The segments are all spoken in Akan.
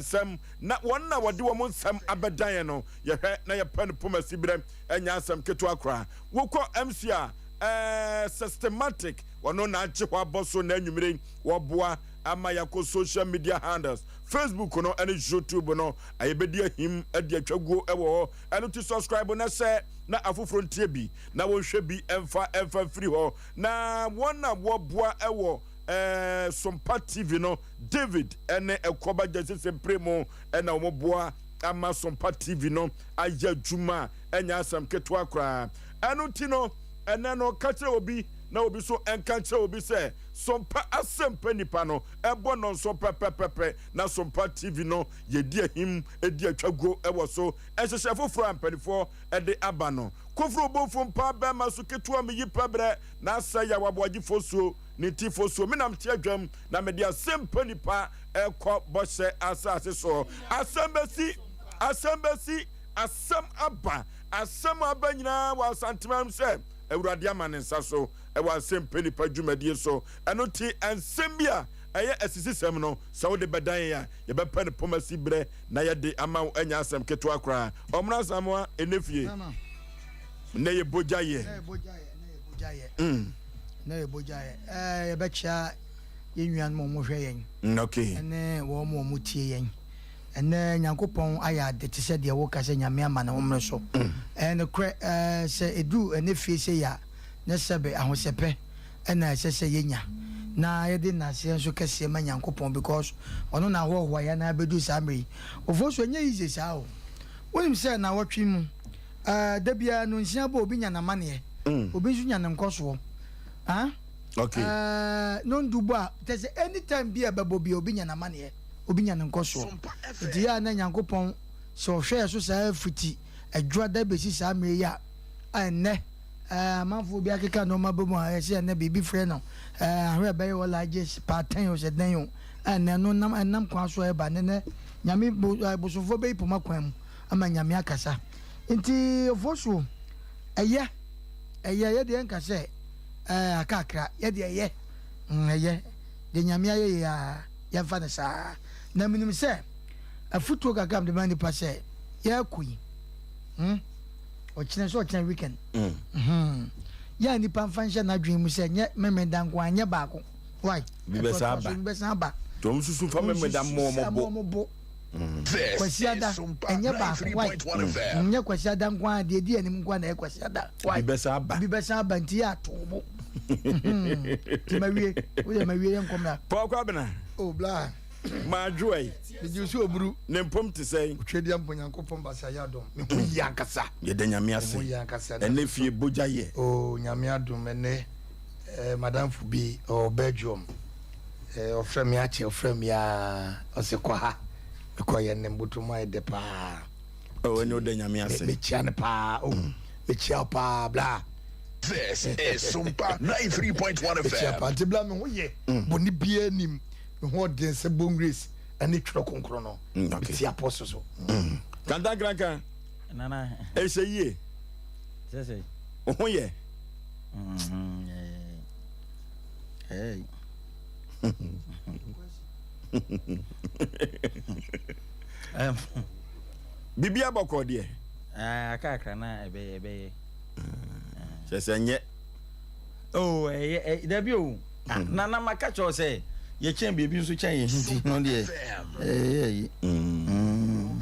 Nsɛm, na wɔn na wɔde wɔn nsɛm abɛdan yɛn no, yɛhwɛ na yɛpɛ no poma siberɛ, ɛnyɛ asɛm ketewa koraa. Wokɔ MC a, ɛɛ, systematic, ɔno na agye hɔ abɔ so na anwummere yi, wɔboa ama yɛakɔ social media handles, Facebook no ne YouTube no, yɛbɛdi ahim de atwa guo wɔ hɔ. Ɛno nti subscribe na hyɛ na afoforɔ ntie bi na wɔnhwɛ bi mfa mfa mfiri hɔ. Na wɔn a wɔboa wɔ ɛɛ Sompa TV no, David ne Ɛkɔba Gyasi Sempire na wɔboa ama Sompa TV no ayɛ adwuma a ɛnyɛ asɛm ketewa koraa. Ɛno nti no, ɛnɛ no, ka kyerɛ obi na obi nso nka nkyerɛ obi sɛ Sompa Asɛmpa Nipa no ɛbɔ nnɔnson pɛpɛpɛpɛ na Sompa TV no yɛdi ahim di atwaguo wɔ so. Nhyehyɛe foforɔ a mpanimfoɔ de aba no, Koforo Obomfo Mpaa Bɛrima So Ketewa Meyi Pɛbrɛ na Asɛ Yaw Aboagyefoɔ Suo Ne ti fosuo me nam te adwam na mede asɛm pa nipa ɛkɔ bɔhyɛ asase soɔ. Asɛm bɛsi, asɛm bɛsi, asɛm aba, asɛm aba nyinaa wɔ Asanteman mu sɛ Awurade ama ne nsa so ɛwɔ asɛm pa nipa dwumadie so. Ɛno ti nsɛm bi a ɛyɛ asisisɛm no sɛ wode bɛdan yɛn a yɛbɛpɛ no poma si berɛ na yɛde ama wo anya asɛm ketewa koraa. Ɔmena Asamoah ɛnɛ fie. Nnɛ yɛ bogya yɛ. Bogya yɛ. Mm. Na yɛ bogya yɛ. Ɛɛ yɛbɛkyia yɛn nuanom a wɔhwɛ yɛn. Mm, okay. Ɛne wɔn a wɔtie yɛn. Ɛnɛ Nyankopɔn ayɛ ade te sɛ deɛ woka sɛ Nyame ama ne homene so. Mm. Ɛyɛ nokorɛ ɛɛ sɛ ɛduru ɛnɛ fie sei a ne sɛbe ahosɛpɛ ɛna ɛsɛ sɛ yɛnya na yɛde nnaseɛ nso kɛseɛ ma Nyankopɔn because ɔno na ahoahoa yɛn abɛduru saa mmerɛ yi. Ofosu ɛnyɛ easy saa o. Wonim sɛ nawɔtwe mu Eh, da biara no nsia bɔ obi nya n'amaneɛ, mm. obi nso nya ne nkɔsoɔ. Ah? Okay. Eh, no ndu bɔ a, kyɛ sɛ anytime bi a ɛbɛbɔ bi obi nya n'amaneɛ, obi nya ne nkɔsoɔ. Nti yɛ a na Nyankopɔn sɛ ɔhwɛ yɛ so saa fiti adwuma bɛsi saa mmerɛ yi a, a ɛnnɛ eh, amanfoɔ bi akeka nneɛma bɛ mu a ɛsɛ ɛnnɛ biribi frɛ no eh, ahwɛ ɛbɛyɛ wɔ largest paatɛn o sɛ dɛn o, ɛnnɛ no nam ɛnam kwan so ɛba ne nɛ Nyame bo, eh, bosomfoɔ bɛyi poma kwan mu ama Nyame akasa. Nti Ofosuo, ɛyɛ, ɛyɛ, yɛdeɛ nka sɛ ɛɛ akakra, yɛdeɛ ɛyɛ, mm, ɛyɛ, deɛ Nyame ayɛ yɛ a, yɛmfa no saa. Na menim sɛ, afutuo kakra mede ma nipa sɛ, yɛrekɔ yi, hmm, ɔkyena sɛ ɔkyena weekend, mm. hmm, yɛ a nipa mfa nhyɛ n'adwene mu sɛ nyɛ Memeneda nko ara, nyɛ baako, why? Bi bɛsan aba. Bi bɛsan aba. Tɔm susu fa Memeneda mmɔ ɔmo bo. Kwasiada, ɛnyɛ baako, wai? Nyɛ Kwasiada nko ara, deɛ ɛdi anim nko ara na ɛyɛ Kwasiada, wai? Bi bɛsan aba. Bi bɛsan aba nti yɛ ato bo. Nti mawie, woyɛ mawie yɛ nkɔm na. Paul Kwabena. Oh, bla. Maadwoa yi. Megye so oburu. Ne mpom te sɛn? Otwedeɛ mpo Nyankopɔn basa yɛ adom. Me ho yie ankasa. Yɛda Nyame ase. Me ho yie ankasa. Ɛnɛ fie bogya yɛ. Oh, Nyame adom ɛnɛ eh, madamfo bi ɔwɔ Belgium. Eh, ɔfrɛ me akyɛ, ɔfrɛ me aa, ɔse kɔ ha. Mekɔ yɛ ne mbotom ayɛ dɛ paa. Oh, ɛne ɔda Nyame ase. Mekyia no paa, oh, mm. Mekyia wo paa, bla. This is Sumpa 93.1 FM. Mekyia paa, nti bla me ho yɛ. Mm. Bɔne biara nim, me ho ɔden sɛ Bongres ɛne twerɛ kronkron no. Mm, okay. Metia apɔso so. Mm. Kantankranka. Nana. Ɛhyɛ yie. Sɛ sɛ. Wo ho yɛ. Mm, yeah. Hey. Biribi abɔkɔ deɛ. Ah, akakra na ɛbɛyɛ ɛbɛyɛ. Kyɛ sɛ nyɛ. Oh, ɛyɛ dabi o. Ah, hmm. Na na maka kyerɛ sɛ yɛkyɛn biribi nso kyɛn yɛn nti no deɛ ɛyɛ yi. Hmm.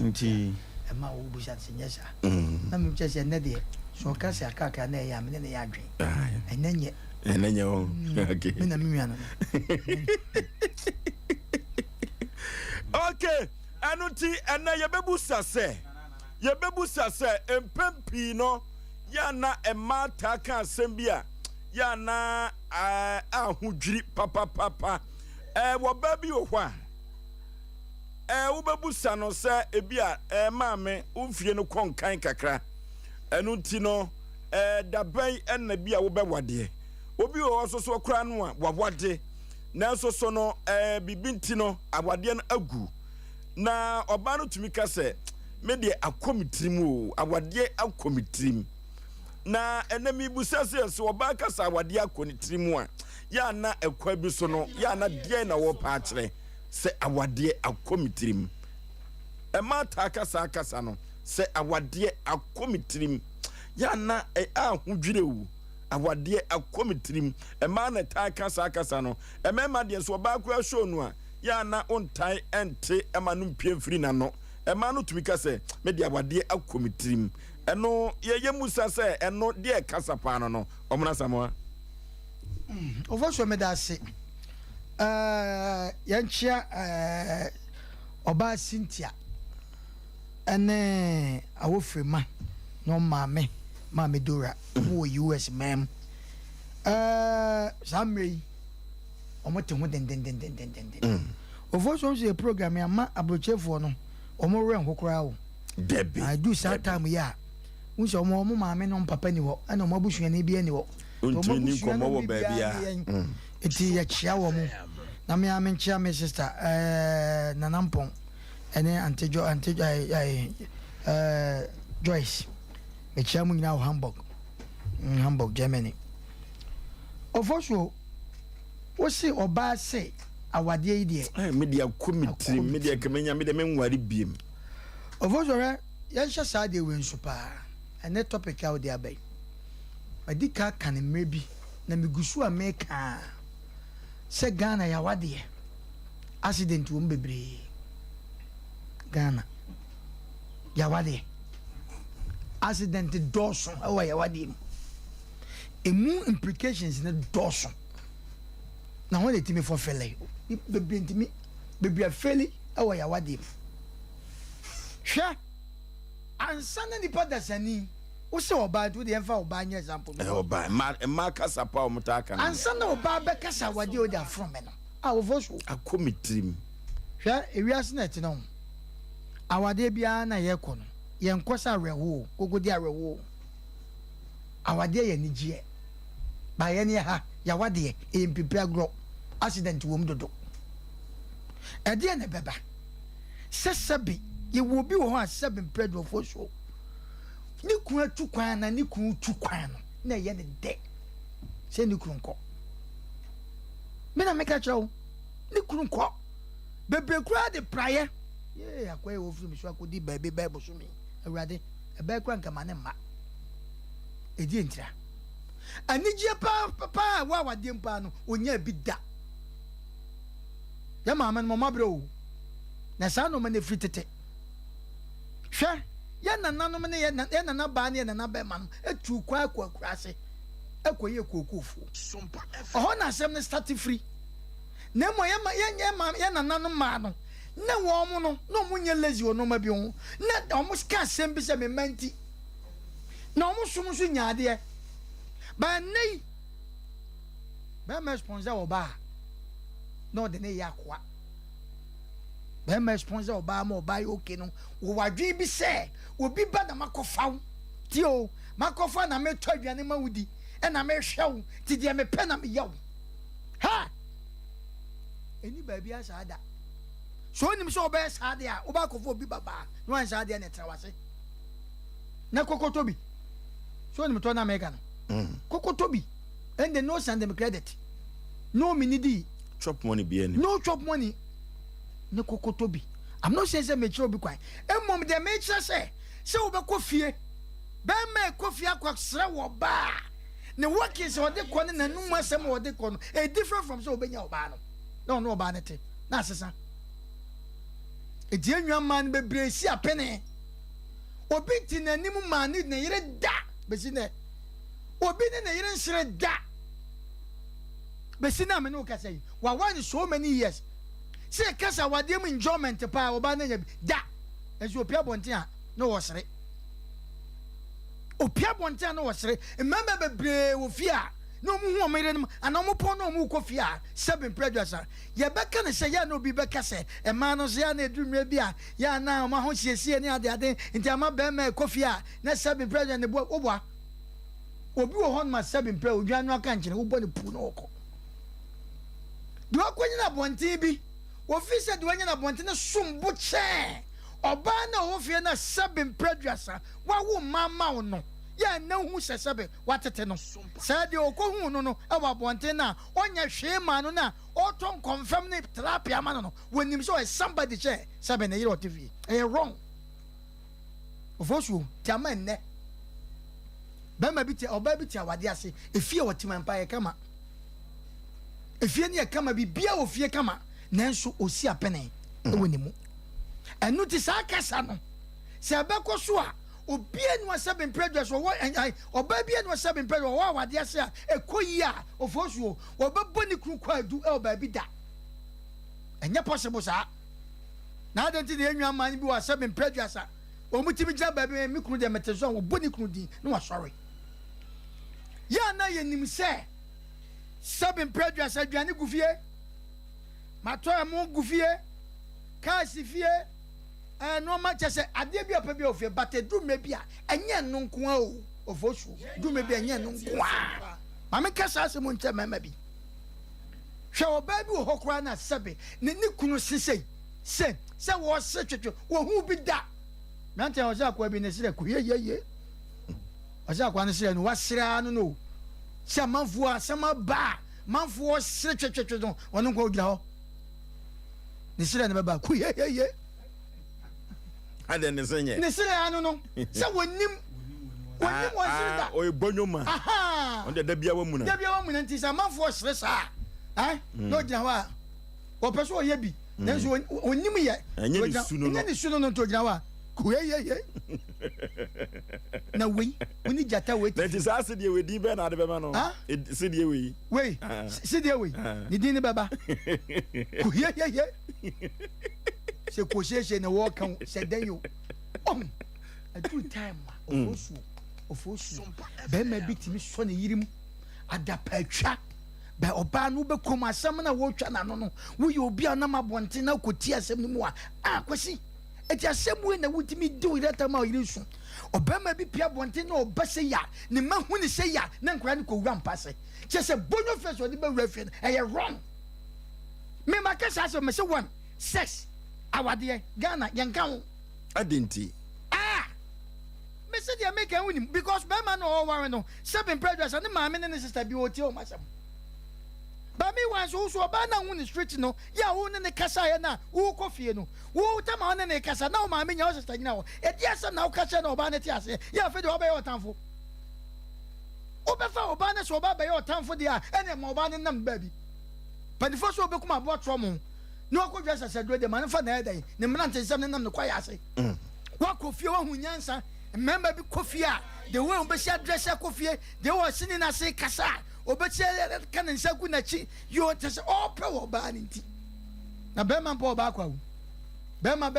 Nti. Ɛma wo bisa sɛ nyɛ saa. Hmm. Na mi kyɛ sɛ ɛnɛ deɛ sɛ ɔka sɛ akakra na ɛyɛ a mene ne yɛ adwen. Ɛnɛ nyɛ. Ɛnɛ nyɛ o. Okay. Me na me nua no. Okay, ɛno nti ɛnɛ yɛbɛbusa sɛ yɛbɛbusa sɛ mpɛn pii no yɛ ana mmaa taa ka asɛm bi a yɛ ana ahodwiri papapapa ɛɛ wɔ baa bi wɔ hɔ a ɛɛ wobɛbusa no sɛ ebi a ɛɛ maame wo mfie no kɔ nkan kakra ɛno nti no Ɛɛ, da bɛn na bi a wobɛwadeɛ? Obi wɔ hɔ nso so koraa no a, wawade, nanso so no, ɛɛ, biribi nti no, awadeɛ no agu. Na ɔbaa no tumi ka sɛ, me deɛ akɔ me tirim o, awadeɛ akɔ me tirim. Na ɛnɛ mebusa sɛ, sɛ ɔbaa ka sɛ awadeɛ akɔ ne tirim a, yɛ ana ɛkwan bi so no, yɛ ana deɛn na wɔpɛ akyerɛ? Sɛ awadeɛ akɔ me tirim. Mmaa taa ka saa kasa no, sɛ awadeɛ akɔ me tirim. Yɛ a na ahodwire o, awadeɛ akɔ me tirim. Mmaa na ɛtaa ka saa kasa no. Mmarima deɛ nso ɔbaa koraa show no a, yɛ a na wontae nte ma no mpue mfiri n'ano. Mmaa no tumi ka sɛ, me deɛ awadeɛ akɔ me tirim. Ɛno yɛyɛ musa sɛ ɛno deɛ kasa paa no no, Ɔmena Asamoah. Ofosuo meda ase. Eh, yɛnkyea eh, ɔbaa Cynthia ɛne Awofirima na ɔmaame maame Dora ɔmo wɔ US man mu. Eh, saa mmerɛ yi ɔmo te ho dendendendendenden. Ofosuo nso yɛ program yi ama aburokyefoɔ no ɔmo werɛ nho koraa o. Dabi. Ɛdu saa time yi a, wohu sɛ ɔmo ɔmo maame ne ɔmo papa ni hɔ ɛna ɔmo abusuani bi ni hɔ. Ntumi ni nkɔmmɔ wɔ baabi a. Nti yɛkyea wɔn. Na me ara menkyea me sister eh, Nana Mpɔn ɛne Ante Jo Ante eh, eh, eh, Joyce. Mekyea mo nyinaa wɔ Hamburg. Hamburg, Germany. Ofosuo, wo se ɔbaa se awadeɛ yi deɛ. Eh, me deɛ akɔ me tirim, me deɛ kɛmɛnya, me deɛ menware biem. Ofosuo hwɛ, yɛnhyɛ saa adeɛ wei nso paa. Ɛnɛ topic a wode aba yi. Madi ka aka no mmerɛ bi na megu so a meka ara sɛ Ghana yɛawadeɛ accident wɔ mu bebree. Ghana yɛawadeɛ accident dɔɔso wɔ yɛawadeɛ mu. Emu implications no dɔɔso. Na hɔn na ɛtumi fɔfɛlɛ bebree ntumi bebree afɛli wɔ yɛawadeɛ mu. Hwɛ ansa na nipa dasani Wo se ɔbaa nti wo deɛ yɛmfa ɔbaa nyɛ example because. Ɛɛ ɔbaa mmaa mmaa kasa pa a wɔn taa ka no. Ansa na ɔbaa bɛkasa awadeɛ a ɔde aforo me no a wɔfɔ so. Akɔ me tirim. Hwɛ ewiase na ɛte no ho awadeɛ biara na yɛkɔ no yɛnkɔ sɛ awerɛhoɔ o koko di awerɛhoɔ o awadeɛ yɛ anigyeɛ ba yɛn yɛ ha yawadeɛ ɛyɛ mpipiri agorɔ accident wɔ mu dodo ɛdeɛ na ɛbɛba sɛ sɛbe yɛwɔ obi wɔ hɔ a sɛbe mpere aduɔfoɔ so Ne kunu atu kwan anaa ne kunu retu kwan no, na ɛyɛ no dɛ sɛ ne kunu nkɔ. Me na meka kyerɛ wo, ne kunu nkɔ. Bebree koraa de praeɛ. Yee, akɔyɛ wɔfiri me so akɔdi baabi bɛyɛ bosome. Awurade, ɛbɛyɛ koraa nka ma ne mma. Ɛdeɛ ntira. Anigyeɛ paa paa a ɛwɔ awadeɛ mu paa no, ɔnyaa bi da. Yɛ maame no, mɔmɔ abrɛ o. Na saa nneɛma no ɛfiri tete. Hwɛ, yɛn nananom ne yɛn yɛn nanabaa ne yɛn nanabɛɛma no tuu kwan kɔ akuraase kɔyɛɛ kookoofuo. Ɔhɔ na asɛm no starte firi. Na mmom yɛn ma yɛn yɛn ma yɛn nananom mmaa no, na wɔn no, na wɔn nyɛ lazy wɔ nneɛma bi ho. Na wɔn ka asɛm bi sɛ me mma nti. Na wɔn som nso nya adeɛ. Ba ɛnnɛ yi, bɛrima sponsor ɔbaa na ɔde ne yɛ akoa. Bɛrima sponsor ɔbaa ma ɔbaa yɛ okay no, wɔwɔ adwene bi sɛ obi ba na makɔfa wo. Tie o, makɔfa na metɔ aduane ma wo di, ɛna mehwɛ wo, nti deɛ mepɛ na meyɛ wo. Ha! Ɛni baabi saa da. So onim sɛ ɔbɛyɛ saa deɛ a, wobɛakɔfa obi babaa na wanyɛ saa deɛ na ɛtena wase. Na kɔkɔtɔ bi. So onim tɔ na meka no. Kɔkɔtɔ bi. And no send them credit. No mini di. Chop money bi anim. No chop money. Ne kɔkɔtɔ bi. I'm not saying sɛ mekyerɛ obi kwan. Mmom deɛ mekyerɛ sɛ, sɛ wobɛkɔ fie, bɛrima ɛkɔ fie akɔsrɛ wɔ baa, ne workings a ɔde kɔ ne n'anum asɛm a ɔde kɔ no, ɛyɛ different from sɛ wobɛnya ɔbaa no na ɔne ɔbaa no te na asesa. Eti enwa mmaa no bebree si apene. Obi te n'anim maa ne ne yere da besi nɛ. Obi ne ne yere nsere da besi na me ne wo kasa yi. Wawa no so many years. Sɛ yɛka sɛ awadeɛ mu enjoyment paa ɔbaa no anya bi da. Nso opia abɔnten a na ɔsere. Opia abɔnten a na ɔsere. Mmarima bebree wɔ fie a na wɔn hu wɔn yerenom anaa wɔn pɔn na wɔn rekɔ fie a sɛbi mpere aduasa. Yɛbɛka no sɛ yɛ a na obi bɛka sɛ mmaa no nso yɛ a na ɛduru mmerɛ bi a yɛ a na wɔn ahosiesie ne adeade nti ama barima rekɔ fie a na sɛbi mpere aduasa ne bo woboa. Obi wɔ hɔnom a sɛbi mpere odwan no aka nkyene wobɔ ne puu na ɔkɔ. Deɛ wakɔnyina abɔnten bi, wɔfiri sɛ deɛ wanyina abɔnten no som bo kyɛn ɔbaa no a ɔwɔ fie no a sɛbe mprɛ aduasa wawo mma ama wo no. Yɛ a na hu sɛ sɛbe watete no. Sɛ deɛ ɔkɔhuu no no wɔ abɔnten no a ɔnyɛ hwee mmaa no no a ɔretɔ nkɔmfɛm ne tilapia ama no no, wɔnim sɛ ɔyɛ somebody kyɛ sɛbe ne yere ɔte fie. Ɛyɛ wrong. Ofosuo, nti ama nnɛ bɛrima bi te, ɔbaa bi te awadeɛ ase, efie a ɔte mu ampa yɛ kama. Efie no yɛ kama, biribiara wɔ fie kama, nanso ɔsi apene wɔ ne mu. Ɛno nti saa kasa no, sɛ ɛbɛkɔ so a, obiara nni hɔ sɛ mprɛdua so ɔwɔ ɔbaa biara nni hɔ sɛ mprɛdua ɔwɔ awadeɛ ase a ɛkɔ yie a ofosuo wɔbɛbɔ ne kunu kwaadu wɔ baabi da. Ɛnyɛ possible saa. Na adɛn nti na yɛn nua mmaa no bi wɔ sɛ mprɛdua sa wɔn tumi gyina baabi me kunu deɛ mete so a wɔbɔ ne kunu din na wasɔre. Yɛ a na yɛnim sɛ sɛ mprɛdua sa aduane gu fie, matɔ ɛmo gu fie, kaa si fie, Ɛɛ nnoɔma kyɛ sɛ adeɛ bi a ɔpɛ bi a ofie but ɛduru mmerɛ bi a ɛnyɛ ɛno nko ara o Ofosuo duru mmerɛ bi a ɛnyɛ ɛno nko ara. Ma menka saa asɛm nkyerɛ mmarima bi. Hwɛ ɔbaa bi wɔ hɔ koraa na sɛbe ne ne kunu se sei se sɛ wɔse twetwe wɔhu bi da. Mmeranteɛ ɔsɛ akoa bi ne serɛ kuyeyeye ɔsɛ akoa no serɛ no wasere ara no no sɛ amanfoɔ asɛm aba a manfoɔ sere twetwetwe no ɔno nko ɔgyina hɔ. Ne serɛ no bɛba kuyeyeye. Adɛn ne se nyɛ? Ne serɛ ano no sɛ wɔnim wɔnim wɔn sere da. Ɔyɛ bɔnyoma. Ɔno deɛ da biara wamuna. Da biara wamuna nti sɛ amanfoɔ sere saa a na ɔgyina hɔ a wɔpɛ sɛ ɔyɛ bi nanso ɔnim yɛ. Ɛnyɛ ne su no no. Ɛnyɛ ne su no no nti ɔgyina hɔ a kuyeyeye. Na wei wo ne gyata wei. Na nti saa sedeɛ wei din bɛn na ade bɛma no? Sedeɛ wei. Wei sedeɛ wei ne din ne bɛba kuhiehiehe sɛ kosiesie na wɔka o sɛ dɛn o ɔhu aduru time a ofosuo ofosuo bɛrima bi tumi sɔ ne yere mu adapatwa bɛ ɔbaa no wobɛkɔ mu asɛm no a wɔretwa n'ano no woyɛ obi a ɔnam abɔnten na wokɔtie asɛm no mu a a kwasi ɛti asɛm wei na wotumi di wo yere atam a ɔyere nsu ɔbɛrima bi pia abɔnten na ɔba sɛ ya ne ma hu ne sɛ ya na nkwadaa no kɔwura mpa sɛ kyɛ sɛ bonyo fɛ sɛ ɔde bɛwura fie no ɛyɛ wrong. Me ma kasa asɛm me se one sex awadeɛ Ghana yɛn ka ho. Adi nti. Ah! Me se deɛ me kan wonim because bɛrima no ɔware no sɛbi mpɛ aduasa ne maame ne ne sister bi ɔtie wɔn asɛm. Ba me wa nso wo so ɔbaa na hu ne street no yɛ a wo ne ne kasa yɛ na wo kɔ fie no wo tama wo ne ne kasa na wo maame nya wo sister nyina hɔ ɛdi asɛm na wo ka kyerɛ na ɔbaa no te aseɛ yɛ afei deɛ wabɛyɛ ɔtamfo. Wobɛfa ɔbaa no sɛ ɔbaa bɛyɛ ɔtamfo deɛ a ɛne ma ɔbaa no nam baabi. Mpanyinfoɔ sɛ ɔbɛkum aboa torɔmo na wakɔ dwa sasaduro deɛ ma no fa n'ayɛ dɛn ne mmerante nsɛm ne nam ne kwaeɛ ase. Wakɔ fie wahu nyansa mmarima bi kɔ fie a the way wɔbɛsi adrɛse akɔ fie the way ɔsi ne n'ase kasa a ɔbɛsi ka ne nsa gu n'akyi yɛ ɔkyɛ sɛ ɔpɛ wɔ ɔbaa no nti na bɛrima mpɛ ɔbaa kwa o bɛrima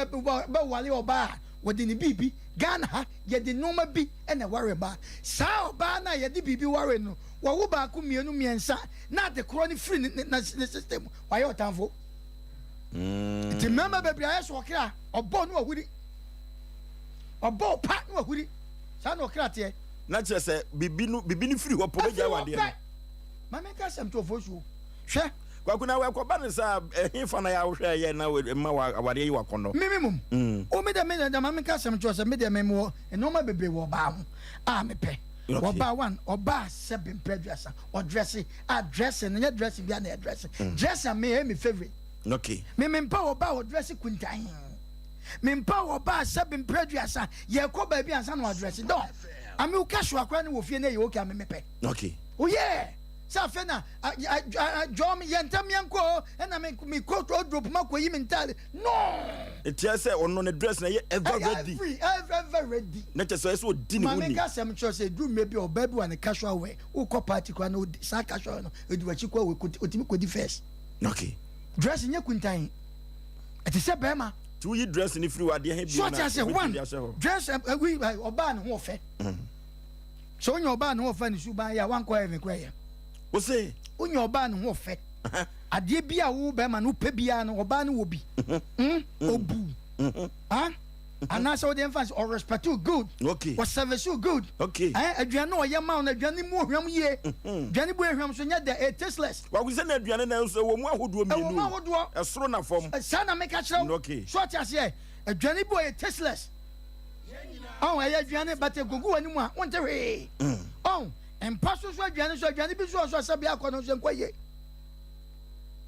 bɛwale ɔbaa a wɔde ne biribi Ghana ha yɛde nneɛma bi na ɛware ɔbaa saa ɔbaa no a yɛde biribi ware no wɔwo baako mmienu mmiɛnsa na ade korɔ no firi ne ne ne system mu wayɛ ɔtamfo mm. Nti mmarima bebree ayɛ sɛ ɔkra ɔbɔ no wahuri ɔbɔ pa no wahuri saa na ɔkra teɛ. Na kyerɛ sɛ bibi no bibi no firi hɔ pɔ bɛgya wadeɛ no. Maame nka asɛm to ɔfo suo hwɛ. Kwaku na wɛkɔba ne saa ɛhe fa na yɛ ahohwɛ yɛ na ma awadeɛ yi wakɔnɔ. Mimi mum mm. O mi dɛ mi dɛ maame nka asɛm to sɛ mi dɛ mi wɔ nneɛma bebree wɔ ɔbaa ho a mepɛ. Ɔbaa one ɔbaa sɛbi mpɛ aduasa. Ɔdrɛse a dressing no nyɛ dressing bia na yɛ dressing. Mm. Dressing a me ɛyɛ me favorite. Okay. Me me mpa ɔba ɔdrɛse kuntan. Me mpa ɔba sɛbi mpɛ aduasa yɛ kɔ baabi ansa na ɔdrɛse dɔn. Ame wo casual koraa ne wɔ fie na ɛyɛ okay ame mepɛ. Okay. Oh yeah. Sɛ afei na dwɔm yɛ ntɛm yɛn kɔ ɛna me me kɔ wardrobe ma kɔ yi me ntaade. No. Ɛtiɛ sɛ ɔno ne dress na ɛyɛ ever ready. Every ever ready. Na kyɛ sɛ ɛsɛ ɔdi ne ho ni. Maame nka asɛm kyerɛ sɛ eduru mmerɛ bi a ɔbaa bi wɔ ne casual wear wokɔ party koraa na odi saa casual wear no edi w'akyi kɔ wɔ otumi kɔdi first. Okay. Dress nyɛ kuntan ɛte sɛ bɛrima. Ti woyi dress ne firi wɔ adeɛ he bio na obetumi de ahyɛ hɔ. Dress ɛ ɔbaa ne ho ɔfɛ. Sɛ wonya ɔbaa ne ho ɔfɛ ne suban yɛ a wankɔ heaven koraa yɛ. Wose. Wonya ɔbaa ne ho ɔfɛ. Adeɛ bi a wo bɛrima no wopɛ biara no ɔbaa no wɔ bi. Obu. Anaasɛ wode mfa sɛ ɔrespect you good. Okay. Ɔservice you good. Okay. Aduane na ɔyɛ ma wo no aduane mu ohwam yie. Aduane bu ehwam so nyɛ dɛ, it tasteless. Waku sɛ na aduane na nso ɛwɔ mu ahodoɔ mmienu. Ɛwɔ mu ahodoɔ. Ɛsoro na fam. Saa na meka kyerɛ wo. Okay. So ɔte aseɛ. Aduane bi wɔ yɛ tasteless. Ɔn, ɛyɛ aduane, but egugu w'anim a, wonte hwee. Ɔn, mpa so so aduane so aduane bi so wɔ so a sɛbi akɔ no nso nkɔ yie.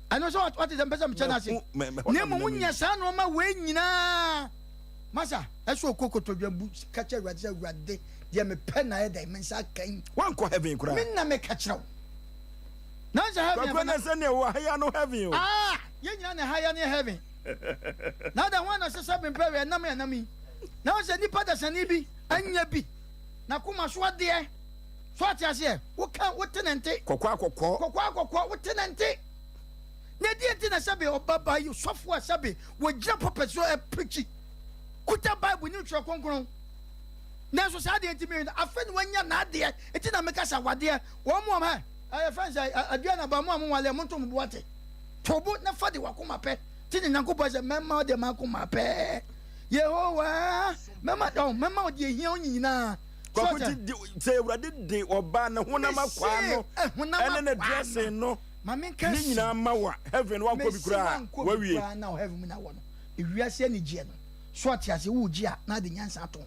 Ɛno sɛ wate sɛ mpɛ sɛ mekyɛ no ase. Na mmom wonya saa nneɛma wei nyinaa. Masa, ɛsɛ ɔkɔ kotodwe bu ka kyerɛ Awurade sɛ, Awurade, deɛ mepɛ na ayɛ dɛn, me nsa aka yi. Wankɔ heaven koraa. Me na meka kyerɛ wo. Na sɛ heaven. Kwakwa na sɛ nea wɔ ha yi ano heaven o. Ah, yɛn nyinaa na ɛha yi ano yɛ heaven. Na da ho na sɛ sɛ mempɛ wɛ ɛnam ɛnam yi. Na sɛ nipa dasani bi anya bi na koma so adeɛ. So ate aseɛ, woka wote ne nte. Kɔkɔ akɔkɔ. Kɔkɔ akɔkɔ wote ne nte. Na ɛdeɛ nti na sɛbe ɔba ba yi sɔfo a sɛbe wɔgyina pulpit so ɛpreachi kuta Bible ne twerɛ kronkron. Nanso saa adeɛ nti mehwɛ no afei na wanya n'adeɛ nti na meka sɛ awadeɛ wɔn mu wɔn hɛ ɛyɛ fɛn sɛ aduane aba mu a mo nwale mo nto mo bo ate to bo na fa de wakoma pɛ ti ne Nyankopɔn sɛ mɛma ɔde makoma pɛ Yehowa mɛma ɔn mɛma ɔde ehia wo nyinaa. Kwaku ti sɛ Awurade de ɔbaa ne honam akwaa no ɛne ne dressing no ne nyinaa ma wa heaven wankɔ bi koraa wawie. Mesi wankɔ bi koraa na heaven mu na wɔ no ewiase anigyeɛ no. So ɔte ase? Woregye a, na ade nyansa ato ho.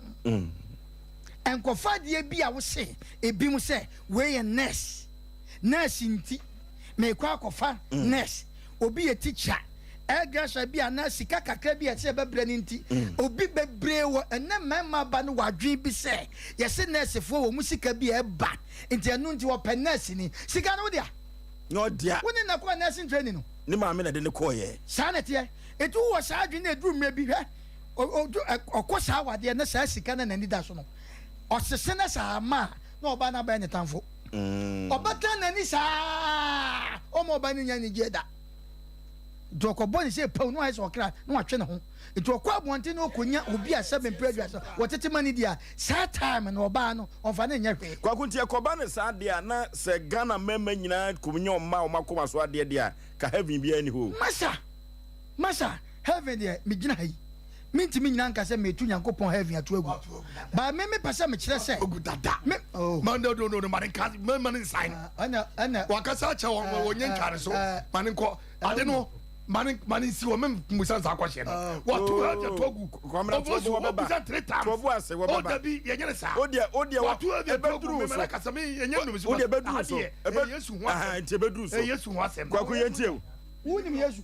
Nkɔfa adeɛ bi a wose ebinom sɛ wei yɛ nurse, nurse nti merekɔ akɔfa nurse. Obi yɛ teacher, hairdresser bi anaa sika kakra bi a ɛsɛ yɛbɛbrɛ no nti, obi bebree wɔ ɛnɛ mmarima aba no wɔ adwene bi sɛ yɛse nursefoɔ wɔ mu sika bi a ɛba nti ɛno nti wɔpɛ nurse ni. Sika no wo dea? Na ɔdea. Wo ne na kɔɔ nursing training no? Ne maame na ɛde no kɔɔeɛ. Saa na ɛteɛ. Enti wowɔ saa adwene na ɛduru mmerɛ bi, hwɛ, ɔkɔ saa awadeɛ na saa sika no n'ani da so no, ɔsese na saa ama a, na ɔbaa no abɛyɛ ne tamfo. Ɔbɛtan n'ani saa, ɔmma ɔbaa no nya anigyeɛ da. Nti ɔkɔbɔ ne sɛ paw na wayɛ sɛ ɔkra na watwe ne ho. Nti ɔkɔ abɔnten na ɔkɔnya obi a sɛbe mprɛ aduasa wɔtete ma no di a, saa time no ɔbaa no ɔmfa no nyɛ hwee. Kwaku, nti ɛkɔba no saa deɛ a, na sɛ Ghana mmarima nyinaa kɔnya ɔmma a wɔn akoma so adeɛ deɛ a, ka heaven biara nni hɔ o. Masa! Masa, heaven deɛ megyina ha yi, mentumi nnyina nka sɛ mereto Nyankopɔn heaven ato agu. But me mepɛ sɛ mekyerɛ sɛ. Ogu dada. Me, oh. Ma no no no no ma ne nka ma ma ne nsan. Ɛna ɛna. Wakasa akyɛ wɔn wɔn nyɛ ntwa ne so. Ma ne nkɔ ade no ma ne ma ne nsi wɔ me musa nsa akɔhyɛ no. Wato heaven ato agu. Kwamina to bo wɔbɛba. Obusa three times. To bo ase wɔbɛba. Oh dabi yɛnyɛ ne saa. O deɛ o deɛ Wato heaven ato agu. ɛbɛduru Me so. ma na kasa me yɛnyɛ nnum so. O deɛ ɛbɛduru so. Ɛyɛ Yesu ho asɛm. Nti ɛbɛduru so. Ɛyɛ Yesu ho asɛm. Kwaku yɛn tie o. Wonim Yesu?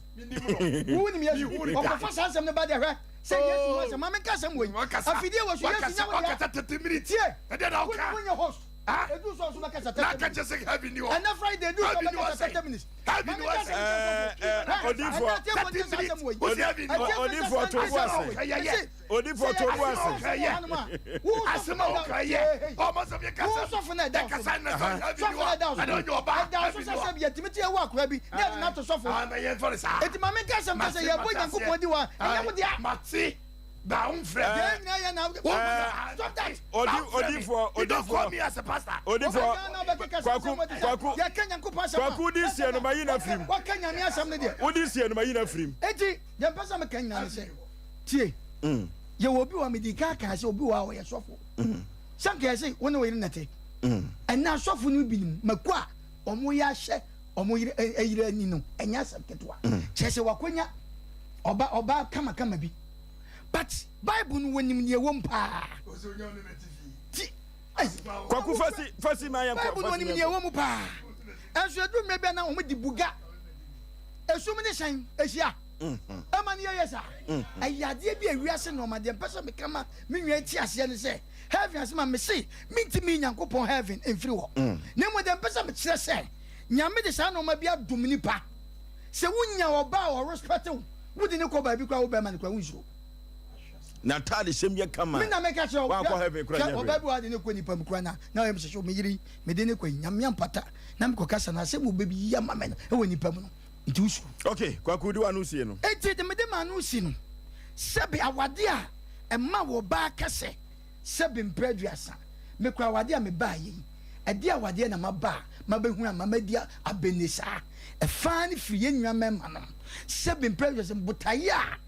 Wonim Yesu? Ɔkɔfa saa nsɛm no ba deɛ hwɛ sɛ Yesu ho asɛm. Ma menka asɛm wei. Afidie wɔ so Yesu nyɛ wo dea. Tie! Wonyɛ host. Ɛduru sɛ ɔso bɛkasa 30 minutes. Ɛnɛ Friday ɛduru sɛ ɔbɛkasa 30 minutes. Ma menka asɛm nkyerɛ sɔfo. Hwɛ, ɛnɛ atiefoɔ ntie saa asɛm wei. Odifoɔ to bo ase. Odifoɔ to bo ase. Wo sɔfo na ɛda so. Sɔfo na ɛda so. Ɛda so sɛ sɛ yɛtumi te ɛwɔ akora bi na yɛde no ato sɔfo. Enti ma menka asɛm ka sɛ yɛbɔ Nyankopɔn di wɔ a ɛnyɛ wo dea. Yɛn nyinaa yɛ na stop that. Odifoɔ odifoɔ odifoɔ kwaku kwaku yɛka Nyankopɔn asɛm a kwaku di sie no ma yi na firim. Waka Nyame asɛm no deɛ. Wodi sie no ma yi na firim. Enti deɛ mpɛ sɛ meka nyinaa ne sɛ tie yɛwɔ obi wɔ medi kan kaa sɛ obi wɔ a ɔyɛ sɔfo. Sɛ nka yɛse wo ne wo yere na ɛte. Ɛnnɛ asɔfo no binom mako a wɔyɛ ahyɛ wɔn yere yere ani no ɛnyɛ asɛm ketewa. Kyerɛ sɛ wakonya ɔba ɔbaa kamakama bi. But Bible no wɔnim nea ɛwɔ mu paa. Ti Kwaku fasi fasi ma yɛn kɔ. Bible no wɔnim nea ɛwɔ mu paa. Ɛnso ɛduru mmerɛ bi a na wɔn de buga esum ne hyɛn ahyia. Ɛma no yɛyɛ saa. Ɛyɛ adeɛ bi a wiase nnoɔma deɛ mpɛ sɛ meka ma me nua yi te aseɛ ne sɛ heaven ase ma mese mentumi Nyankopɔn heaven mfiri hɔ. Na mmom deɛ mpɛ sɛ mekyerɛ sɛ Nyame de saa nnoɔma bi adom nipa sɛ wonya ɔbaa a ɔrespect wo wode ne kɔ baabi koraa wo bɛrima no koraa wonsuro. N'ataade hyɛm yɛ kama. Me na meka kyerɛ wo wankɔ heaven koraa nyɛ hwee. Ɔbaa bi wɔ ha de ne kɔ nipa mu koraa na na ɔyɛ me sɛ me yere mede ne kɔ yi Nyame ampata na mekɔ kasa no asɛm ɔbɛyi ama me no ɛwɔ nipa mu no nti wosuro. Ok Kwaku de w'ano sie no. Enti de mede m'ano si no, sɛbe awade a ɛma wɔbaa ka sɛ, sɛbe mprɛ aduasa, mekura awade a mebaa yei, ɛdeɛ awadeɛ na maba a mabɛhunu ama madi abɛnni saa? Ɛfaa no firi yɛn nua mmarima nom, sɛbe mprɛ aduasa, botaeɛ a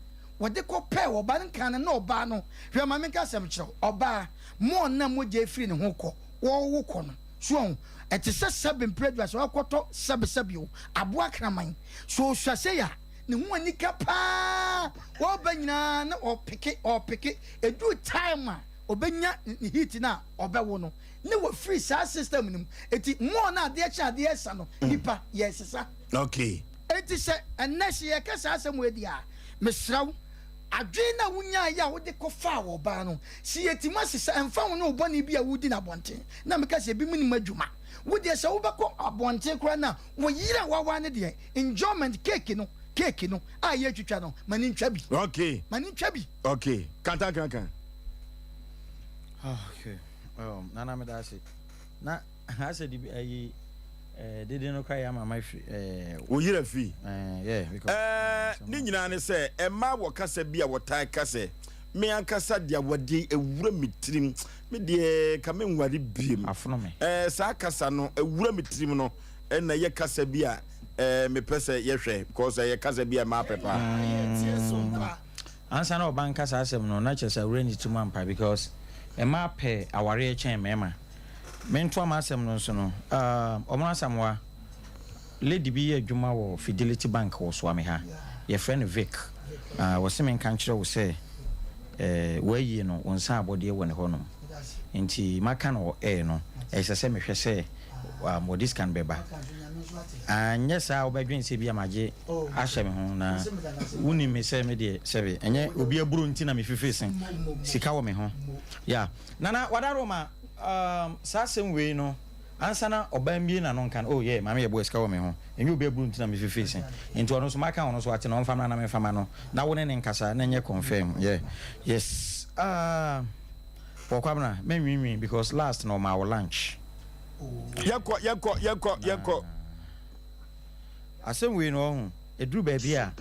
wɔde kɔ pɛɛ ɔbaa no nkaa no na ɔbaa no, hwɛ ma menka asɛm nkyerɛ wo, ɔbaa, mo ɔnam mogya ɛfiri ne ho kɔ, wɔwo kɔ no, so wahu, ɛte sɛ sɛbe mprɛ aduasa wakɔtɔ sɛbe sɛbe o, aboa kraman, so ɔsua sei a, ne ho anika paa, ɔba nyinaa na ɔpeke, ɔpeke, ɛduru time a. ɔbɛnya ne heat no a ɔbɛwo no ne wafiri saa system no mu. Eti more na adeɛ kye adeɛ sa no, nipa yɛsesa. Eti sɛ ɛnɛ sɛ yɛka saa asɛm wei deɛ a, mesrɛ wo, adwene no a wonyaeɛ a wode kɔfaa ɔbaa no, sɛ yɛtumi asesa, ɛmfa ho ne wo bɔne bi a wodi no abɔnten, na meka sɛ ebinom nim adwuma. Wo deɛ sɛ wobɛkɔ abɔnten koraa no a, wo yere a waware no deɛ, enjoyment cake no, cake no a yɛretwitwa no, ma no ntwa bi. Ma no ntwa bi. Okay. Kantankankan. Okay. Um, Nana meda ase. Na asɛ de ayi eh, dede no kora yɛ ama ma firi eh, Wo yerɛ fi. Eh, yeah, because Eh, ne nyinaa ne sɛ ɛma wɔ kasa bi a wɔtaa ka sɛ me ankasa deɛ wɔde awura me tirim, me deɛ ka menware biem. Afono me. Eh, saa kasa no awura me tirim no ɛna ɛyɛ kasa bi a eh, mepɛ sɛ yɛhwɛ because ɛyɛ kasa bi a ɛma apɛ paa. Ansa na ɔba nka saa asɛm no na kyerɛ sɛ awura ne tirim ampa because mmaa pɛ awareɛ kyɛn mmarima. Mentoa m'asɛm no nso no, um, Ɔmono Asamoah, lady bi yɛ adwuma wɔ Fidelity Bank wɔ Suame ha, yɛfrɛ no Vic. Ah, wɔse menka nkyerɛ wo sɛ eh, w'ayie no, wo nsa abɔdeɛ wɔ ne hɔnom. Nti maka no wɔ air no, ɛsɛ sɛ mehwɛ sɛ um, wɔde sika no bɛba. Anyɛ saa a wobɛdwen sɛ bi a magye ahyɛ me ho na wonim me sɛ me deɛ sɛbe ɛnyɛ obi aburo nti na mefifiri se sika wɔ me ho. Yeah. Nana Wadaroma, um, saa asɛm wei no, ansa na ɔbaa mmie n'ano nka no, oh yeah, maame yɛ boa sika wɔ me ho, ɛnyɛ obi aburo nti na mefifiri se. Nti ɔno nso maka ɔno nso ate na ɔmfa mmra na memfa ma no, na wo ne ne nkasa na ɛnyɛ confirm. Yeah. Yes. Ah, Paul Kwabena, mɛnwiinwii because last na ɔmaa wo lunch. Yɛnkɔ, yɛnkɔ, yɛnkɔ, yɛnkɔ. Asɛm wei no ɔho, ɛduru baabi a,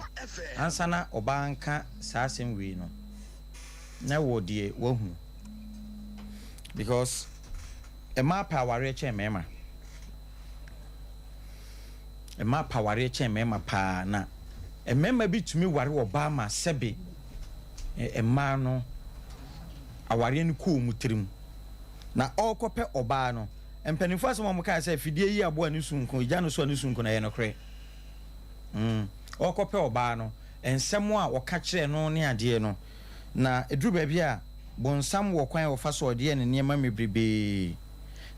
ansa na ɔbaa nka saa asɛm wei no, na wɔ deɛ wahunu. Because mmaa pɛ awareɛ kyɛn mmarima. Mmaa pɛ awareɛ kyɛn mmarima paa na mmarima bi tumi ware ɔbaa ma sɛbe mmaa no awareɛ no kɔɔ mu tirim. Na ɔrekɔpɛ ɔbaa no, mpanimfoɔ asɛm a wɔkae sɛ fidie yi aboa ne su nko, egya no so a ne su nko no, ɛyɛ nokorɛ. Ɔrekɔpɛ ɔbaa no, nsɛm a ɔka kyerɛɛ no ne adeɛ no, na ɛduru baabi a, bonsam wɔ kwan a ɔfa so a ɔde yɛ ne nneɛma mebrebee.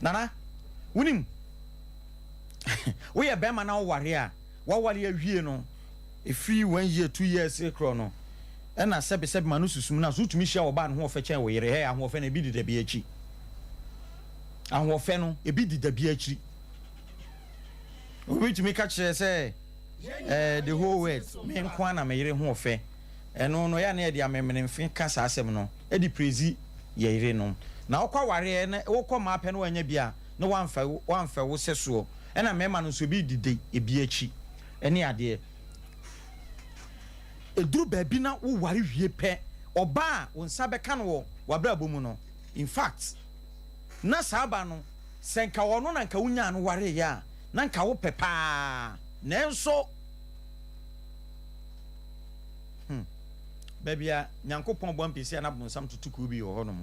Nana, wonim, woyɛ bɛrima na woware a, woaware awie no, ɛfiri one year, 2 years rekorɔ no, ɛna sɛbesɛbe ma no susum no a, so wotumi hyia ɔbaa no ho ɔfɛ kyɛn wo yere? Hɛ, ahoɔfɛ no, ebi deda bi akyi. Ahoɔfɛ no, ebi deda bi akyiri. Obi tumi ka kyerɛ sɛ, eh, the whole world, me nko ara na me yere ho ɔfɛ. Ɛno no, ɛyɛ a na yɛde amemenemfe ka saa asɛm no de prezi yɛ yerenom. Na wokɔ awareɛ na wokɔ mmaa pɛ na woannya bi a, na woamfa woamfɛ wo sɛsoɔ. Ɛna mmarima no nso, ebi didi ebi akyi ne adeɛ. Ɛduru baabi na woware wie pɛ, ɔbaa a wo nsa bɛka no wɔ w'abrabɔ mu no, in fact, na saa ba no, sɛ nka ɔno na nka wonyaa no wareeɛ a, na nka wopɛ paa. Nanso, hmm, baabi a Nyankopɔn bɔ ampesie a na bonsam toto kuo bi wɔ hɔnom.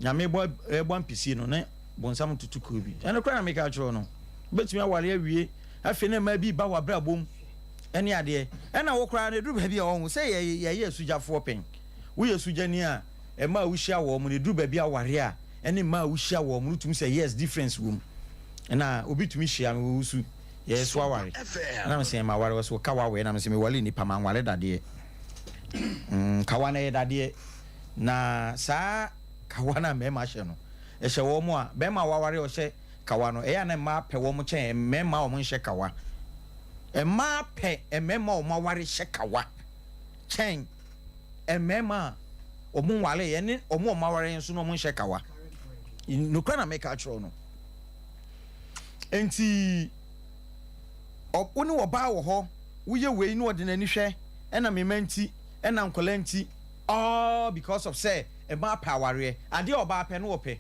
Nyame bɔ ɛbɔ ampesie no ne bonsam toto kuo bi. Ɛno koraa na meka akyerɛ no. Wobɛtumi aware awie, afei na mmaa bi ba w'abrabɔ mu ɛne adeɛ. Ɛna wo koraa no ɛduru baabi a ɔho sɛ yɛyɛ asugyafoɔ pɛn. Woyɛ sugyani a, mmaa a wohyia wɔn no ɛduru baabi a ware a, ɛne mmaa a wohyia wɔn no tumi sɛ yes difference wɔ mu. Ɛna obi tumi hyia me wɔ wusu yɛyɛ so aware. Ɛna me sɛ ma ware wɔ so kawa wɔ ɛna me sɛ me ware nipa ma nware dadeɛ. Kawa no ɛyɛ dadeɛ. Na saa kawa no a mmarima hyɛ no, ɛhyɛ wɔn a bɛrima a waware ɔhyɛ kawa no, ɛyɛ a na mmaa pɛ wɔn kyɛn mmarima a wɔn nhyɛ kawa. Mmaa pɛ mmarima a wɔn aware hyɛ kawa kyɛn mmarima a wɔn nware ɛne wɔn a wɔn aware nso na wɔn nhyɛ kawa. Nokura na meka akyerɛ no. Nti wo ne ɔbaa wɔ hɔ, woyɛ wei na ɔde n'ani hwɛ, ɛna mema nti, ɛna nkɔla nti, all because of sɛ mmaa pɛ awareɛ. Adeɛ a ɔbaa pɛ no ɔpɛ.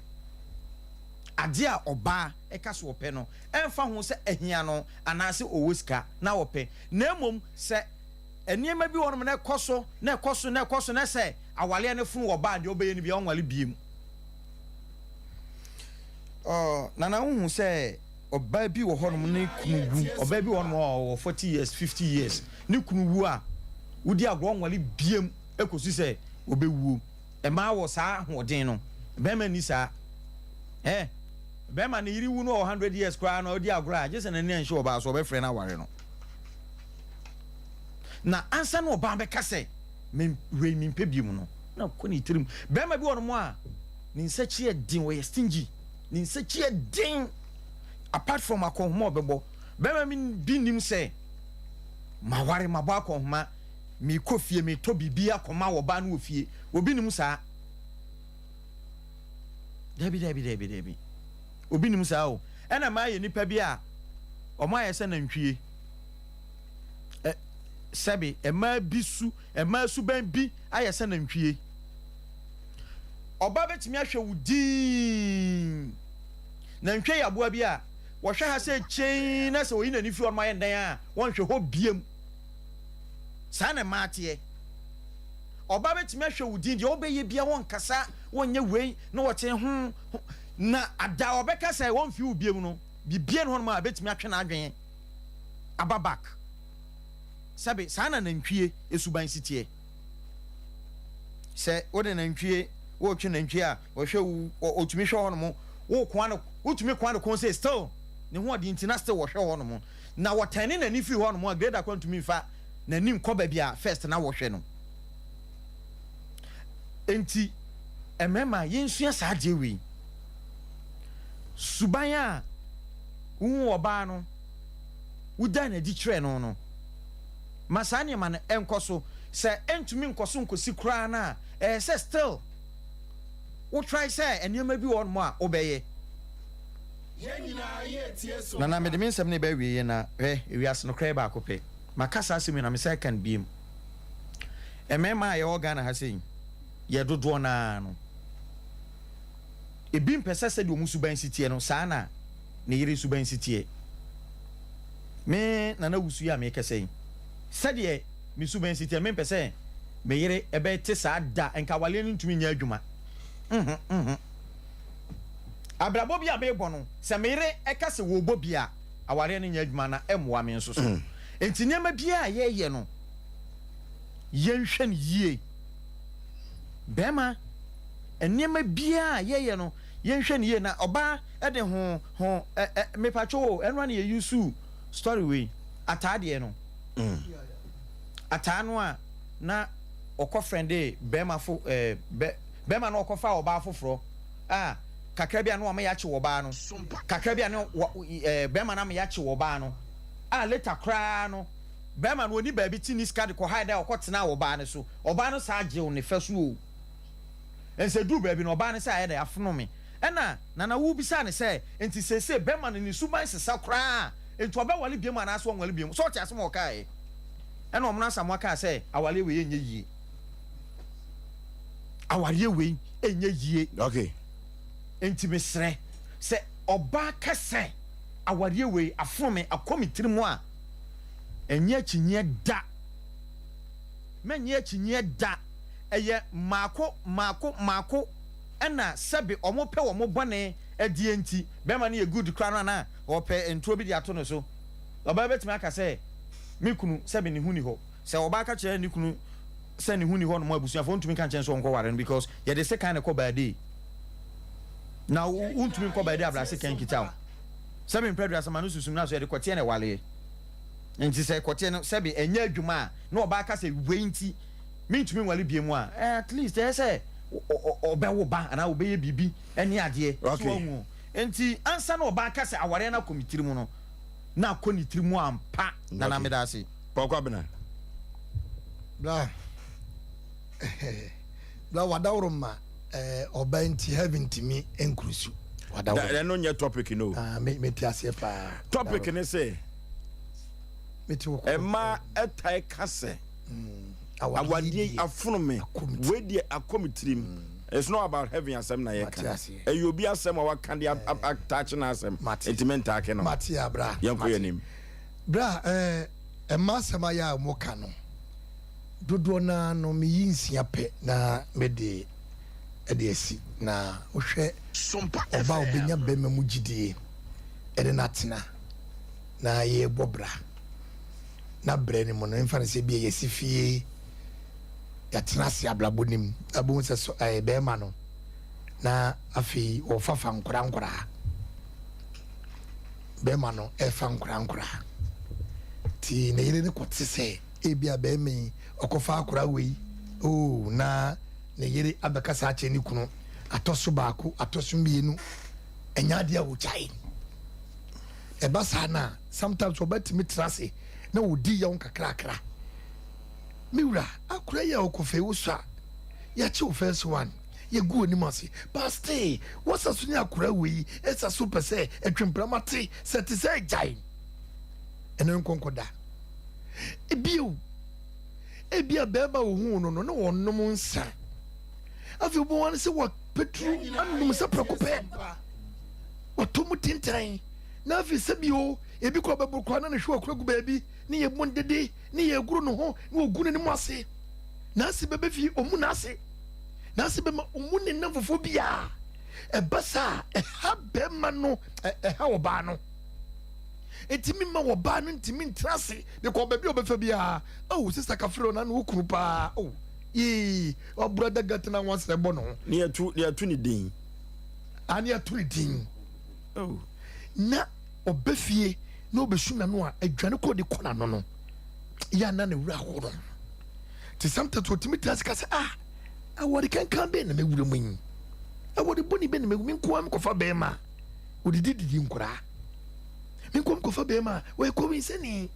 Adeɛ a ɔbaa ɛka so ɔpɛ no, ɛmfa ho sɛ ahia no anaasɛ ɔwɔ sika na ɔpɛ. Na mmom sɛ nneɛma bi wɔ nom na ɛkɔ so na ɛkɔ so na ɛkɔ so na sɛ awareɛ no fono ɔbaa deɛ ɔbɛyɛ no bi a ɔnware biem. Nana wohu sɛ ɔbaa bi wɔ hɔnom ne kunu wu, ɔbaa bi wɔ hɔnom a ɔwɔ 40 years, 50 years, ne kunu wu a wodi agorɔ ɔnware biem ekosi sɛ ɔbɛwuo. Mmaa wɔ saa ahoɔden no, barima nni saa. Ɛ, barima ne yere wu no ɔwɔ 100 years koraa na ɔdi agorɔ a, gye sɛ n'ani anhye ɔbaa so, ɔbɛfrɛ no aware no. Na ansa na ɔbaa bɛka sɛ, me wei mempɛ biom no, na kɔ ne tirim. Barima bi wɔ nom a, ne nsa kyi yɛ den, ɔyɛ stingy. Ne nsa kyi yɛ den. Apart from akɔnhoma a ɔbɛbɔ, barima bi nim sɛ, maware, mabɔ akɔnhoma, mekɔ fie metɔ biribi akɔma ɔbaa no wɔ fie. Obi nim saa? Dabi, dabi, dabi, dabi. Obi nim saa o. Ɛna maa yɛ nipa bi a wɔn ayɛ sɛ nantwie. Ɛ sɛbi mmaa bi su mmaa suban bi ayɛ sɛ nantwie. Ɔbaa bɛtumi ahwɛ wo dinn. Nantwie yɛ aboa bi a wɔhwɛ ha sɛ kyɛn na sɛ oyi n'ani fi hɔ nom ayɛ ndan a wɔnhwɛ hɔ biem. Saa na mmaa teɛ. Ɔbaa bɛtumi ahwɛ wo din, deɛ wobɛyɛ biara wɔnkasa, wɔnyɛ wei na wɔte ho ho. Na ada a ɔbɛka sɛ wɔmfi wo biom no, biribiara nni hɔnom a ɛbɛtumi atwe n'adwene aba back. Sɛbe, saa na nantwie suban si teɛ. Sɛ wode nantwie, woretwe nantwie a, ɔhwɛ wo, ɔtumi hwɛ hɔnom, wokoa no, wotumi koa no kɔn sei, still ne ho ɔden nti na still wɔhwɛ hɔnom. Na wɔtɛne n'ani firi hɔnom a, grader koraa ntumi mfa n'ani nkɔ baabi a first na wɔhwɛ no. Enti mmarima yɛnsua saa adeɛ wei. Suban a wohu ɔbaa no, woda no adi kyerɛ no no, ma saa nneɛma no nkɔ so. Sɛ ɛntumi nkɔ so nkɔsi koraa no a, ɛyɛ sɛ still wo try sɛ nneɛma bi wɔ hɔnom a wobɛyɛ. Nana mede me nsɛm no reba awieɛ na hwɛ, ewiase nokorɛ yɛ baako pɛ. Maka saa asɛm yi na mesan ka no biom. Mmarima a yɛwɔ Ghana ha sei, yɛ dodoɔ no ara no, ebi mpɛ sɛ sɛdeɛ wɔn suban si teɛ no, saa na ne yere suban si teɛ. Me Nana Wusu yi a merekasa yi, sɛdeɛ me suban si teɛ, mempɛ sɛ me yere bɛte saa da, nka awareɛ no ntumi nyɛ adwuma. Nhu, nhu. Abrabɔ bi a merebɔ no, sɛ me yere ka sɛ wɔrebɔ bi a, awareɛ no nyɛ adwuma na ɛmmoa me nso so. Enti nneɛma biara a yɛreyɛ no, yɛnhwɛ no yie. Bɛrima, nneɛma biara a yɛyɛ no, yɛnhwɛ no yie. Na ɔbaa de ho ho ɛ ɛ mepatwo o, ɛno na yɛ use story wei, ataa deɛ no. Ataa no a na ɔkɔ frɛnde bɛrima fo ɛɛ bɛ bɛrima no ɔkɔfa ɔbaa foforɔ a kakra bi a na wama yɛakye ɔbaa no, kakra bi a na wa ɛɛ bɛrima no ama yɛakye ɔbaa no a later koraa no bɛrima no ɔni baabi te ne sika de kɔ hide a ɔkɔ tenaa ɔbaa no so, ɔbaa no saa gyew ne fɛ so o. Ɛnsɛ duru baabi no ɔbaa no sɛ ayɛ dɛ afono me. Ɛna Nana wo bisaa no sɛ nti seesei bɛrima no ne suban sesa koraa a nti ɔbɛwale biom anaasɛ ɔnwale biom? Sɛ ɔte asɛm a ɔkaeɛ? Ɛna Ɔmono Asamoah kaa sɛ awareɛ wei ɛnyɛ yie. Awareɛ wei ɛnyɛ yie. Okay. Nti mesrɛ sɛ ɔbaa ka sɛ awareɛ wei afono me akɔ me tiri mu a ɛnyɛ akyinnyeɛ da. Mɛnyɛ akyinnyeɛ da. Ɛyɛ mmaako mmaako mmaako ɛna sɛbe ɔmo pɛ wɔn bɔne adie nti bɛrima no yɛ good koraa no a na ɔpɛ nturo bi de ato ne so. Ɔbaa bɛtumi aka sɛ me kunu sɛbe ne ho ni hɔ. Sɛ ɔbaa ka kyerɛ ne kunu sɛ ne ho ni hɔ nom a abusuafoɔ ntumi nka nkyɛn sɛ ɔnkɔ ware no because yɛde sekan na ɛkɔ baadee na wontumi nkɔ baadee abra sekan nkita wo. Sɛbe mpɛ aduasa ma no susum na so yɛde kɔteɛ na ɛwaleɛ. Nti sɛ kɔteɛ no sɛbe ɛnyɛ adwuma a na ɔbaa ka sɛ wei nti mentumi nware bie mu a at least ɛyɛ sɛ ɔbɛwo ba anaa ɔbɛyɛ biribi ne adeɛ. So wahu. Nti ansa na ɔbaa ka sɛ awareɛ no akɔ me tiri mu no na akɔ ne tiri mu ampa. Nana meda ase. Paul Kwabena. Bra bra wadaworo ma ɔba nti heaven ntumi nkurusu. Wadaworo. Ɛno nyɛ topic no. Ah, me me ti aseɛ paa. Topic ne sɛ. Me ti wɔ kɔ. Ɛma ɛtae ka sɛ. Awadeɛ yi afono me. Wei deɛ akɔ me tirim. It's not about heaven asɛm na yɛka. Ɛyɛ obi asɛm a waka de ataakye n'asɛm. Nti mentaake no. Mate a bra. Yɛnkɔ yɛn anim. Bra ɛɛ ɛma asɛm ayɛ a wɔka no dodoɔ no ara no meyi nsia pɛ na mede ɛde asi na wohwɛ ɔba a ɔbɛnya bɛrima mu gyidie ɛde no atena na yɛrebɔ bra na brɛ no mu no mfa no sɛ bi a yɛsi fie. Yɛatena ase abrabɔ no mu abɛhu sɛ so ɛyɛ bɛrima no na afei wɔfafa nkora nkoraa. Bɛrima no ɛfa nkora nkoraa. Nti ne yere no kɔte sɛ ebi a bɛrima yi ɔkɔfa akora wei oh na ne yere abɛkasa akyerɛ ne kunu atɔ so baako atɔ so mmienu ɛnyɛ adeɛ a wɔgyae. Ɛba saa no a sometimes ɔbɛtumi tena ase na wɔdi yaw nkakrakra. Me wura, akora yi a ɔkɔfa yi wo so a yɛakye wo first one yɛgu w'anim ase but still wosa so ne akora wei ɛsa so pɛ sɛ ɛtwemprama te sɛ te sɛ agyae ɛno nkɔnkɔ da. Ebio, ebia bɛrima ohuu no no na wɔnom nsa. Afei wobɛhu ano sɛ wɔpɛturu anom nsa prɛko pɛ. Wɔtɔ mu tentan. Na afei sɛbio, ebi kɔ bɛboro koraa na ne hwe wakura gu baabi ne yɛ mu ndede ne yɛ goro ne ho na wɔgu n'anim ase. N'ase bɛbɛ fie, ɔmu n'ase. N'ase bɛma ɔmu ne nnamfofoɔ biara. Ɛba saa a, ɛha bɛrima no, ɛha ɔbaa no. Ɛtumi ma ɔbaa no ntumi ntena ase because baabi a ɔbɛfa biara, oh, sista kafrɛ na ne wo kunu paa, oh, yee, wabura daga tena ho asrɛ bɔ ne ho. Ne yɛtu, ne yɛtu ne din. A ne yɛtu ne din. Oh. Na ɔbɛ fie na ɔbɛsu n'ano a, adwane kɔ de kɔ n'ano no, yɛ ana ne wura horo. Te sometimes ɔtumi tena ase ka sɛ, ah, awɔde kankan bɛn na mɛwura mu yi? Awɔde bɔne bɛn na mɛwura mu? Me nko ara mekɔfa bɛrima a, ɔdidi didi nkoraa. Me nko mekɔfa bɛrima a, ɔyɛ kɔwinsani.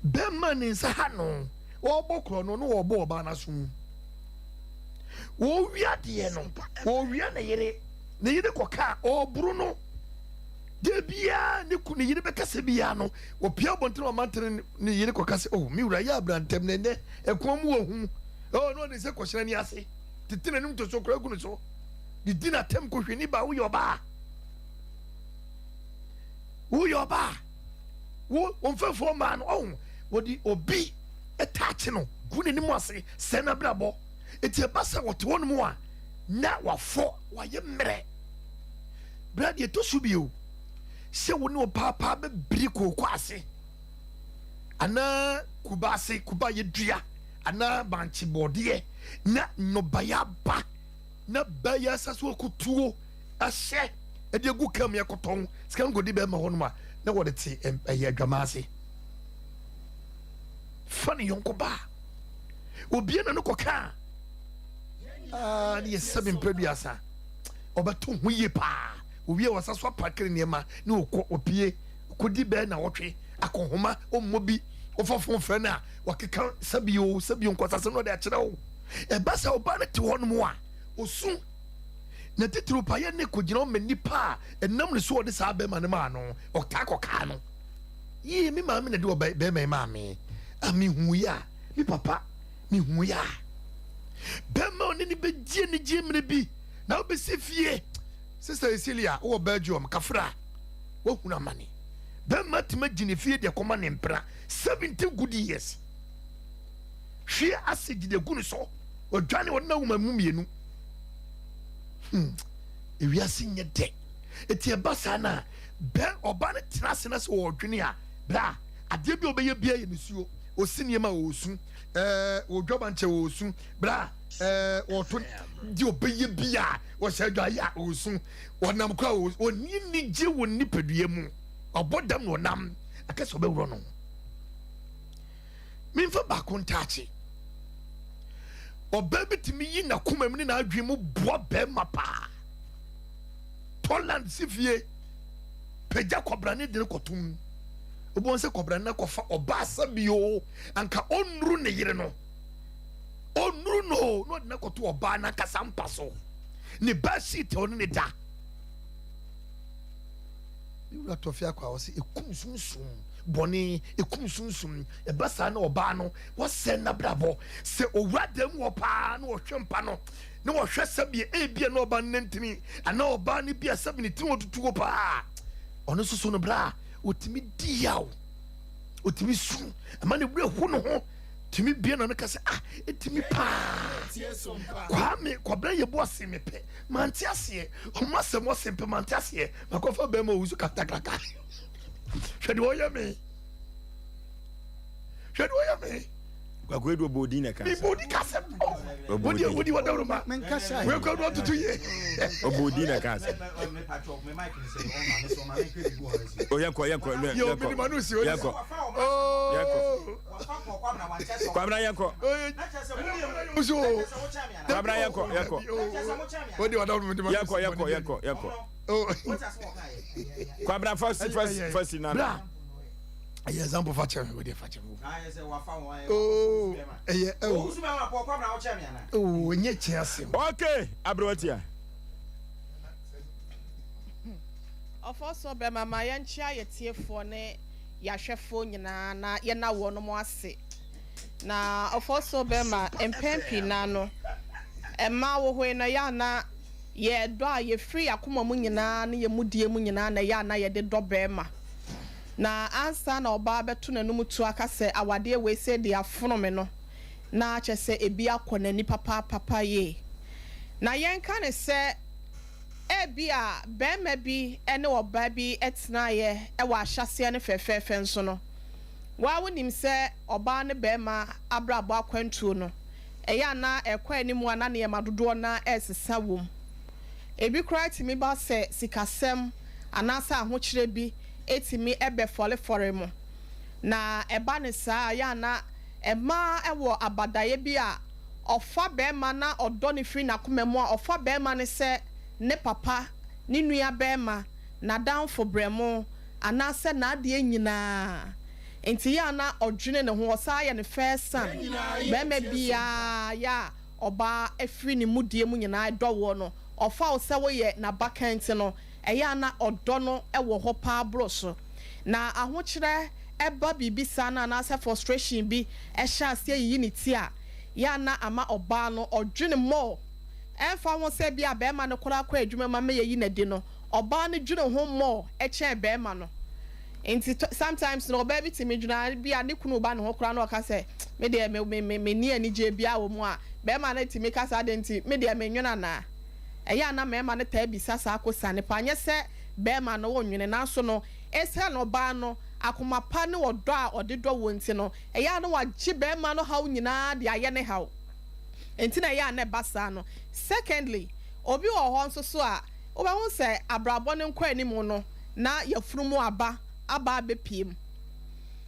Bɛrima ne nsa ha no, ɔrebɔ korɔ no, na ɔrebɔ ɔbaa no aso mu. Wɔwia deɛ no, wɔwia ne yere, ne yere kɔka a, ɔreboro no. Da biara ne ku ne yere bɛkasa biara no, wɔpia abɔnten wɔ amantene ne yere kɔka sɛ, oh, me wura yɛ abrantɛm na ɛnɛ ɛkoa mu wɔ hu. Oh, na ɔde nsa kɔhyɛ n'ani ase, tete n'anim to so koraa gu ne so, de di n'atɛm kɔhwɛ ni ba, woyɛ ɔbaa. Woyɛ ɔbaa. Wo, wɔn mfɛfoɔ mmaa no, ɔho, wɔde obi taakye no, gu n'anim ase, sɛe n'abrabɔ. Eti ɛba sɛ wɔte hɔ nom a, na wafɔ, wayɛ mmerɛ. Berɛ deɛ ɛtɔ so bio, sɛ wo ne ɔpaapaa bɛbiri kooko ase, anaa kuba ase, kuba yɛdua, anaa bankye bɔɔdeɛ, na nnɔbaeɛ aba, na bɛyɛ asa so akutuo ahyɛ ɛde agu kam yɛkɔtɔn sika no kɔdi bɛrima hɔ nom a, na wɔde te ɛyɛ adwaman ase. Fa ne yɔnko baa. Obie na no kɔka a, ne yɛ sɛbe mprɛduasa. Ɔbɛto ho yie paa. Owie a wɔsa so apakere nneɛma ne ɔkɔ ɔpie kɔdi bɛɛ na ɔtwe akɔhoma ɔmmɔ bi ɔfa fon frɛ no a wakeka sɛbio sɛbio nkwasasɛm na ɔde akyerɛ wo. Ɛba sɛ ɔbaa no te hɔ nom a ɔsu na titiriw pa yɛ ne kɔgyina ɔma nipa a ɛnam ne so ɔde saa bɛrima no maa no ɔtaa kɔkaa no. Yie me maame na de ɔbɛ bɛrima yi maa me a mehu yɛ a me papa mehu yɛ a bɛrima ɔne ne bɛgye anigye mmerɛ bi na wobɛsi fie. Sister Cecilia wowɔ Belgium kafra woahunu amane bɛrima tumi agye ne fie de kɔma ne mpena 70 good years hwie ase gyina gu ne so ɔdwane ɔne na woma mu mmienu. Ewiase nyɛ dɛ. Eti ɛba saa na bɛ ɔba no tena ase na sɛ ɔredwene a bra adeɛ bi a ɔbɛyɛ biara yɛ nisuo. Ɔsi nneɛma a ɔresu, ɛɛ ɔredwa bankyɛ ɔresu, bra ɛɛ ɔreto deɛ ɔbɛyɛ biara ɔhyɛ adwaeɛ a ɔresu, ɔnam koraa ɔresu, ɔnni anigye wɔ nipadua mu, ɔbɔ dam na ɔnam aka sɛ ɔbɛworɔ no. Memfa baako ntaakye. Ɔbaa bi tumi yi n'akoma mu ne n'adwene mu boa bɛrima paa. Tɔland si fie, pagya kɔbrane de no kɔtom. Wobɛhu sɛ kɔbrane no akɔfa ɔbaa sa bio, anka ɔnnuru ne yere no. Ɔnnuru no, na ɔde no akɔto ɔbaa no ankasa mpa so. Ne bed sheet a ɔne ne da. Me wura Tɔfe Akwa ɔse ekum sunsum bɔne, ekum sunsum. Ɛba saa na ɔbaa no wasɛe n'abrabɔ. Sɛ owura dan mu hɔ paa na ɔhwɛ mpa no na ɔhwɛ sɛdeɛ ebia na ɔbaa no nantini anaa ɔbaa no bi a sɛbi ne tiri ɔtutu hɔ paa, ɔno nso so no bra a ɔtumi di yaw, ɔtumi su, ɛma ne werɛ ho ne ho, tumi bie n'ano ka sɛ ah, ɛtumi paa. Kwame Kwabena Yeboah se mepɛ, mante aseɛ, ɔmo asɛm ɔse mpɛ mante aseɛ. Makɔfa bɛrima owu so katakata. Hwɛ deɛ ɔyɛ me. Hwɛ deɛ ɔyɛ me. Kwaku Edu ɔbɔ odin na ɛka asɛm. Mebɔ odin ka asɛm. Wodi wodi wɔ dawuro ma. Menkasa. Wei kɔ no tutu yie. Ɔbɔ odin na ɛka asɛm. O yɛnkɔ yɛnkɔ yɛnkɔ yɛnkɔ yɛnkɔ Kwabena yɛnkɔ. Kwabena yɛnkɔ yɛnkɔ. Yɛnkɔ yɛnkɔ yɛnkɔ yɛnkɔ. Kwabena fasi fasi fasi nana. Ɛyɛ example fa kyerɛ me wo deɛ fa kyerɛ me oo ɛyɛ ɛwɔ oo ɛnyɛ kyɛ asɛm. Okay aberewatia. Ɔfɔsɔ bɛma ma yɛnkyea yɛ tiefoɔ ne yɛahwɛfoɔ nyinaa na yɛna wɔnom ase. Na ɔfɔsɔ bɛma mpɛn pii naa no ɛma wohoe no ɛyɛ a na yɛ dɔ a yɛfiri yɛakoma mu nyinaa ne yɛ mudie mu nyinaa na ɛyɛ a na yɛde dɔ bɛɛma. Na ansa na ɔbaa bɛto n'anom tuo aka sɛ awadeɛ wei sei deɛ afono me no, na kyerɛ sɛ ebi akɔ n'ani papaapapa yie. Na yɛnka no sɛ ebia barima bi ne ɔbaa bi tenaeɛ wɔ ahyɛaseɛ no fɛfɛɛfɛ nso no, wo ara wonim sɛ ɔbaa ne barima abrabɔ akwantuo no, ɛyɛ a na ɛrekɔ anim a na nneɛma dodoɔ no ara resesa wɔ mu. Ebi koraa tumi ba sɛ sikasɛm anaasɛ ahokyerɛ bi tumi bɛfɔrefɔre mo. Na ɛba no saa a, ɛyɛ a na mmaa wɔ abadaeɛ bi a ɔfa barima na ɔdɔ no firi n'akoma mu a, ɔfa barima no sɛ ne papa, ne nua barima, n'adamfo brɛmo, anaasɛ n'adeɛ nyinaa. Nti yɛ a na ɔdwene ne ho, ɔsan yɛ ne first son. Barima biara yɛ a ɔbaa firi ne mudie mu nyinaa dɔ woɔ no, ɔfa wo sɛ woyɛ n'abakan nti no, ɛyɛ a na ɔdɔ no wɔ hɔ paa boro so. Na ahokyerɛ ba biribi saa no anaasɛ frustration bi hyɛ aseɛ yiyi ne ti a, yɛ a na ama ɔbaa no ɔdwene more. Ɛmfa ho sɛ ebia barima no koraa kɔ adwuma mu ama yɛayi no adi no, ɔbaa no dwene ho more kyɛn barima no. Nti sometimes no ɔbaa bi tumi dwene a ebia ne kunu ba ne ho koraa na ɔka sɛ, me deɛ me me menni anigyeɛ biara wɔ mu a, barima no tumi ka sɛ adɛn nti, me deɛ mennwene anaa? Ɛyɛ a na mmarima no taa bisa saa kosiane paa, nyɛ sɛ barima no nnwene, nanso no, esiane ɔbaa no akoma pa ne ɔdɔ a ɔde dɔ woɔ nti no, ɛyɛ a na wagye barima no haw nyinaa de ayɛ ne haw. Enti na ɛyɛ a na ɛba saa no. Secondly, obi wɔ hɔ nso so a, wobɛhu sɛ abrabɔ no nkɔanim no, na yafunu mu aba aba abɛpue mu.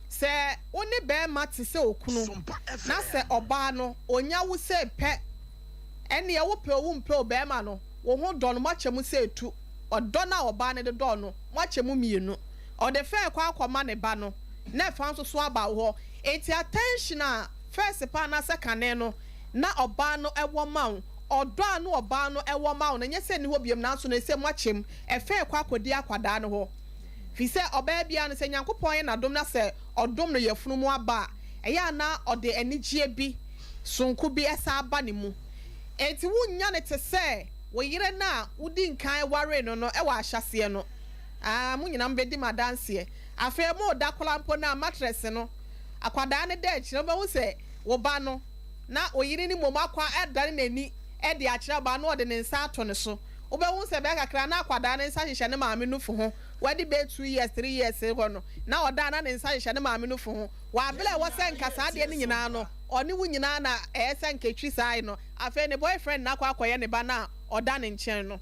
Sɛ wo ne barima te sɛ okunu, na sɛ ɔbaa no, ɔnya wo sei pɛ, Ɛnneɛ wopɛ o wompɛ o barima no wo ho dɔ no moakyɛ mu sɛ etu, ɔdɔ no a ɔbaa no de dɔɔ no moakyɛ mu mmienu. Ɔde fɛɛ kɔ akɔma ne ba no na ɛfa nso so aba wo hɔ. Enti attention a first paa anaasɛ kane no na ɔbaa no wɔ ma wo, ɔdɔ a na ɔbaa no wɔ ma wo no ɛnyɛ sɛ ɛnni hɔ biom nanso no ɛsɛ moakyɛ mu, ɛfɛɛ kɔ akɔdi akwadaa no hɔ. Firi sɛ ɔbaa biara no sɛ Nyankopɔn yɛ n'adom na sɛ ɔdom no yafunu mu aba a, ɛyɛ a na ɔde anigyeɛ bi sononko bi san ba ne mu. Enti wunnya no te sɛ wo yere no a wudii nkan waree no no wɔ ahyɛaseɛ no. Aa, mo nyinaa mobɛdi me adanseɛ. Afei moreda koraa mpo no a, matrɛse no, akwadaa no da akyire, wobɛhu sɛ wo ba no, na wo yere no mmom akɔ adane n'ani de akyerɛ ɔbaa no na ɔde ne nsa ato ne so. Wobɛhu sɛ ɛbɛyɛ kakra na akwadaa no nsa hyehyɛ ne maame nufu ho. Wadi bɛyɛ 2 years, 3 years rekɔ no, na ɔda a na ne nsa hyehyɛ ne maame nufu ho. Wɔ abere a ɛwɔ sɛ nka saa adeɛ no nyinaa no, ɔne wo nyinaa na ɛyɛ sɛ nka ɛtwi saa no, afei ne boyfriend no akɔ akɔyɛ ne ba no a ɔda ne nkyɛn no.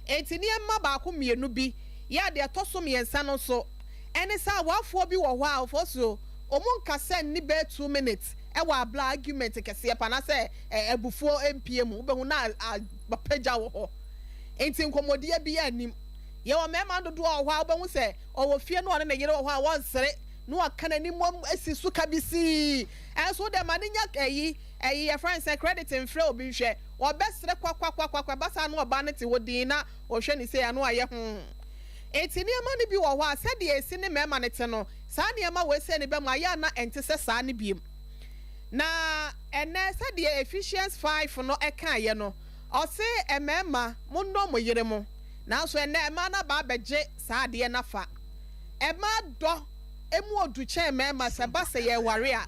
Enti nneɛma baako mmienu bi yɛ a deɛ ɛtɔ so mmiɛnsa no nso ɛne sɛ awafoɔ bi wɔ hɔ a wɔfɔ so wɔn nkasa nni bɛyɛ 2 minutes ɛwɔ abla argument kɛseɛ pa anaasɛ abufuo mpie mu wobɛhu na apagya wɔ hɔ. Enti nkɔmmɔdeɛ bi anim. Yɛwɔ mmarima dodoɔ wɔ hɔ a wobɛhu sɛ ɔwɔ fie na ɔne ne yere wɔ hɔ a wɔnsere na waka n'anim asi so ka bi sii. Ɛnso wo deɛ ma no nya ɛyi ɛyi yɛfrɛ no sɛ credit mfrɛ obi nhwɛ ɔbɛsere kwakwakwakwa ɛba saa na ɔbaa no te hɔ dinn na ɔhwɛ ne sei ano ayɛ ho. Enti nneɛma no bi wɔ hɔ a sɛdeɛ ɛsi ne mmarima no te no saa nneɛma wei sei no bɛ mu ayɛ a na ɛnte sɛ saa no biem. Na ɛnɛ sɛdeɛ Ephesians 5 no ɛkaeɛ no ɔse mmarima monnɔ mo yere mo, nanso ɛnɛ mmaa no aba abɛgye saa adeɛ no afa. Mmaa dɔ emu odu kyɛn mmarima sɛ ɛba sɛ yɛreware a,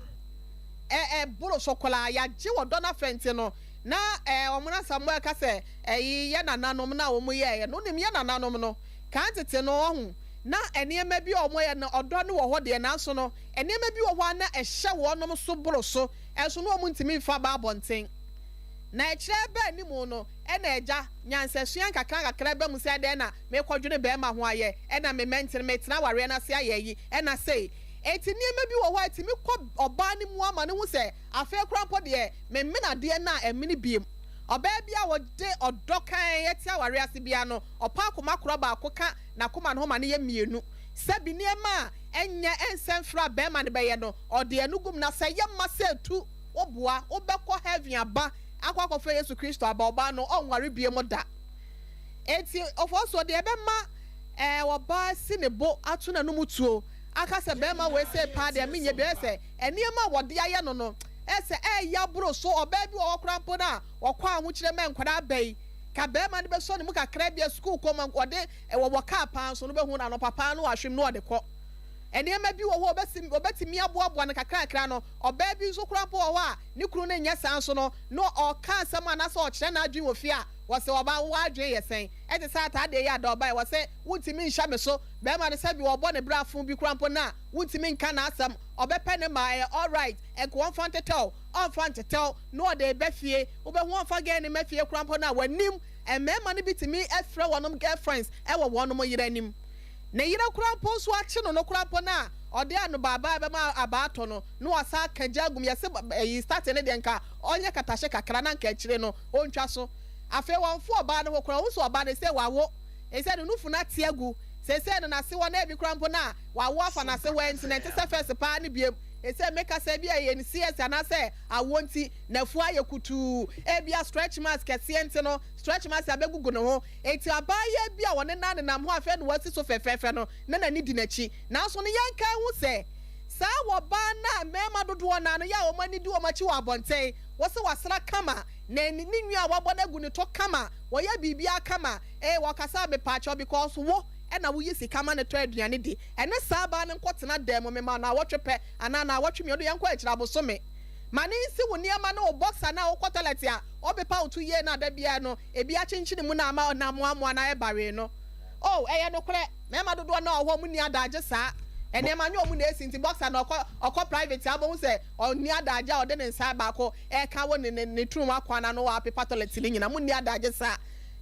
ɛ ɛboro so koraa. Yɛagye ɔdɔ no afa nti no, na ɛ wɔn asɛm ɛka sɛ ɛyi yɛ nananom na wɔn yɛɛyɛ no. Wonim yɛ nananom no, kan tete no ɔho na nneɛma bi a wɔyɛ no ɔdɔ no wɔ hɔ deɛ, nanso no nneɛma bi wɔ hɔ a na ɛhyɛ wɔnom so boro so. Nso na wɔntumi mfa ba abɔnten. Na ɛkyerɛ ba anim no, ɛna agya, nyansasua nkakrankakra ba mu sɛ adɛn na merekɔdwene barima ho ayɛ, ɛna me mɛntene, meretena awareɛ no ase ayɛ ayi, ɛna sei. Enti nneɛma bi wɔ hɔ a ɛtumi kɔ ɔbaa no mu ara ma no hu sɛ afei koraa mpo deɛ memene adeɛ no a ɛmene bio. Ɔbaa bi a ɔde ɔdɔ kann te awareɛ ase biara no, ɔpɛ akoma korɔ baako ka n'akoma no ho ma no yɛ mmienu. Sɛbi nneɛma a ɛnyɛ ɛnsɛ mfra a barima no bɛyɛ no, ɔde ɛno gu mu. Na sɛ ɛyɛ ma sɛ ɛtu wo boa, wobɛkɔ heaven aba akɔ akɔfa Yesu Kristo aba, ɔbaa no ɔnware biom da. Enti ɔfɔɔsoɔ deɛ ɛbɛma ɛɛ ɔbaa asi ne bo ato n'anum tuo aka sɛ barima wei sei paa deɛ menyɛ bi, ɛyɛ sɛ nneɛma a wɔde ayɛ no no ɛyɛ sɛ ɛɛya aboro so. Ɔbaa bi wɔ hɔ koraa mpo no a ɔkɔ ahokyerɛ ma nkwadaa aba yi, ka barima no bɛsɔ ne mu kakra bi a sukuu kɔ ma wɔde wɔwɔ kaa paa nso no wobɛhu no anɔpa paa no wahwem na ɔde kɔ. Nneɛma bi wɔ hɔ a obesi obetumi aboaboa no kakrakra no. Ɔbaa bi nso koraa mpo wɔ hɔ a ne kunu no nyɛ saa nso no, na ɔka asɛm anaasɛ ɔkyerɛ n'adwene wɔ fie a, wɔse ɔbaa wo w'adwene yɛ sɛn? Ɛte sɛ ataadeɛ yi a da ɔbaeɛ, wɔse wontumi nhyɛ me so. Barima no sɛbi ɔbɔ ne bra fo bi koraa mpo no a, wontumi nka n'asɛm. Ɔbɛpɛ ne mmaa, ɛyɛ alright, nka ɔmfa ntetɛw, ɔmfa ntetɛw, na ɔde reba fie. Wobɛhu ɔmfa girl no mma fie koraa mpo no a, w'anim, mmarima no bi tumi frɛ wɔnom girlfriends wɔ wɔnom yere anim. Ne yere koraa mpo nso akye no no koraa mpo no a ɔde anobaabaa bɛma abaa atɔ no na wasan aka gya agum yɛse ɛyi starting no deɛ nka ɔnyɛ katahye kakra na nka akyire no ɔntwa so. Afei wɔnfo ɔbaa no ho koraa ɔhu sɛ ɔbaa no seisei wawo seisei ne nufu no ate agu seisei no nase hɔ na ebi koraa mpo no a wawo afa nase hɔ ɛnti na ɛnte sɛ first paa no biom seisei meka sɛ ebia ɛyɛ ne CS anaasɛ awoɔ nti nafu ayɛ kutuu ebia stretch marks kɛseɛ nti no stretch marks abɛgugu ne ho. Enti abaayewa bi a ɔne no nenam hɔ a afei na wasi so fɛfɛɛfɛ no, na n'ani di n'akyi. Nanso no, yɛnkae nhu sɛ, saa ɔbaa no a mmarima dodoɔ no ara no yɛ a wɔn ani di wɔn akyi wɔ abɔnten, wose wasra kama, na ne nwi a wabɔ no agu ne to kama, wɔyɛ biribiara kama, ee, wɔkasa a mepaakyɛw because wo na woyi sika ma no tɔ aduane di. Ɛne saa baa no nkɔtena dan mu mema naawɔtwe pɛ anaa naawɔtwe mmienu, yɛnkɔ akyiri abosome. Ma no nsi wo nneɛma ne wo boxer no a wokɔ toilet a ɔbepa wo to yie no a da biara no Ebi akyenkyene mu na ama ɔnam amoamoa na ayɛ bawee no. Oh, ɛyɛ nokorɛ, mmarima dodoɔ no ara wɔ hɔ a wɔnni adaagye saa. Nneɛma nyɛ wɔn na ɛsi nti boxer no ɔkɔ ɔkɔ private a wobɛhu sɛ ɔnni adaagye a ɔde ne nsa baako ɛreka wɔ ne ne ne turom akwan ano wɔ apepa toilet no nyina. Monni adaagye saa.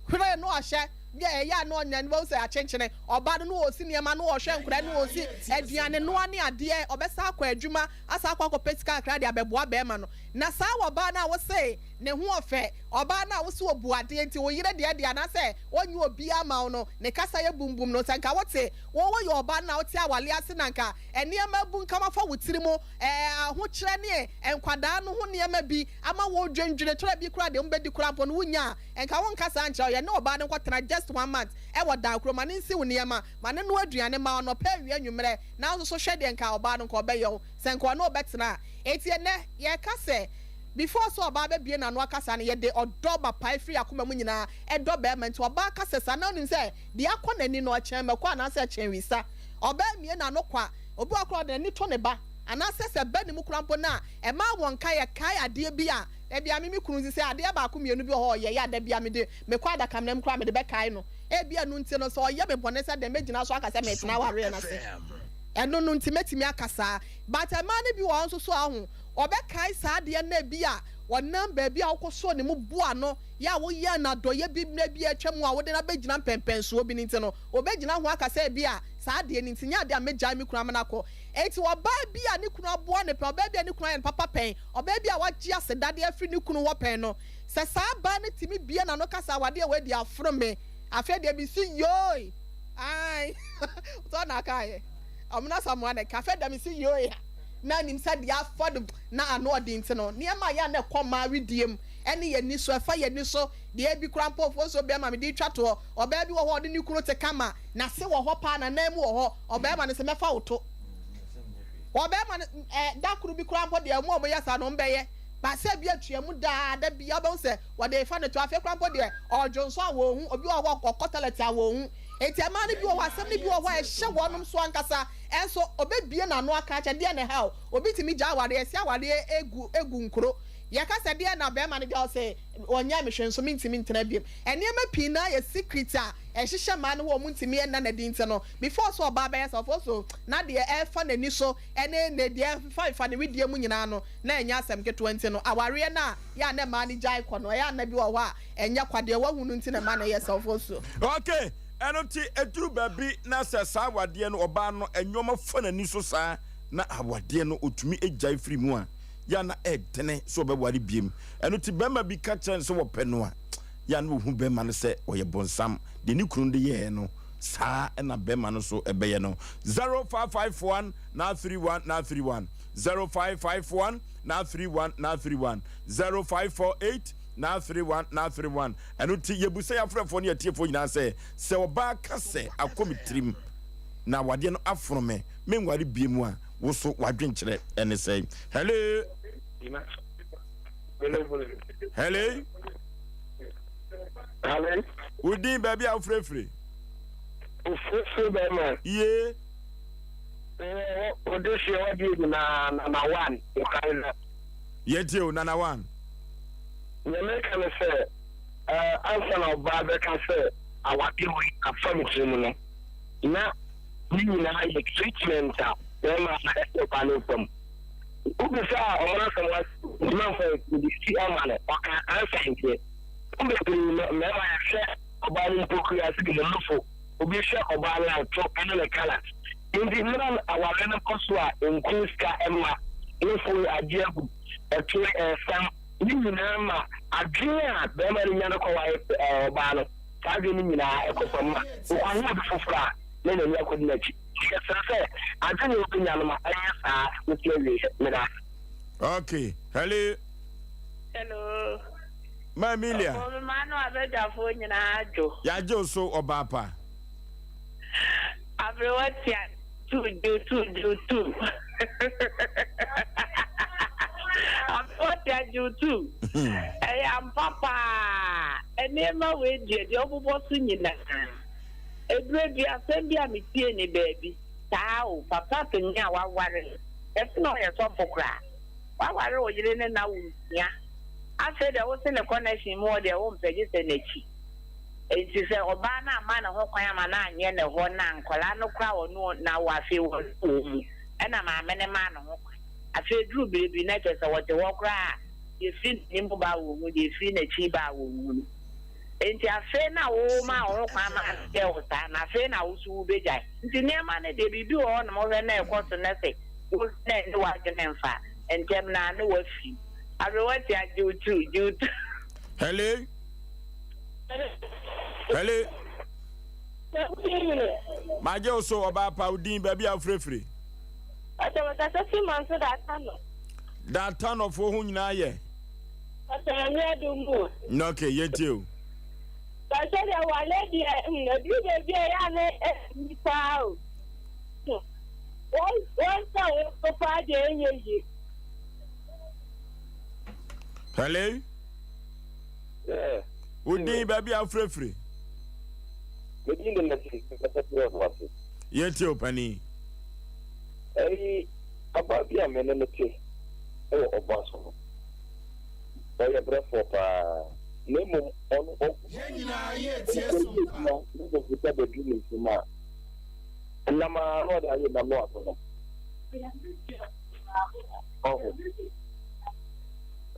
Hwere no ɔhyɛ bi a ɛyɛ a na ɔnya no wobɛhu sɛ akyenkyene. Ɔba no na ɔresi nneɛma na ɔrehwɛ nkwadaa na ɔresi aduane noa ne adeɛ. Ɔbɛsan akɔ adwuma asan akɔ akɔpɛ sika kakra de abɛboa barima no. Na saa ɔbaa no a wose ne ho ɔfɛ, ɔbaa no a wose ɔbu adeɛ nti wo yere deɛ deɛ anaasɛ ɔnyɛ obiara mma wo no, ne kasa yɛ bumbum no, sɛ nka wote, wo woyɛ ɔbaa no na wote awaleɛ ase na nka nneɛma abunkam afa wo tiri mu, ɛɛ ahokyerɛ ne nkwadaa no ho nneɛma bi ama wo dwendwene, tɔrɔ bi koraa deɛ wɔbɛdi koraa mpo no wonnya a, nka wonka saa nkyerɛ wo. Yɛne ɔbaa no nkɔtena just one month wɔ dan koro, ma no nsi wo nneɛma, ma no nnoa aduane mma wo anɔpa, awia, anwummerɛ, nanso so hwɛ deɛ nka ɔbaa no nka ɔbɛyɛ wo. Sɛ nka ɔne wo bɛtena a. Enti ɛnnɛ yɛreka sɛ before sɛ ɔbaa bɛbue n'ano akasa no yɛde ɔdɔ mapa ɛfiri yɛn akoma mu nyinaa ɛdɔ barima nti ɔbaa kasa saa na wonim sɛ deɛ akɔ n'ani no ɛkyɛn mako anaasɛ ɛkyɛn wisa. Ɔbaa mmue n'ano kwa. Obi wɔ hɔ koraa ɔde n'ani to ne ba anaasɛ sɛ ɛba ne mu koraa mpo no a ɛma wɔn nka yɛkae adeɛ bi a da biara me me kunu nti sɛ adeɛ baako mmienu bi wɔ hɔ a ɔyɛeɛ a da biara mede mekɔ adakamena mu koraa mede bɛkae no. Ebia ɛno nti no sɛ ɔyɛ me bɔne sɛ dɛn mɛgyina so aka sɛ metena awareɛ no ase. Ɛno no nti mɛtumi aka saa. But mmaa no bi wɔ hɔ nso so a wohu, wɔbɛkae saa adeɛ no na ebia wɔnam baabi a wokɔsɔɔ ne mu boa no yɛ a woyɛɛ no adɔeɛ bi mmerɛ bi a atwa mu a wode no abɛgyina mpɛnpɛnsoɔ bi no nti no, wɔbɛgyina ho aka sɛ ebia saa adeɛ no nti nyɛ adeɛ a mɛgyae me kunu ama no akɔ. Enti ɔbaa bi a ne kunu aboa no pɛn, ɔbaa bi a ne kunu ayɛ no papa pɛn, ɔbaa bi a wagye asedadeɛ afiri ne kunu hɔ pɛn no, sɛ saa baa no tumi bue n'ano ka sɛ awadeɛ wei deɛ aforo me, afei deɛ mesi yoi! Ae sɛ ɔna aka yɛ ɔmo na Samoa na ɛka afei da me si yoe a na nim sɛ deɛ afa do na ano ɔden nti no nneɛma a yɛ a na ɛkɔ mmaa wedeɛ mu ɛne yɛn ani so ɛfa yɛn ani so deɛ ebi koraa mpo ofoɔ nso bɛrima mede retwa toɔ ɔbaa bi wɔ hɔ ɔne ne kunu te kama n'ase wɔ hɔ paa n'anan mu wɔ hɔ ɔbarima no sɛ mɛfa wo to ɔbarima no ɛɛ da koro bi koraa mpo deɛ ɔmo a ɔmo yɛ saa no ɔmo bɛyɛ baasa bi atua mu daa da bi abɛho sɛ wɔde refa no to afei koraa mpo deɛ ɔredwo nso a wɔn ho obi wɔ hɔ ɔkɔ toilet a wɔn ho. Enti mmaa no bi wɔ hɔ a, asɛm no bi wɔ hɔ a ɛhyɛ wɔnom so ankasa, nso ɔbɛbue n'ano aka akyerɛ, deɛn na ɛha wo? Obi tumi gyaa awareɛ, ɛsɛ awareɛ gu, gu nkuro. Yɛka sɛ deɛn na bɛrima no deɛ ɔse ɔnyɛɛ me hwee nso mentumi ntena biom. Nneɛma pii no ara yɛ secret a ɛhyehyɛ mmaa no hɔ a wɔntumi nna no adi nti no before sɛ ɔbaa bɛyɛ saa ɔfo so na deɛ ɛrefa n'ani so ne ne deɛ ɛfefafefa ne wedeɛ mu nyinaa no na ɛnyɛ asɛm ketewa nti no awareɛ no a yɛ a na mmaa no gyae kɔ no ɛyɛ a na bi wɔ hɔ a ɛnyɛ kwa deɛ wahu no nti na ɛma no yɛ saa ɔfo so. Ok, ɛno nti ɛduru baabi na sɛ saa awadeɛ no ɔbaa no nnoɔma fa n'ani so saa na awadeɛ no ɔtumi gyae firi mu a, yɛ a na ɛdene sɛ ɔbɛware biem. Ɛno nti barima bi ka kyerɛ no sɛ wɔpɛ no a, yɛ a na ɔhu barima no sɛ ɔyɛ bonsam. Deɛ ne kunu de yɛɛ no, saa na barima no nso bɛyɛ no. 0551 931 931, 0551 931 931, 0548 931 931. Ɛno nti yɛbusa yɛn afrɛfoɔ ne atiefoɔ nyinaa sɛ, sɛ ɔbaa ka sɛ akɔ me tirim na awadeɛ no afono me, menware biem a, Wo so w'adwenkyerɛ ne sɛn? Hello. Hello. Hello. Wo din baabi a wofirefiri? Ofirefiri bɛrima. Yie. Ode hyeɛ wadeɛ nyinaa nana one nkan na. Yɛtie o nana one. Nea meka ne sɛ ansa na ɔbaa bɛka sɛ awadeɛ wei afa me tiri mu no na Ne nyinaa yɛ treatment a bɛrima no ɛsɛ ɔbaa no nfa mu. Wobisaa ɔmo asɛm a ntumi amfa mede si ama no ɔka ansa nteɛ. Mo bebree no mmarima yɛhwɛ ɔbaa no mpokua sɛ bi ne nofo, obi hwɛ ɔbaa no ɛto ɛne ne colour. Nti mmerɛ aware no kɔ so a nku sika ɛma, nofo agye agu, ɛto ɛsam, ne nyinaa ma adwene a bɛrima no nya no kɔware ɔbaa no saa adwene no nyinaa ɛkɔ fam ma ɔkɔhu obi foforɔ a na n'ani akɔdi n'akyi. Nti yɛsrɛ sɛ adwene a wobɛnya no ma ɛnyɛ saa kɔsi awieɛ. Meda ase. Okay, hello. Hello. Ma Emilia. Ɔbɔ me ma no abadwafoɔ nyinaa dwo. Yɛagye wo so ɔbaa pa. Aberewa tia tu dwo tu dwo tu. Aberewa tia dwo tu. Ɛyɛ ampa paa. Nneɛma wei deɛ deɛ ɔbobɔ so nyinaa. Ɛberɛ bi, asɛm bi a metiee no baabi, saa o, papa panin a waware, yɛse na ɔyɛ sɔfo koraa, waware wo yere ne na wo nsia, afei deɛ wose ne connection mu hɔ deɛ wompɛ gye sɛ n'akyi. Enti sɛ ɔbaa no amma ne ho kwan amma no anyɛ ne hɔ na nkwadaa no koraa ɔno na wɔ afei wɔne wɔn mu, ɛna maame no maa ne ho kwan. Afei ɛduru berɛ bi na kyerɛ sɛ wɔte hɔ koraa a, deɛ ɛfiri n'anim ba a wɔnhu, deɛ ɛfiri n'akyi ba a wɔnhu no. Enti afei na womaa wo ho kwan maa no yɛɛ wo saa, na afei na wo nso wubegyae. Nti nneɛma no deɛ, biribi wɔ hɔnom wohwɛ na ɛkɔ so na sɛ wohwɛ na ɛne w'adwene mfa a, ntɛm no ara na woafiri mu. Aberewa tia gye wo tu, gye wo tu. Hello. Hello. Magye wo so ɔbaa pa wo din baabi a wofirefiri. Ɔsɛ mekasa fi manso Datano. Datanofoɔ ho nyinaa yɛ. Pastor Nyame adom mu o. Na ok yɛntie o. Pastor deɛ wale deɛ hmm ɛduru baabi a ɛyɛ a na ɛni paa o. Hmm wɔn wɔn sɛ wo so paa deɛ ɛnyɛ yie. Hello. Yeah. Wo din baabi a wofirefiri. Me din de Mɛti mɛsɛ fi ɔbo ase. Yɛntie o panin. Ɛyi abaa bi a me ne no te wɔ ɔbo aso no. Ɔyɛ brɛfoɔ paa, na mmom ɔno ɔkɔyɛ adwuma na sɛ sika bɛduru ne nsam a, nnam ara na ɔde ayɛ nam na watɔ nam. Ɔho.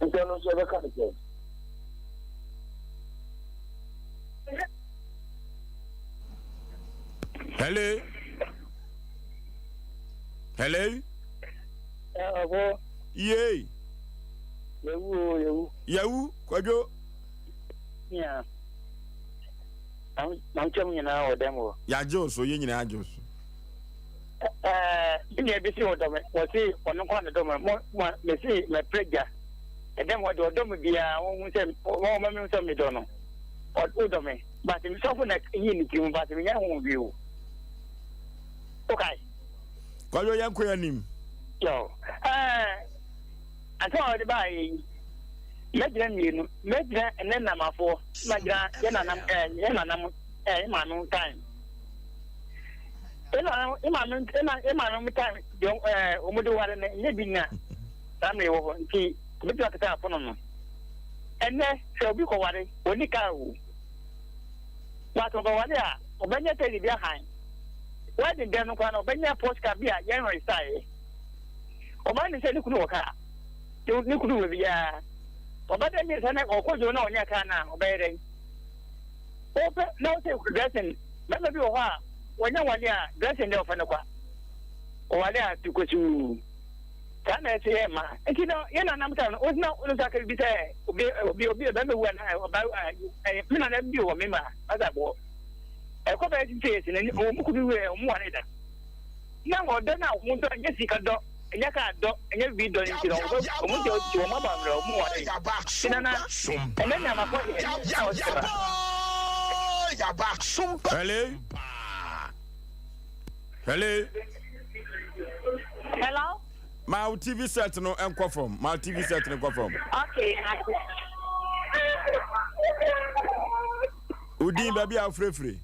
Nti ɔno nso ɛbɛka ne sɛn? Hello. Hello. Ɔfo. Yei. Yɛwu o, yɛwu. Yɛwu, Kwadwo. Yeah. Na nkyɛn nyinaa wɔ dɛm wɔ. Yɛagye wo so, yɛn nyinaa agye wo so. Ɛɛ, me nua bi si ɔdɔ me, wɔsi ɔno nko na dɔ me, mo mo mesi mɛpere gya. Ɛdɛm hɔ deɛ ɔdɔ me biara wɔn hu sɛ wɔn wɔn mi sɛ mi dɔ no. Ɔdɔ me, but mi sɔfo na yi ne tiri mu, but mi nya ho bi o. Okay. Kwadwo yɛn kɔ yɛn anim. Yo, ɛɛ, asɛm a wɔde baeɛ yi, mɛgyina mmienu. Mɛgyina ɛnɛ nnamafoɔ, mɛgyina yɛn nanam ɛɛ yɛn nanam ɛɛ yɛn maame time. Yɛn nanam yɛn maame yɛn maame time deɛ ɛɛ wɔn de ware no nyɛ bi na saa mmerɛ wɔ hɔ nti. Obetumi akata apono no. Ɛnnɛ, sɛ obi kɔware, onni kaa o. But ɔbɛware a, ɔbɛnya taxi bi ahan. Wedding da no koraa no, ɔbɛnya Porsche car bi a yɛnregistaeɛ. Ɔbaa nim sɛ ne kunu wɔ kaa. Ne kunu wɔ biara. Ɔba dɛm yɛ sɛ na ɔkɔ dwom na ɔnya kaa no a, ɔbɛyɛ dɛn? Wopɛ na wosɛ dressing, bɛrima bi wɔ hɔ a, wɔnya wale a, dressing deɛ ɔfɛ no kwa. Ɔwale a, tu kosuu. Saa na ɛsɛ yɛ mmaa. Nti no, yɛn nananom ta no, wogyina wo nsa ka biribi sɛ obi obi obi bɛrima wu anaa ɔba ɛyɛ me nana bi wɔ me ma asa bɔ. Ɛkɔ bɛyɛ sisi yɛ si na wɔn mu kunu wɛ wɔn ware da. Na ɔdɔ na wɔn dɔ nyɛ sika dɔ, nyɛ kaa dɔ, nyɛ bibi dɔ nti no wɔn wɔn deɛ ɔti wɔn aba mmerɛ wɔn ware. Ti nana ɛnɛ nea makɔ yɛ na ɔsɛ ba. Hello. Hello. Hello. Ma wo TV set no nkɔ fam. Ma TV set no nkɔ fam. Okay. Udin baabi a wofirefire.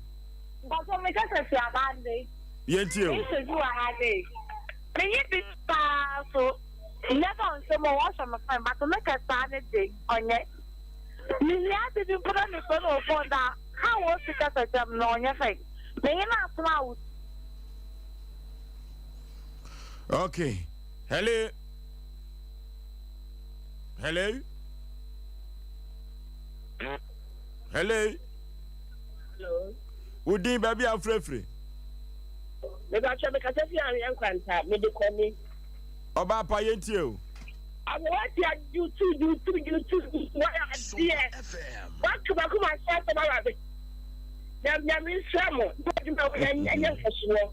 Bàtò mi kasa fi abande. Yɛn tie o. Nso bi wɔ ha de. Menye bi paa so. Nyɛ dɛ ɔnhyɛ mu ɔwɔ me fine but me kasa ne de ɔnyɛ. Mehia ade bi mpo na mefrɛ no wɔ phone da how osi kasa kyerɛ me no ɔnyɛ fɛ. Menye no atena awo. Okay. Hello. Hello. Hello. Hello. Wodin baabi a wofirefire. Mebakyɛ mekasa fi aweɛ nkwanta mede kɔni. Ɔbaa pa yɛntie o. Aberanteɛ jutu jutu jutu jutu wayɛ adeɛ waka makoma so asɛm ama me na nyame nhyira mo na adwuma a woyɛ ɛnyɛ mfasoɔ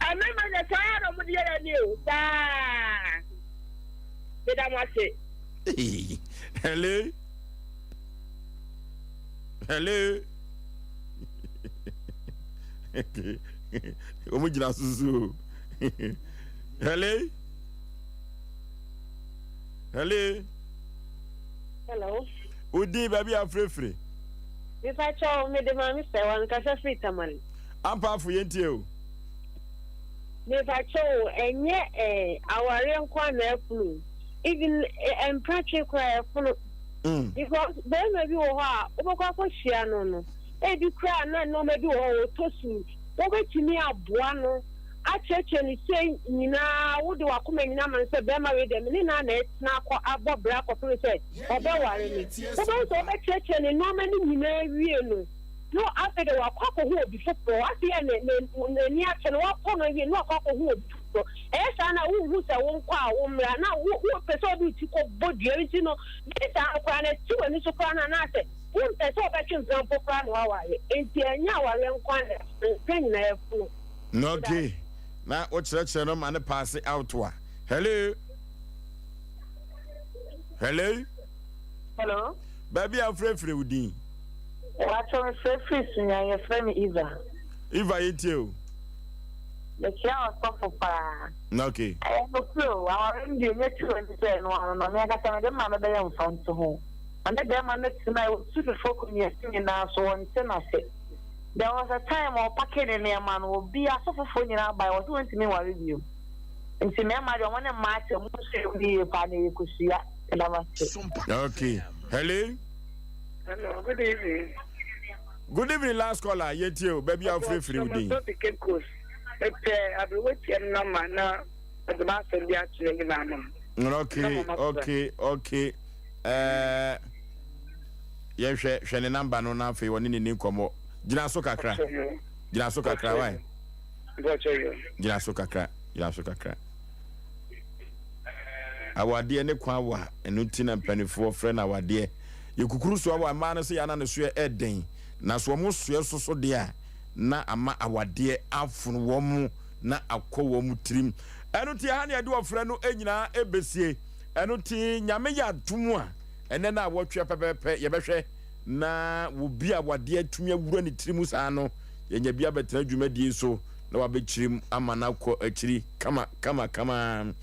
ɛmɛma nyɛ saa na ɔmo de yɛ yɛne o saa meda mo ase. Hello. Hello. Wɔn gyina soso o. Hello. Hello. Hello. Wodin baabi a afirefire. Mepa kyɛw, mede maame sɛ wankasa firi Tamale. Ampa afo yɛn tie o. Mepa kyɛw, ɛnyɛ eh, awareɛ nko a na ɛfono. Even eh, mpratwe koraa ɛfono. Because bɛrima bi wɔ hɔ a wobɛkɔ akɔhyia no no, ebi koraa na nneɛma bi wɔ hɔ ɔtɔ su. Wobɛtumi aboa no akyerɛkyerɛ no sei nyinaa, wode w'akoma nyinaa ma no sɛ bɛrima wei deɛ me ne no ara na ɛtena akɔ abɔ bra akɔpem sɛ ɔbɛware me. Wobɛhu sɛ wobɛkyerɛkyerɛ no nneɛma no nyinaa wie no, na afei deɛ wakɔ akɔhu obi foforɔ. Afei a n'ani akyɛ no, wapɔ no awie no, na wakɔ akɔhu obi foforɔ. Ɛyɛ saa no a, wonhu sɛ wonkɔ a wommra, na wopɛ sɛ wode wo ti kɔbɔ dua. Nti no, bere saa no koraa no, ɛte w'ani so koraa no anaasɛ wompɛ sɛ wobɛtwe mpena mpo koraa na woaware. Enti ɛnyɛ awareɛ nko ara na ɛfono, mpena nyinaa ɛfono. Okay na wo kyerɛkyerɛ no ma no paase out a. Hello. Hello. Hello. Baabi a wofrɛfrɛ wo din. Wakyɛ me frɛfrɛ sunya yɛfrɛ me Eva. Eva yɛntie o. Mekyia ɔsɔfo paa. Okay. Ɛyɛ nokorɛ o, aware no deɛ ɛnyɛ turo ne sɛ ɛno ano no, me ankasa mede me maame bɛyɛ mfamtoho. Ɔne bɛrima no tenae, wɔtu no fo kɔnwiase nyinaa so, wɔnte no ase. There was a time a ɔpake ne nneɛma no, obi asɔfofoɔ nyinaa bae, wɔse wɔntumi nware bio. Nti mmarima deɛ wɔn ne mmaa kyɛ, wɔn nso yɛ mu yie paa na ɛyɛ kosua. Meda mo ase. Okay. Hello. Hello, good evening. Good evening, last caller. Yɛntie o, baabi a wofirifiri wo din. Ɔsɔ Cape Coast. Mepɛ aberewatia no nɔma na mede m'asɛm bi ato n'anim ama mo. Okay, okay, okay. Ɛɛ. Yɛnhwɛ, hwɛ ne number no na afei ɔne ne ni nkɔmmɔ. Gyina so kakra. Gyina so kakra, why? Gyina so kakra, gyina so kakra. Awadeɛ ne kwan wa, ɛno nti na mpanimfoɔ frɛ no awadeɛ. Yɛkukuru so awa mmaa no sɛ yɛana ne soɛ ɛden, na so wɔn soɛ so so deɛ a, na ama awadeɛ afono wɔn na akɔ wɔn tirim. Ɛno nti ɛha ne yɛde ɔfrɛ no nyinaa ɛbɛsie. Ɛno nti Nyame yɛ adom a, Ɛnnɛ naawɔtwe pɛpɛɛpɛ yɛbɛhwɛ na obi a wadeɛ atumi awura ne tiri mu saa no, yɛanya bi abɛtena dwumadie so na wabɛkyiri mu ama no akɔ akyiri kama kama kama.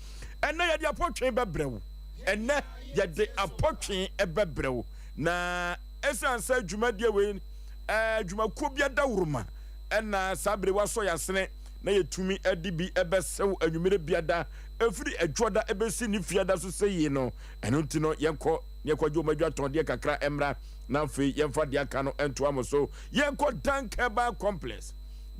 Ɛnnɛ yɛde apɔtwe bɛbrɛ wo. Ɛnnɛ yɛde apɔtwe bɛbrɛ wo. Na ɛsiane sɛ dwumadie wei ɛɛ dwumakuo bi adaworoma ɛna saa bere wasɔ yɛasene na yɛtumi de bi ɛbɛsɛw anwummerɛ biada. Ɛfiri Adwoada ɛbɛsi ne Fiada so sɛyie no. Ɛno nti no yɛnkɔ na yɛkɔgye wɔn adwatɔndeɛ kakra mmra na afei yɛmfa deɛ aka no ntoa mo so. Yɛnkɔ Dank Herbal Complex.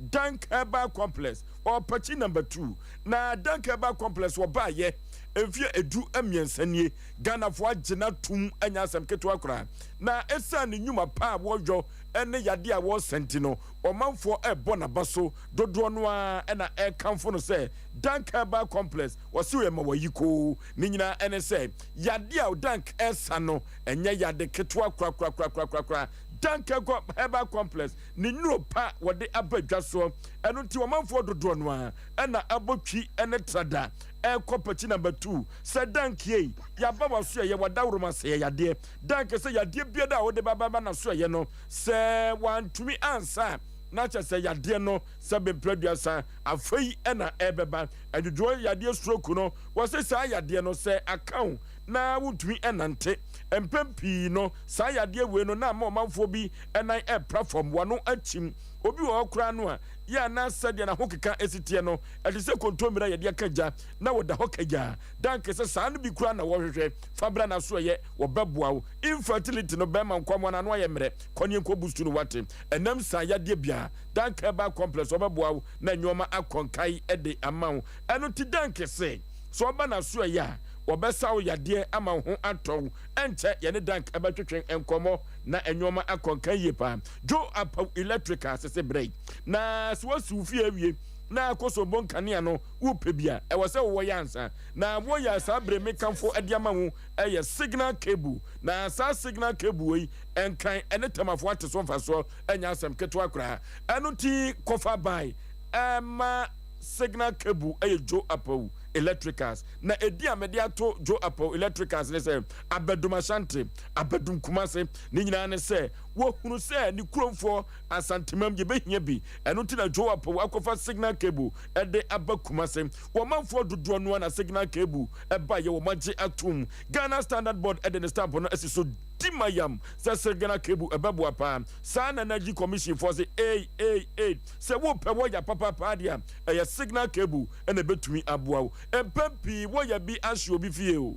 Dank Herbal Complex, Ɔɔpakyi Number 2. Na Dank Herbal Complex wɔbaayɛ mfeɛ 13 nie. Ghanafoɔ agye no atom, ɛnyɛ asɛm ketewa koraa. Na ɛsiane ne nnwuma pa a wɔyɔ ne yadeɛ a wɔsa nti no, ɔmanfoɔ rebɔ n'aba so. Dodoɔ no ara na ɛrekamfo no sɛ Dank Herbal Complex, wɔse yɛ ma wayi koo. Ne nyinaa ne sɛ, yadeɛ a Dank resa no, ɛnyɛ yade ketewa korakorakorakorakora. Dank Herbal Complex, ne nnuro pa a wɔde aba dwa soɔ. Ɛno nti ɔmanfoɔ dodoɔ no ara na abɔ twi ne trada rekɔ pakyi number 2 sɛ Dank ei, yɛaba w'asoɛeɛ, w'adaworoma sɛ yɛ yadeɛ. Dank sɛ yadeɛ biara a wode bɛba n'asoɛeɛ no, sɛ wantumi ansa a, na kyerɛ sɛ yadeɛ no sɛ bemprɛ aduasa afei na ɛrebɛba. Adwudwoɔ yadeɛ stroke no, wɔse saa yadeɛ no sɛ aka wo na wontumi nnante. Mpɛn pii no saa yadeɛ wei no na ama ɔmanfoɔ bi nan repra fam, wɔn ano akyim. Obi wɔ hɔ koraa no a, yɛ a na sɛdeɛ n'ahokeka si teɛ no, ɛte sɛ kontommire a yɛde aka gya na wɔda hɔ kagyaa. Danke sɛ saa no bi koraa na wɔhwehwɛ. Fa bra na so ɛyɛ, wɔbɛboa wo. Infertility no, bɛrima nkwammoa no ano ayɛ mmerɛ. Kɔ ne yɛnkɔ boost no wate. Ɛnam saa yadeɛ biara, Dank Herbal Complex wɔbɛboa wo na nnoɔma akɔ nkae de ama wo. Ɛno nti Dank se, sɛ woba n'asoɛeɛ a, wɔbɛsa wo yadeɛ ama wo ho atɔ wo. Ɛnkyɛ yɛne Dank bɛtwetwe nkɔmmɔ na nnoɔma akɔ nkan yie paa. Joe Apaw Electrical sese brɛ yi. Na sɛ woasi wo fie awie na akosombo nkanea no wopɛ bi a, ɛwɔ sɛ wowɔ yɛ ansa. Na wɔyɛ a saa bere mekamfo de ama wo yɛ signal cable. Na saa signal cable wei, Nkan ne Tɛmafoɔ ate so mfasoɔ nyɛ asɛm ketewa koraa. Ɛno nti kɔfa ban ma signal cable yɛ Joe Apawu Electricals. Na edin a mede ato Joe Apawu Electricals ne sɛ Abɛdum Ashanti, Abɛdum Kumase. Ne nyinaa ne sɛ wɔhunu sɛ ne kuromfoɔ Asantemam yɛbɛhia bi. Ɛno nti na Joe Apawu akɔfa signal cable de aba Kumase. Wɔn manfoɔ dodoɔ no ara na signal cable baeɛ wɔn agye atom. Ghana Standard Board de ne stamp no asi so di ma yam sɛ signal cable ɛbɛboa paa. Saa na Energy Commission foɔ se ei ei ei sɛ wopɛ wɔya papapaa deɛ a ɛyɛ signal cable na ɛbɛtumi aboa wo. Mpɛn pii wɔya bi ahye obi fie o.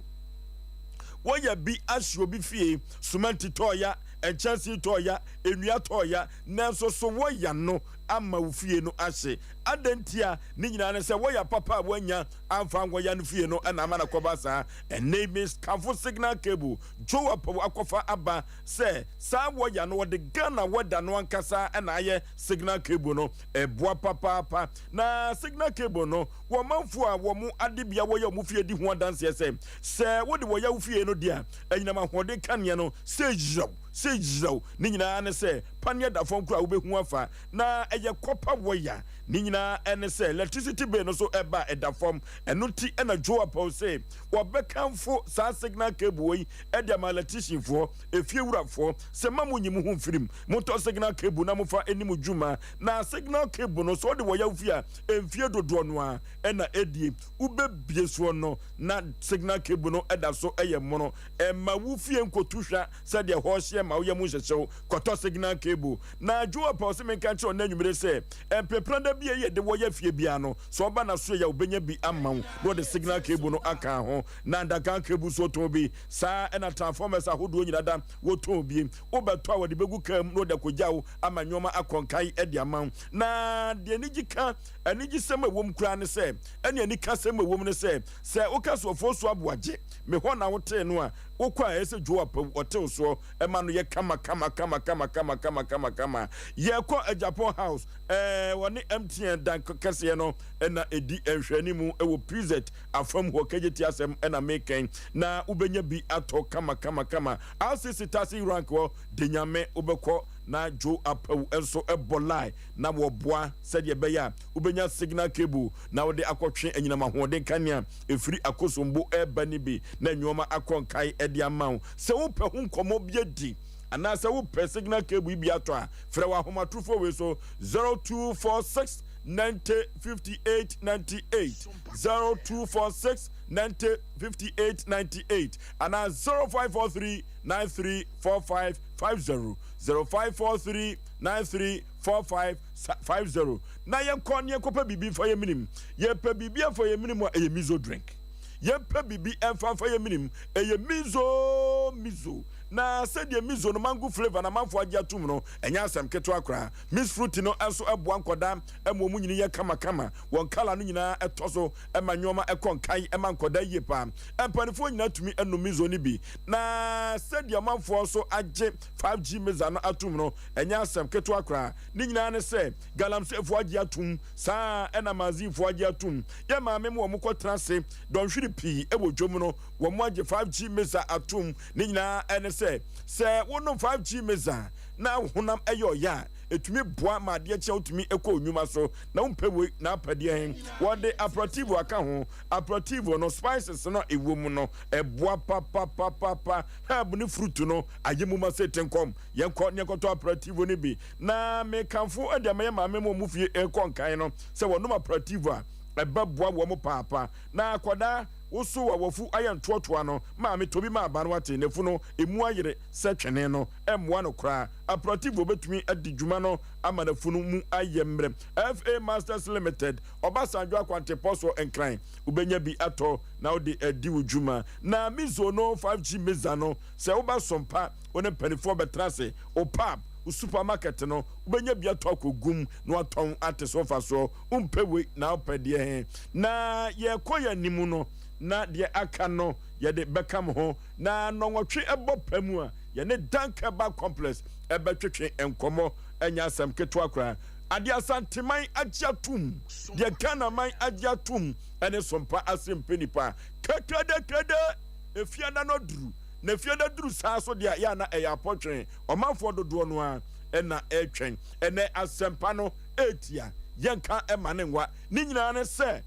Wɔya bi ahye obi fie, sumanti tɔɔ ya, nkyɛnsee tɔɔ ya, nnua tɔɔ ya, nanso so wɔya no ama wo fie no ahye? Adɛn ntia? Ne nyinaa ne sɛ wɔya papa a woannya amfa ankɔya no fie no na ama no akɔba saa. Ɛnnɛ yi mekamfo signal cable Joe Apawu akɔfa aba sɛ saa wɔya no wɔde Ghana weather no ankasa na ayɛ signal cable no. Ɛboa papaapa. Na signal cable no wɔ manfoɔ a wɔn adebea wɔya wɔn fie di ho adanseɛ sɛ, sɛ wode wɔya wo fie no deɛ a, anyinam ahoɔden kanea no sɛ yiraw, sɛ yiraw. Ne nyinaa ne sɛ paneɛ da fam koraa a wobɛhu afa. Na ɛyɛ copper wɔya. Ne nyinaa ne sɛ electricity bill no so ba a ɛda fam. Ɛno nti na Joe Apaw se wɔbɛkamfo saa signal cable yi de ama electricianfoɔ, efiewurafoɔ, sɛ mma monyi mo ho mfiri mu. Montɔ signal cable na momfa nni mo dwuma. Na signal cable no, sɛ wode wɔ yaw fie a, mfie dodoɔ no ara na ɛdie. Wobɛbie soɔ no na signal cable no da so yɛ mono. Ɛmma wo fie nkɔtu hwa sɛdeɛ hɔ hyeɛ ma wo yam nhyehye wo. Kɔtɔ signal cable. Na Joe Apaw se menka nkyerɛ wo nnɛ anwummere sɛ, Mprempren da bi a yɛde wɔ yɛ fie biara no, sɛ ɔba n'asoɛe a obenya bi ama wo na ɔde signal cable no aka ho. Na underground cable nso wɔtɔn bi. Saa ara na transformers ahodoɔ nyinaa da wɔtɔn bi. Wobɛtɔ a wɔde begu kaa mu na wɔde akogya wo ama nneɛma akɔ nkan de ama wo. Na deɛ anigye ka, anigyesɛm a ɛwom koraa ne sɛ, ɛne anikasɛm a ɛwom ne sɛ, sɛ woka sɛ ɔfoɔ so aboagye me hɔ na wotee no a, wokɔ a ɛyɛ sɛ Joe Apawu ɔtew soɔ. Ɛma no yɛ kama kama kama kama kama kama kama kama. Yɛkɔ Agyapong House, ɛɛ wɔne MTN dan kɛseɛ no na ɛdi nhwɛanimu wɔ PZ afam hɔ. KJT asɛm na mekɛn na wobɛnya bi atɔ kama kama kama. RCC Taxi Rank hɔ, Denyame wobɛkɔ na Joe Apawu nso bɔ line na wɔboa sɛdeɛ ɛbɛyɛ a wobɛnya signal cable na wode akɔtwe anyinam ahoɔden kanea ɛfiri Akosombo reba no bi na nnoɔma akɔ nkae de ama wo. Sɛ wopɛ ho nkɔmmɔ bi adi anaasɛ wopɛ signal cable yi bi atɔ a, frɛ wɔ ahomatorofoɔ wei so, 0246 90 58 98, 0246 90 58 98 anaa 0543 93 45 50, 0543 93 45 50. Na yɛnkɔ na yɛnkɔpɛ biribi mfa yɛn menem. Yɛpɛ biribi afa yɛn menem a, ɛyɛ miso drink. Yɛmpɛ biribi mfa mfa yɛn menem. Ɛyɛ miso miso. Na sɛdeɛ miso no mango flavour no amanfoɔ agye atom no, ɛnyɛ asɛm ketewa koraa. Mix fruit no nso boa nkwadaa ma wɔn nyini yɛ kamakama. Wɔn colour no nyinaa tɔ so ma nneɛma kɔ nkan ma nkwadaa yie paa. Mpanimfoɔ nyinaa tumi nom miso no bi. Na sɛdeɛ amanfoɔ nso agye 5G mixer no atom no, ɛnyɛ asɛm ketewa koraa. Ne nyinaa ne sɛ Galamseyfoɔ agye atom, saa ara na Mazinfoɔ agye atom. Yɛn maame ma wɔkɔtena ase dɔnhwere pii wɔ dwam no, wɔagye 5G mixer atom. Ne nyinaa ne sɛ, sɛ wonom 5G mixer na wo honam yɛ ɔya a, ɛtumi boa ma adeɛ kye a wotumi kɔ wo nnwuma so. Na wompɛ wei na apɛ deɛ he? Wɔde aperitivo aka ho. Aperitivo no, spices no a ɛwɔ mu no, ɛboa papapapapa. Herb ne fruit no ayɛ mu ma sɛ tenkɔm. Yɛnkɔ na yɛnkɔtɔ aperitivo no bi. Na mekamfo de ama yɛn maame ma wɔn fie rekɔ nkan no sɛ wɔnom aperitivo a, ɛbɛboa wɔn paapa. Na akwadaa, wo so a w'afu ayɛ ntoɔtoa no, maame tɔ bi ma aba no wate, n'afu no, emu ayere sɛ twene no, ɛmmoa no koraa. Aperitivo bɛtumi adi dwuma no ama n'afu no mu ayɛ mmerɛ. FA Masters Limited, Ɔbasanjo Akwantepɔ soɔ Nkran, wobɛnya bi atɔ na wode adi wo dwuma. Na Mizo no 5G Miza no, sɛ wobɛsom pa, wo ne mpaninfoɔ bɛtena ase, wo pub, wo supermarket no, wobɛnya bi atɔ akɔgu mu na watɔn ate so mfasoɔ. Wompɛ wei na wopɛ deɛ he? Na yɛrekɔ yɛn anim no, na deɛ aka no yɛde bɛka mo ho. Na nnɔnwɔtwe bɔ pa mu a, yɛne Dank Herbal Complex bɛtwetwe nkɔmmɔ. Ɛnyɛ asɛm ketewa koraa. Adeɛ Asanteman agye atom, deɛ Ghanaman agye atom ne Sompa ase mpɛ nipa. Kekedekede! Efiada no aduru. Na Fiada duru saa so deɛ a, yɛ a na ɛyɛ apɔtwɛn. Ɔmanfoɔ dodoɔ no ara na ɛretwɛn. Ɛnnɛ asɛmpa no retia. Yɛnka mma no nwa. Ne nyinaa ne sɛ,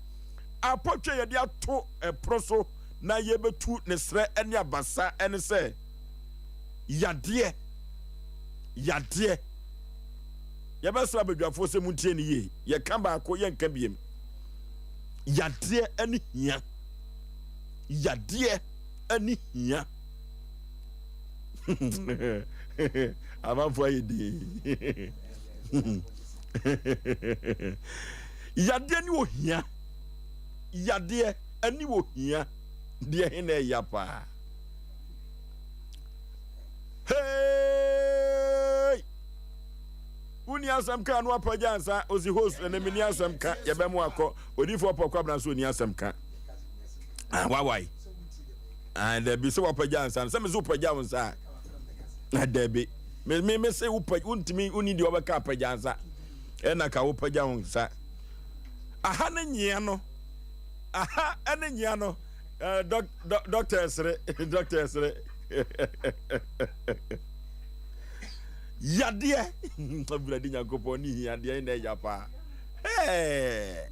apɔtwɛn yɛde ato pono so na yɛrebɛtu ne serɛ ne abasa ne sɛ, yadeɛ, yadeɛ. Yɛbɛsrɛ abadwafoɔ sɛ montie no yie. Yɛka baako, yɛnka biem. Yadeɛ ne hia. Yadeɛ. ani hia. Amanfoɔ ayɛ dinn. Yadeɛ ne ohia. Yadeɛ ne ohia. Deɛ he na ɛya paa? Hey! Wonni asɛm ka no apagya nsa osi host ɛnɛ menni asɛm ka yɛbɛmo akɔ odifoɔ pɔkɔ abena so onni asɛm ka. Ah, wawae. Ah, dabi sɛ wapagya nsa no sɛ me sɛ wopagya wo nsa a ah, dabi me me me sɛ wopagya wontumi wonni deɛ wɔbɛka apagya nsa ɛna ka wopagya wo nsa aha ne nyea no aha ne nyea no eh, dɔk dɔk dɔkta ɛsere dɔkta ɛsere yadeɛ awurade nyankopɔn ne hia deɛ na ɛya paa hey.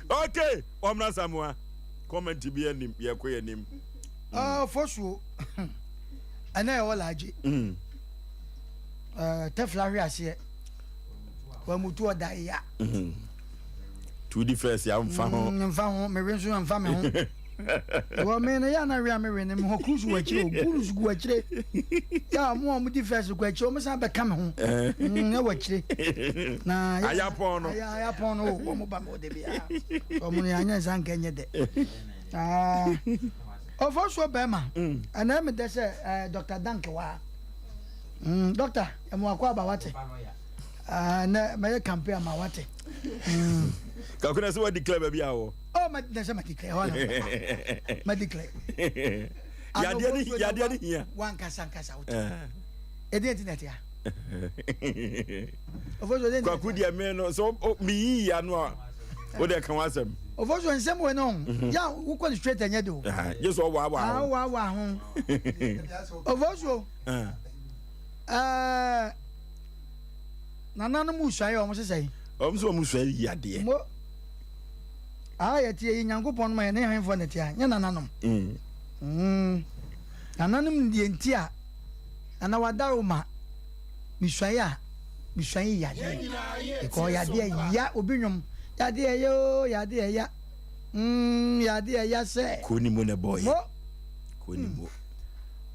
okay ɔmra samoa Comment bi anim yɛkɔ yɛ anim. Ah, fosuo. Ɛnɛ ɛwɔ laagye. Mm. Uh, tɛfla hwe aseɛ. Wamutu ɔda ya. Mm. Tudi first ya mfa ho. Mm, mfa ho, mewe nso mfa me ho. Wɔ me no yɛ na we a mewe no me ho cruise wɔ akyire o, cruise gu akyire. Yɛ a mo a mo di first kɔ akyire, wɔn san bɛka me ho. Mm, ɛwɔ akyire. Na ayapɔn no. Ayapɔn no o, wɔn ba me hɔ de bia. Wɔn no yɛanyɛ nsa nka nyɛ dɛ. Ɔfɔ soɔ bɛrima, ɛnna ɛmi dɛ sɛ Dr. Dank wɔ ha. Doctor, ɛmu akɔ aba wate. Ɛnɛ mɛyɛ campaign ama wate. Kakuna sɛ wa declare baabi a wɔ. Oh, ma na sɛ ma declare hɔ na ma declare. Yadeɛ ni yadeɛ ni hia. Wankasa nkasa wote. Ɛdeɛ nti na ɛte ha. Kwaku deɛ me no sɛ meyiyi ano a wode ka w'asɛm. Ɔfɔ so nsɛm wɔ no mhm. ya wokɔ no straight ɛnyɛ de o. Gye sɛ ɔwaawaa ho. Waawaa ho. Ɔfɔ so ɛɛ nananom sua yɛ wɔn sesɛ yi. Wɔn sɛ wɔn sua yi adeɛ. Mo a yɛte yi Nyankopɔn ma yɛ ne hwenfoɔ na ɛte a nyɛ nananom. Mm. Mm. Nananom deɛ nti a nana wadaro ma. Mesuae a, mesuae yadeɛ. Because yadeɛ ya obi nwom. Yadeɛ ya oo, yadeɛ ya. Mm, yadeɛ ya sɛ. Kɔ ni mo na ɛbɔɔ yɛ. Mo. Kɔ ni mo.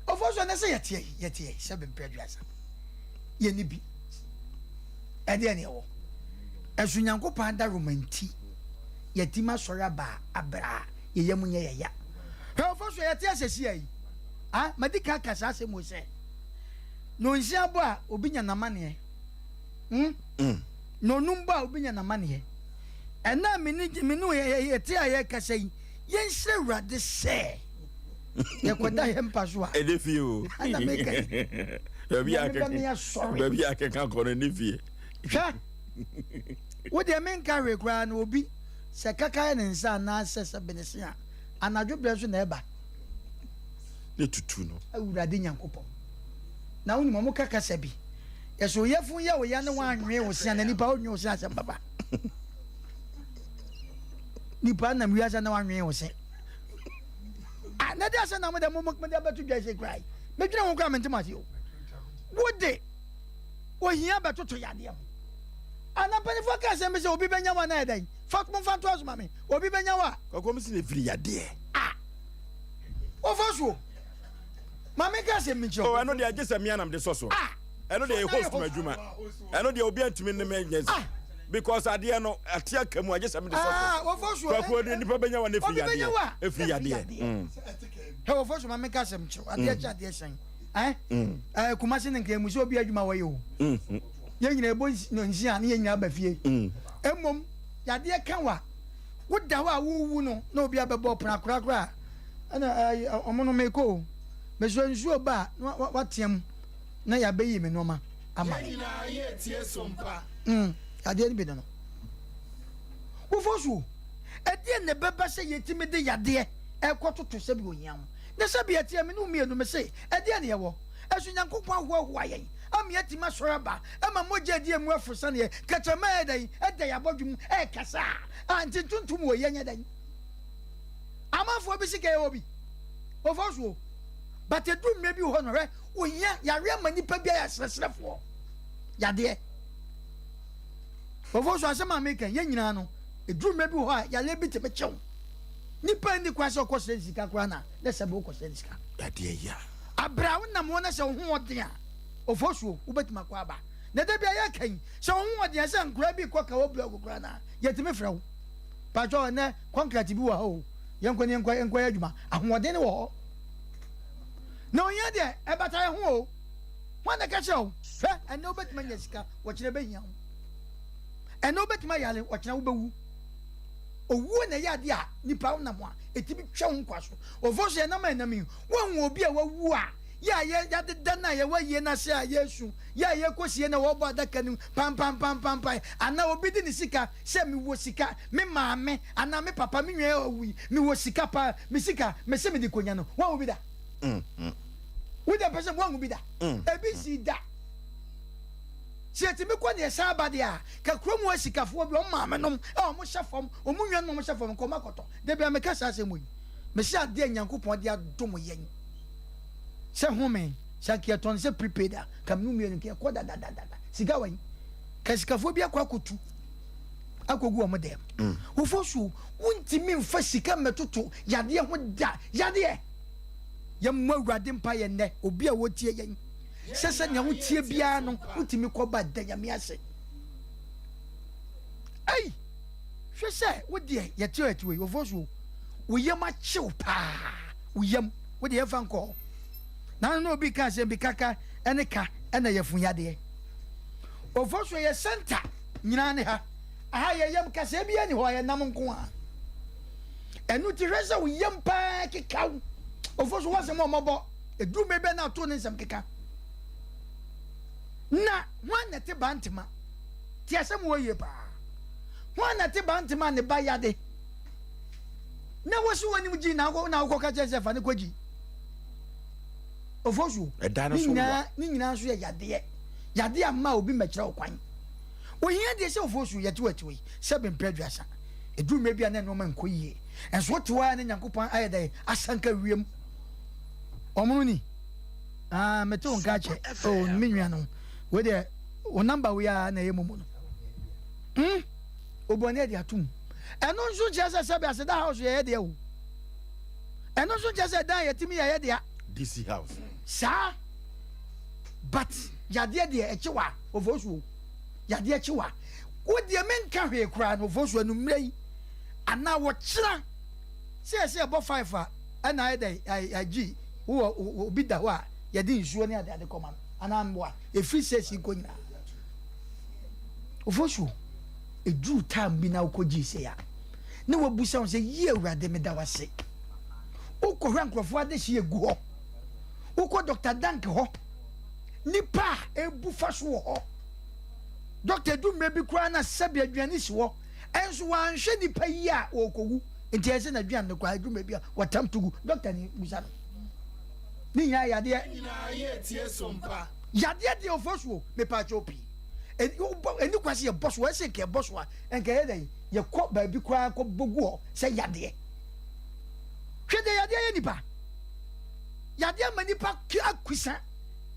Ɔfɔ so ɛnɛ sɛ yɛteɛ yi, yɛteɛ yi, sɛ bempɛ aduasa. Yɛni bi. Ɛdeɛ ne ɛwɔ. Ɛso Nyankopɔn adaworoma nti, yɛtim asɔre aba abra. yɛ yam nyɛ yɛ ya. Hwɛ ɔfɔ so yɛte asɛsi yi. Ah, madi kan ka saa asɛm wɔ sɛ nonsia bɔ a obi nya n'amaneɛ. Hmm? Mm. Nonum bɔ a obi nya n'amaneɛ. Ɛna me ne me ne yɛte a yɛkasa yi, yɛnsrɛ Awurade sɛ yɛkɔda yɛn mpa so a. Ɛde fie o. Ɛna meka yi. Baabi a keka baabi a keka kɔ no ne fie. Hwɛ, wo deɛ menka hwee koraa na obi sɛ kaka yɛ ne nsa anaasɛ sɛ benese a, anadwo berɛ nso na ɛba. Ne tutu no. Awurade Nyankopɔn. Na wonim ɔmo ka kasa bi. Yɛsɛ oyɛfun yɛ wo ya ne woanwee wo se a na nipa wonwee wo se asɛm baba. Nipa nam wiase na woanwee wo se. Ah, na de asɛm na mo de mo mo de abɛto dwa se koraa yi. Medwene ho koraa mente mo ase o. Wo de ohia bɛtoto yadeɛ ho. Ana mpanimfoɔ ka asɛm bi sɛ obi bɛnya wo a na yɛ dɛn? Fa momfa ntoa so ma me. Obi bɛnya wo a. Kɔkɔm si na efiri yadeɛ. Ah! Wɔfa so o. Ma me nka asɛm bi nkyerɛ wo. Oh, ɛno deɛ gye sɛ me anam de sɔ so. Ah! Ɛno deɛ yɛ host m'adwuma. Ɛno deɛ obi antumi ne me nyɛ Ah! Because adeɛ no ate aka mu a gye sɛ me de sɔ so. Ah, wɔfa so o. Kwakuo de nipa bɛnya wa na efiri Obi bɛnya yadeɛ. wo a. Efiri yadeɛ. Hɛ wɔfa so ma me nka asɛm nkyerɛ wo. Adeɛ kye adeɛ sɛn. Eh? Eh, Kumasi ne Nkremu sɛ obi adwuma wɔyɛ o. Yɛn nyinaa ɛbɔ nsia ne yɛn nyinaa ba fie. Mmom yadeɛ ka wa woda hɔ a wowu no na obi abɛbɔ pono akorakora a ɛna ɛɛ ɔmo no mekɔ o. Mesrɛ nsuo ba a na watea mu na yɛabɛyi me nneɛma ama me. Mm, yadeɛ no bi no no. Wofɔ so ɛdeɛ na ɛbɛba sɛ yɛtumi de yadeɛ ɛkɔtoto sɛbi ohia ho. Na sɛbi ɛteɛ me ne wo mmienu me se ɛdeɛ na yɛwɔ. Ɛso Nyankopɔn ahoahoa yɛn ama yɛatumi asɔre aba ma mogya adi emu aforo sɛneɛ kɛtrɛma ɛyɛ dɛn ɛda yɛn abɔdwe mu ɛrekasa a nti ntontom wɔ yi ɛnyɛ dɛn. Amanfoɔ bi sika yɛwɔ bi wɔfa so but ɛduru mmerɛ bi wɔ hɔ no hwɛ ohia yareɛ ma nipa bi ayɛ asrɛsrɛfoɔ yadeɛ wɔfa so asɛm a meka yɛn nyinaa no ɛduru mmerɛ bi wɔ hɔ a yareɛ bi tumi kyew nipa nni kwan sɛ ɔkɔ srɛ sika koraa na na sɛ bɛ wokɔ srɛ sika yadeɛ ya abrɛ a wonam hɔ na sɛ wo ho ɔden a Ofosuo, wobɛtumi akɔ aba. Na da bi a yɛka yi, sɛ wo ho ɔden a, sɛ nkoraa bi kɔ ka wɔ blɔg koraa no a, yɛtumi frɛ wo. Paatwɔ, ɛnnɛ kɔnkrɛt bi wɔ ha o, yɛnkɔ ne yɛnkɔ yɛnkɔyɛ adwuma. Ahoɔden no wɔ hɔ. Na ohia deɛ, ɛbata yɛn ho o. Hwan na ɛka kyerɛ wo? Hwɛ, ɛnnɛ wobɛtumi anya sika, ɔkyena ɛbɛhia wo. Ɛnnɛ wobɛtumi ayare, ɔkyena wobɛwu. Owuo na ɛyɛ adeɛ a nipa wonam a, ɛtumi twa wo nkwa so. Ofosuo, yɛnam a yɛnam yi, woahu obi a wawu a, Yɛ a yɛ yɛadeda no a yɛwɔ ayie no ase a yɛresu, yɛ a yɛrekɔsie no a wɔrebɔ adaka no mu pampampampampan, anaa obi de ne sika sɛ mewɔ sika, me maame anaa me papa, me nua a wawu yi, mewɔ sika paa, me sika, mese mede kɔnya no, woahu bi da? Wo deɛ mpɛ sɛ woahu bi da? Ebi nsii da. Sɛ yɛtumi kɔ ne yɛsan ba deɛ a, ka kurom hɔ asikafoɔ bi, wɔn maamenom a wɔhyɛ fam, wɔn nuanom a wɔhyɛ fam, nka wɔakɔtɔ. Da biara meka saa asɛm yi, mese adeɛ a Nyankopɔn de adom yɛn, Sɛ home, sɛ anka yɛtɔn sɛ prepaid a, ka mene mmienu nka yɛkɔ dadadada. Sika wɔ yi. Ka sikafoɔ bi akɔ akɔtu akɔgu wɔn dɛm. Mm. Wofo so, wontumi mfa sika mmɛtoto yadeɛ ho da. Yadeɛ! Yɛmmɔ Awurade mpa yɛ nnɛ, obi a wɔtie yɛn. Sɛ sɛ nea wotie biara no, wotumi kɔba da Nyame ase. Ei! Hwɛ sɛ wo deɛ yɛte ɔyɛte wei, wofo so, wo yam akyew paa, wo yam. Wo deɛ yɛmfa nkɔ hɔ. Na na obi ka asɛm bi kaka ne ka na yɛfun yadeɛ. Ofosuo yɛ center nyinaa ne ha. Aha yɛ yam kasɛɛ biara ni hɔ ɛyɛ nam nko a. Ɛno ti hwɛ sɛ wo yam paa keka wo. Ofosuo wasɛm a ɔmɔbɔ ɛduru mmerɛ bɛ na ato ne nsɛm keka. Na hwan na ɛte bantema? Te asɛm wɔ yie paa. Hwan na ɛte bantema ne ba yade? Na wosi w'anim gyi na wokɔ na wokɔka kyerɛ sɛ fa no kɔgyi ofosuo. Ɛda no Ne so wa. nyinaa ne nyinaa nso yɛ yadeɛ. Yadeɛ amma obi mmɛkyerɛ wo kwan. Ohia deɛ sɛ ofosuo yɛte wɔ yi sɛ bempɛ 30. Ɛduru mmerɛ bi a na nneɛma nkɔ yie. Nso wote hɔ ara na Nyankopɔn ayɛ dɛn asanka wiem. Ɔmono ni. Ah, mete wo nka akyɛ. Oh, me nua no. Wei deɛ, wo number wei ara na ɛyɛ momo no. Hmm? Obɔne de atom. Ɛno nso nkyerɛ sɛ sɛbi aseda house yɛ yɛ dea o. Ɛno nso nkyerɛ sɛ dan yɛtumi yɛ yɛ dea. DC house. Saa. But yadeɛ deɛ ɛkye wa ofosu o. Yadeɛ kye wa. Wo deɛ menka hwee koraa no ofosu anummerɛ yi anaa wɔkyena. Sɛ yɛsɛ yɛbɔ fife a, ɛna ayɛ dɛ agyi wowɔ obi da hɔ a yɛde nsuo ne adeade kɔma no anaa mmoa ɛfiri sɛsi kɔ nyinaa. Ofosuo, ɛduru time bi na wokɔ gyii sei a, ne wabusa wo sɛ yie Awurade meda wo ase. Wokɔhwɛ nkurɔfoɔ adehyeɛ gu hɔ. Wokɔ Dr. Dank hɔ, nipa a ɛbu fa so wɔ hɔ. Dɔkta edu mmerɛ bi koraa na sɛbi aduane si hɔ, ɛnso wanhwɛ nipa yi a ɔrekɔwu nti ɛsɛ n'aduane no koraa edu mmerɛ bi a wɔtam to gu. Dɔkta ni busa no. Ne nyinaa yadeɛ. Yadeɛ deɛ ɔfɔ so mepaakyɛw pii. Ɛni kwa sɛ yɛbɔ so, ɛsɛ nka yɛbɔ so a, nka ɛyɛ dɛn yɛkɔ baabi koraa kɔ bɔ gu hɔ sɛ yadeɛ. Hwɛ deɛ yadeɛ yɛ nipa. Yadeɛ ma nipa akusa.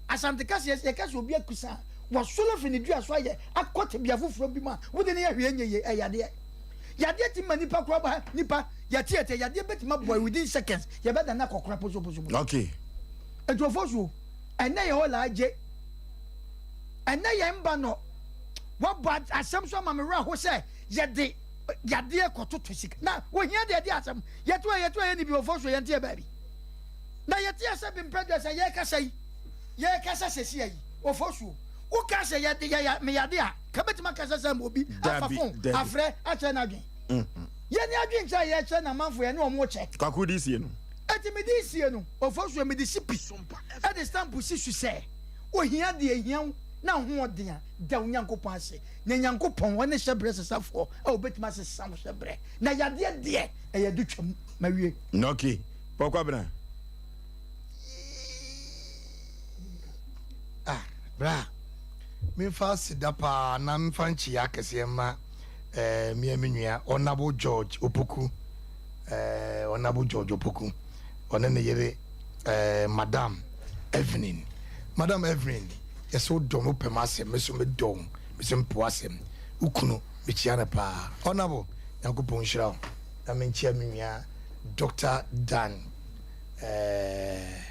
Asante kasa yɛ yɛka sɛ obi akusa a, wasɔre afiri ne dua so ayɛ akɔ tebea foforɔ bi mu a wode no yɛ hwee nyɛ yie. Ɛyɛ yadeɛ. Yadeɛ tumi ma nipa koraa ba nipa yɛte yɛte yadeɛ bɛtumi aboa within seconds yɛbɛda no akɔkora posoposoposo. Okay. Nkurɔfoɔ so ɛnɛ yɛ hɔ laa gye ɛnɛ yɛn mba no wabɔ asɛm so ama me werɛ ho sɛ yɛde yadeɛ kɔtoto sika na ohia deɛ ɛde asɛm yɛto a yɛto a yɛ ne bi wɔfɔ so yɛnte yɛ baabi. Na yɛte asɛ bi mpɛ dɛ sɛ yɛrekasa yi, yɛrekasa sɛsia yi, Ofosuo, woka sɛ yɛde yɛ me yade a, ka bɛtumi akasa sɛ ma obi afa Dabi, fon dabi. afrɛ akyerɛ n'adwen. Yɛne adwenkyerɛ a yɛkyerɛ no amanfo yɛne wɔn kyɛ. Kwaku de sie no. Enti mede sie no, Ofosuo, mede si pi, de stamp si so sɛ, ohia deɛ ehia wo na wo ho ɔden a, da wo Nyankopɔn ase. Na Nyankopɔn, ɔne hyɛbrɛ sesafoɔ a obɛtumi asesa wo hyɛbrɛ. Na yadeɛ deɛ, ɛyɛ de twam. Mawie. Okay. Paul Kwabena. Ah, bra. Memfa aseda paa na memfa nkyia akɛseɛ mma eh, mea me nua Honourable George Opoku, eh, Honourable George Opoku, ɔne ne yere eh, Madam Evelyn. Madam Evelyn, yɛsɛ wodɔ me, wopɛ m'asɛm, me so medɔ wo, me so mepɛ w'asɛm. Wo kunu, mekyia no paa. Honourable, Nyankopɔn nhyira wo. Na menkyia me nua Doctor Dan eh,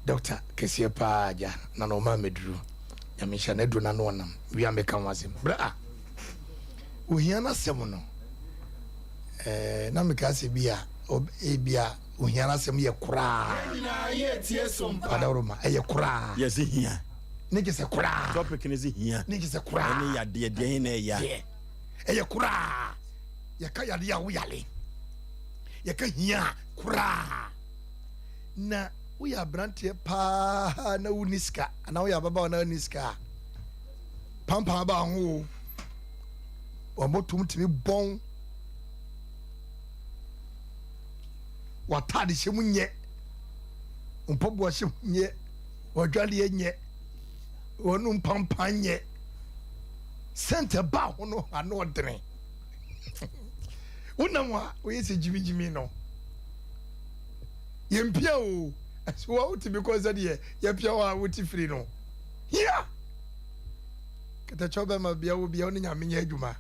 Doctor kɛseɛ paa agya na na ɔma mɛduru. Nyame nhyira no, aduro no ano ɔnam. Wia mɛka ho asɛm. Berɛ a ohia no asɛm no, eh, na meka sɛ bi a, ebi a ohia no asɛm yɛ koraa. Adaworoma, ɛyɛ koraa. Yɛse hia. Ne kyɛ sɛ koraa. Topic ne se hia. Ne kyɛ sɛ koraa. Ɛne yadeɛ, deɛ na ɛya. Ɛyɛ koraa. Yɛka yadeɛ a woyale. Yɛka hia a koraa. Na woyɛ aberanteɛ paa na wonni sika anaa woyɛ ababaawa na wonni sika a, pampam aba ho o. Wɔn bɔtɔm tumi bɔn. W'ataade hyɛ mu nyɛ. Mpaboa hyɛ mu nyɛ. W'adwadeɛ nyɛ. Wɔn mpampan nyɛ. Sɛntɛ ba ho no ano ɔdene. Wonam a woyɛ sɛ gyimigyimi no. Yɛmpia o. Ɛso wa wotumi kɔ sɛdeɛ yɛpia wo a wote firi no. Hia! Kɛtɛkyɛw bɛma bia wo bia wo ne Nyame nyɛ adwuma.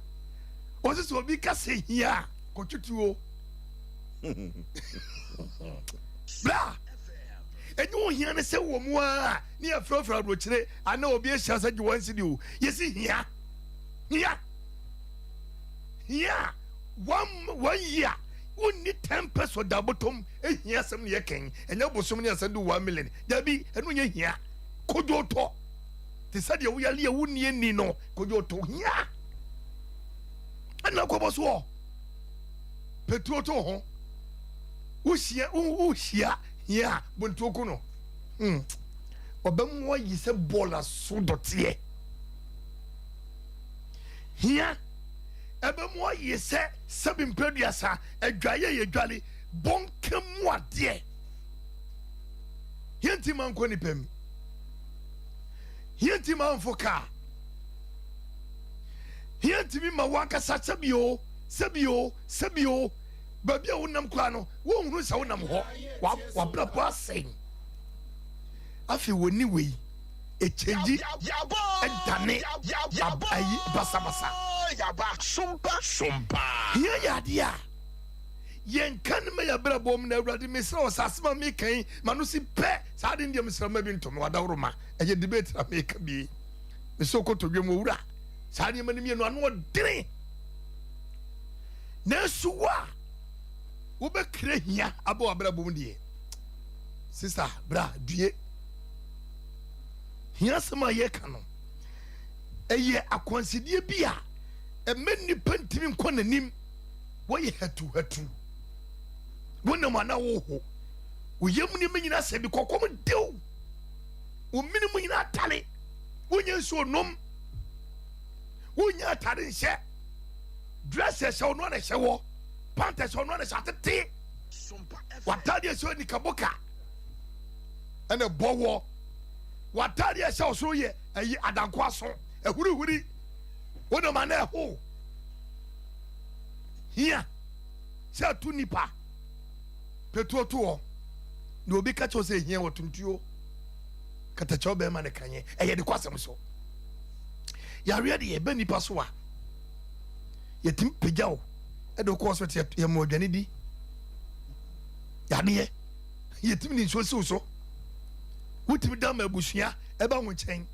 Wɔse sɛ obi ka sɛ hia a, kɔtwe tuo. Bra! Ɛnyɛ ohia ne sɛ wɔ mu a ne yɛfrɛfrɛ aburokyire anaa obi ahyia sɛ gye wɔn sidi o. Yɛsi hia. Hia! Hia one one year wonni ten peso da bɔtɔm ehia asɛm ne yɛkɛn ɛnyɛ bosom ne asɛm de one million dabi ɛno nyɛ hia kodwo tɔ te sɛ deɛ woyale a wonni ani no kodwo tɔ hia ɛna kɔbɔ soɔ petuo to ho wohyia wohyia hia bontuo ko no hmm ɔbɛmu ayi sɛ bɔɔl aso dɔteɛ Hia ɛbɛmu ayɛ sɛ sɛbi mprɛduasa adwaeɛ yɛ dwale bɔnka mu adeɛ. Hia nti ma nkɔ nipa mu. Hia nti ma mfo kaa. Hia ntumi ma wankasa sɛbi o, sɛbi o, sɛbi o. Baabi a wonam koraa no, wonhunu sɛ wonam hɔ. Wabrabɔ asɛn. Afei wɔni wei. ɛkyɛngyi ɛdane ayi basabasa. Hia yɛ adeɛ a yɛnka no ma yɛabrabɔ mu na Awurade mesrɛ wɔ sɛ asɛm a meka yi ma no si pɛ saa ade no deɛ mesrɛ ma bi nto me wadaworo ma ɛyɛ debate na meka bie mesɛ ɔkɔtɔ dwam owura saa nneɛma no mmienu ano ɔdene nanso wo a. Wobɛkra hia aba w'abrabɔ mu deɛ, sista bra due. Hia asɛm a yɛka no, ɛyɛ akwansideɛ bi a ɛmɛ nnipa ntumi nkɔ n'anim. Wɔyɛ hatuhatu. Wonam ana woho. Wo yam nneɛma nyinaa sɛ bi kɔkɔm dew. Wo mene mu nyinaa tare. Wonyɛ nsuo nom. Wonyɛ atare nhyɛ. Dress ɛhyɛ wo no ana ɛhyɛ wɔ. Pant ɛhyɛ wo no ana ɛhyɛ atete. W'atade ɛhyɛ nikaboka ɛna ɛbɔ wɔ. W'atade ɛhyɛ wo soro yɛ ɛyi adanko aso ɛhurihuri. Wonam ana ɛho. Hia sɛ ɛto nipa petuo to hɔ na obi ka kyerɛ sɛ ehia wɔ tuntuo katakyɛw bɛrima ne kanyɛ ɛyɛ de kɔ asɛm so. Yareɛ deɛ ɛbɛ nipa so a yɛtumi pagya wo ɛde wokɔ hospital yɛma aduane di yadeɛ yɛtumi de nsuo siw so wotumi da ma abusua ɛba wo nkyɛn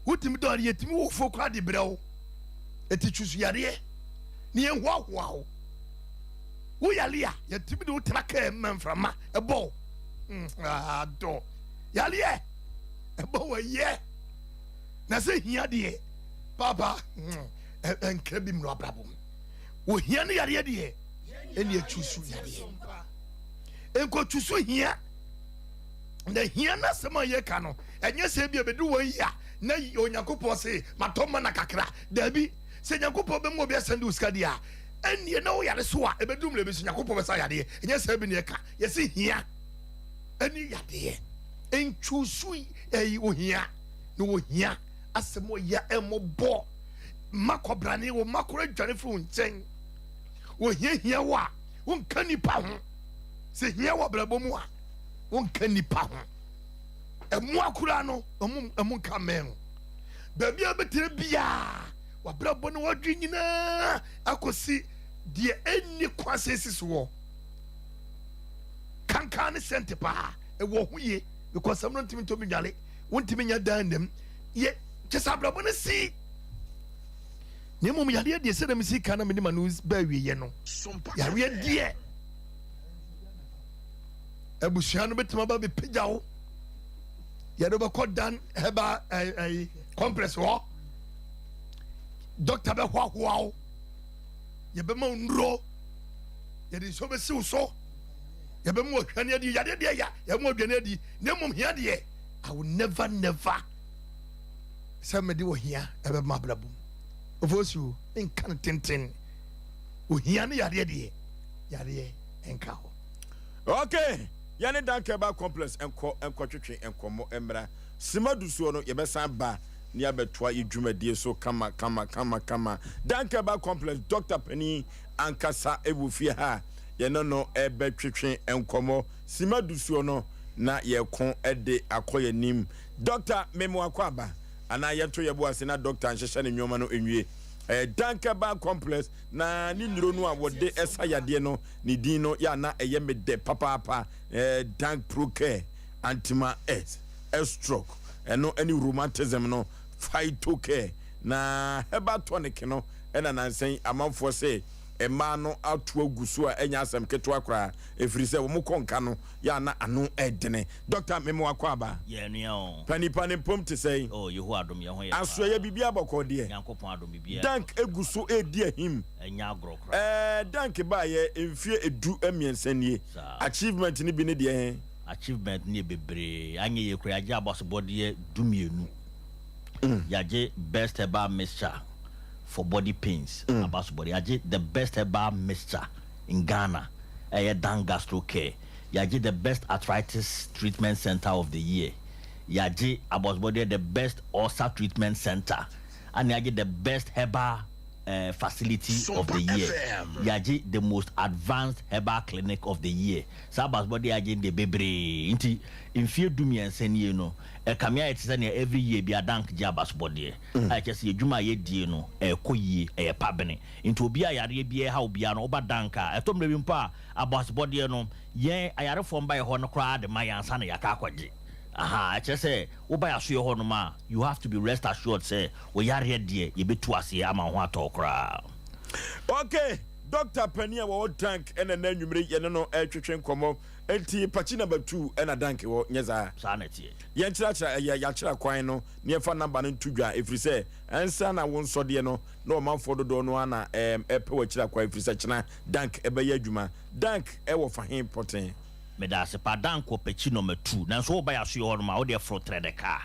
wotumi dɔ yɛtumi wo fo koraa de brɛ wo ɛti twi so yareɛ ne yɛnhoahoa wo wo yare a yɛtumi de wo tra kaa ma mframa ɛbɔ wo adɔ yareɛ ɛbɔ wɔ yɛ na sɛ hia deɛ papa ɛnkra bi mmra abrabɔ mu ohia ne yareɛ deɛ ɛne atwi so yareɛ nkɔtwi so hia na hia no asɛm a yɛka no ɛnyɛ sɛ bi a bɛdu wɔn yi a na Onyankopɔn se matɔ mana kakra daabi sɛ Nyankopɔn bɛma obi asɛnde wo sika deɛ a ɛnneɛ na woyare so a ɛbɛdu mmerɛ bi so Nyankopɔn bɛsa yadeɛ ɛnyɛ saa bi ne ɛka yɛse hia ɛne yadeɛ ntwusu ɛyi ohia na ohia asɛm ɔya ɛmmɔbɔ mma kɔbrane wo mma koro adwane firi wo nkyɛn ohia hia wo a wonka nipa ho sɛ hia wɔ abrabɔ mu a wonka nipa ho ɛmoa koraa no ɔmo ɛmo nka mmɛn ho baabi a bɛtena biara wabrabɔ ne wadwe nyinaa akɔsi deɛ ɛnni kwan sɛ ɛsi soɔ kankan ne sɛnte paa ɛwɔ ho yie because ɛmo no ntumi ntɔ mi dwale wontumi nya dan nam yɛ kyɛ sɛ abrabɔ no si na mmom yareɛ deɛ sɛdeɛ mesi ka na mede ma no baa awieɛ no yareɛ deɛ abusua no bɛtumi aba bɛpagya wo yɛde wobɛkɔ dan hɛba ɛyi complex hɔ dɔkta bɛhoahoa wo yɛbɛma wo nnuro yɛde nsuo bɛsi wo so yɛbɛma wo aduane adi yadeɛ deɛ ya yɛbɛma wo aduane adi na mmom hia deɛ I will never never sɛ mede ohia ɛbɛma abrabɔ mu ofosu nka no tenten ohia ne yadeɛ deɛ yadeɛ nka hɔ. Okay, yɛne Dankeba Complex nkɔ nkɔtwetwe nkɔmmɔ mmra. Sima du soɔ no, yɛbɛsan ba ne abɛtoa yɛ dwumadie so kama kama kama kama. Dankeba Complex Dɔkta panin ankasa wɔ fie ha a yɛne no rebɛtwetwe nkɔmmɔ. Sima du soɔ no, na yɛko de akɔ yɛn anim. Dɔkta, meme wakɔ aba anaa yɛnto yɛbo ase na dɔkta nhyehyɛ ne nneɛma no nwie. Ɛyɛ Dankeba Complex na ne nnuro no a wɔde sa yadeɛ no ne din no yɛ a na ɛyɛ me dɛ papaapa. Ɛɛ Dank Procare, Antima S, Stroke, ɛno ne Rheumatism no, Phytocare, na Herbal Tonic no na nansa yi amanfoɔ se mmaa no ato agu so a ɛnyɛ asɛm ketewa koraa ɛfiri sɛ wɔn kɔ nka no yɛ a na ano ɛdene. Dɔkta mema wakɔ aba. Yɛ nua o. Pa nipa ne mpom te sɛn? Oh Yehowa adom yɛn ho yɛ paa. Asoɛyɛ biribiara bɔkɔɔ deɛ? Nyankopɔn adom biribiara Dank kɔ so gu so redi ahim. Ɛnyɛ agorɔ koraa. Ɛɛ Dank baeɛ mfeɛ edu mmiɛnsa nie. Saa. Achievement no bi ne deɛ he? Achievement no yɛ bebree. Anyɛ yie koraa yɛagye abasobɔdeɛ du mmienu. Yɛagye best herbal mixture for body pains abasobɔdeɛ. Yɛagye the best herbal mixture in Ghana ɛyɛ Dan Gastro Care. Yɛagye the best arthritis treatment center of the year. Yɛagye abasobɔdeɛ the best ulcer treatment center. Ɛna yɛagye the best herbal eh, facility of the year. Yɛagye the most advanced herbal clinic of the year. Saa abasobɔdeɛ a yɛagye no deɛ bebree. Nti mfeɛ du mmiɛnsa nie no, ɛkame ayɛ te sɛ nea every year biara Dank gye abasobɔdeɛ. A ɛkyerɛ sɛ yɛn adwuma a yɛdie no, ɛrekɔ yie, ɛyɛ pabene. Nti obi a yareɛ biara ɛha wo biara no, woba Dank a, ɛtɔ mmerɛ bi mpo a, abasobɔdeɛ no, yɛn ayarefoɔ mma yɛ hɔ no koraa de ma yɛn ansa na yɛakɔ akɔgye. Ahaa, ɛkyerɛ sɛ woba yɛn asoeɛ hɔ nom a, you have to be rest assured sɛ wo yareɛ deɛ yɛbɛtu aseɛ ama wo ho atɔ wo koraa. Ok, Dɔkta panin a wɔwɔ Dank ɛna ɛnɛ anwummere yi yɛne no ɛretwetwe nkɔmmɔ. Enti pakyi number 2 ɛna Dank wɔ, nyɛ saa? Saa na ɛteɛ. Yɛnkyerɛkyerɛ ɛyɛ yɛakyerɛ kwan no na yɛmfa number no nto dwa ɛfiri sɛ ɛnsa na wo nsɔdeɛ no na ɔmanfoɔ dodoɔ no ara na ɛɛm ɛpɛ w'akyiri akwan ɛfiri sɛ kyena Dank ɛbɛyɛ adwuma. Dank ɛwɔ fa he pɔtee? Medaase paa. Dank wɔ pakyi number 2 nanso woba yɛasoɛ hɔ nom a wodeɛ foro Trɛdɛ car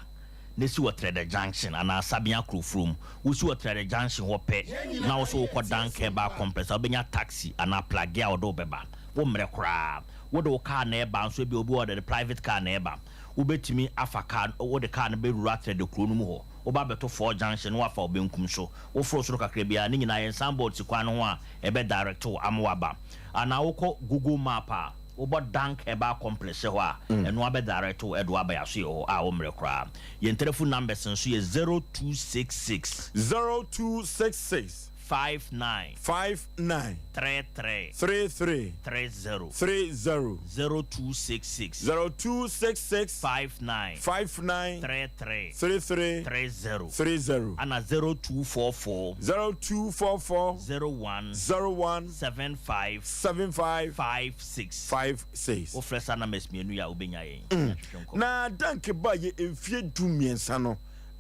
na si wɔ Trɛdɛ junction anaa Sabea Kurofurom. Wosi wɔ Trɛdɛ junction hɔ pɛ na wo so wokɔ Dank Herbal Complex a wobɛnya taxi anaa plage a wɔde wo bɛba. Wo mmerɛ koraa. Wode wo car na ɛba nso ebia obi wɔ hɔ ɔde ne private car na ɛba. Wobɛtumi afa car wode car no bɛwura Trɛdɛ kuro no mu hɔ. Woba abɛto Four junction na woafa wo benkum so. Woforo soro kakra biara ne nyinaa yɛn sign board si kwan no ho a ɛbɛ direct wo ama woaba. Anaa wokɔ Google map a wobɔ Dank Herbal Complex hyɛ hɔ a ɛno ara bɛ direct wo ɛde wo aba yɛn asoɛe hɔ a wommrɛ koraa. Yɛn telephone numbers nso yɛ 0266. 0266. 59. 59. 33. 33. 30. 30. 0266. 0266. 59. 59. 33. 33. 30. 30. Ana 0244. 0244. 01. 01. 75. 75. 56. 56. Wofrɛ saa numbers mmienu yi a wobɛnya yɛn. Yɛatwetwe nkɔmmɔ. Na Dank ba yɛ mfie 13 no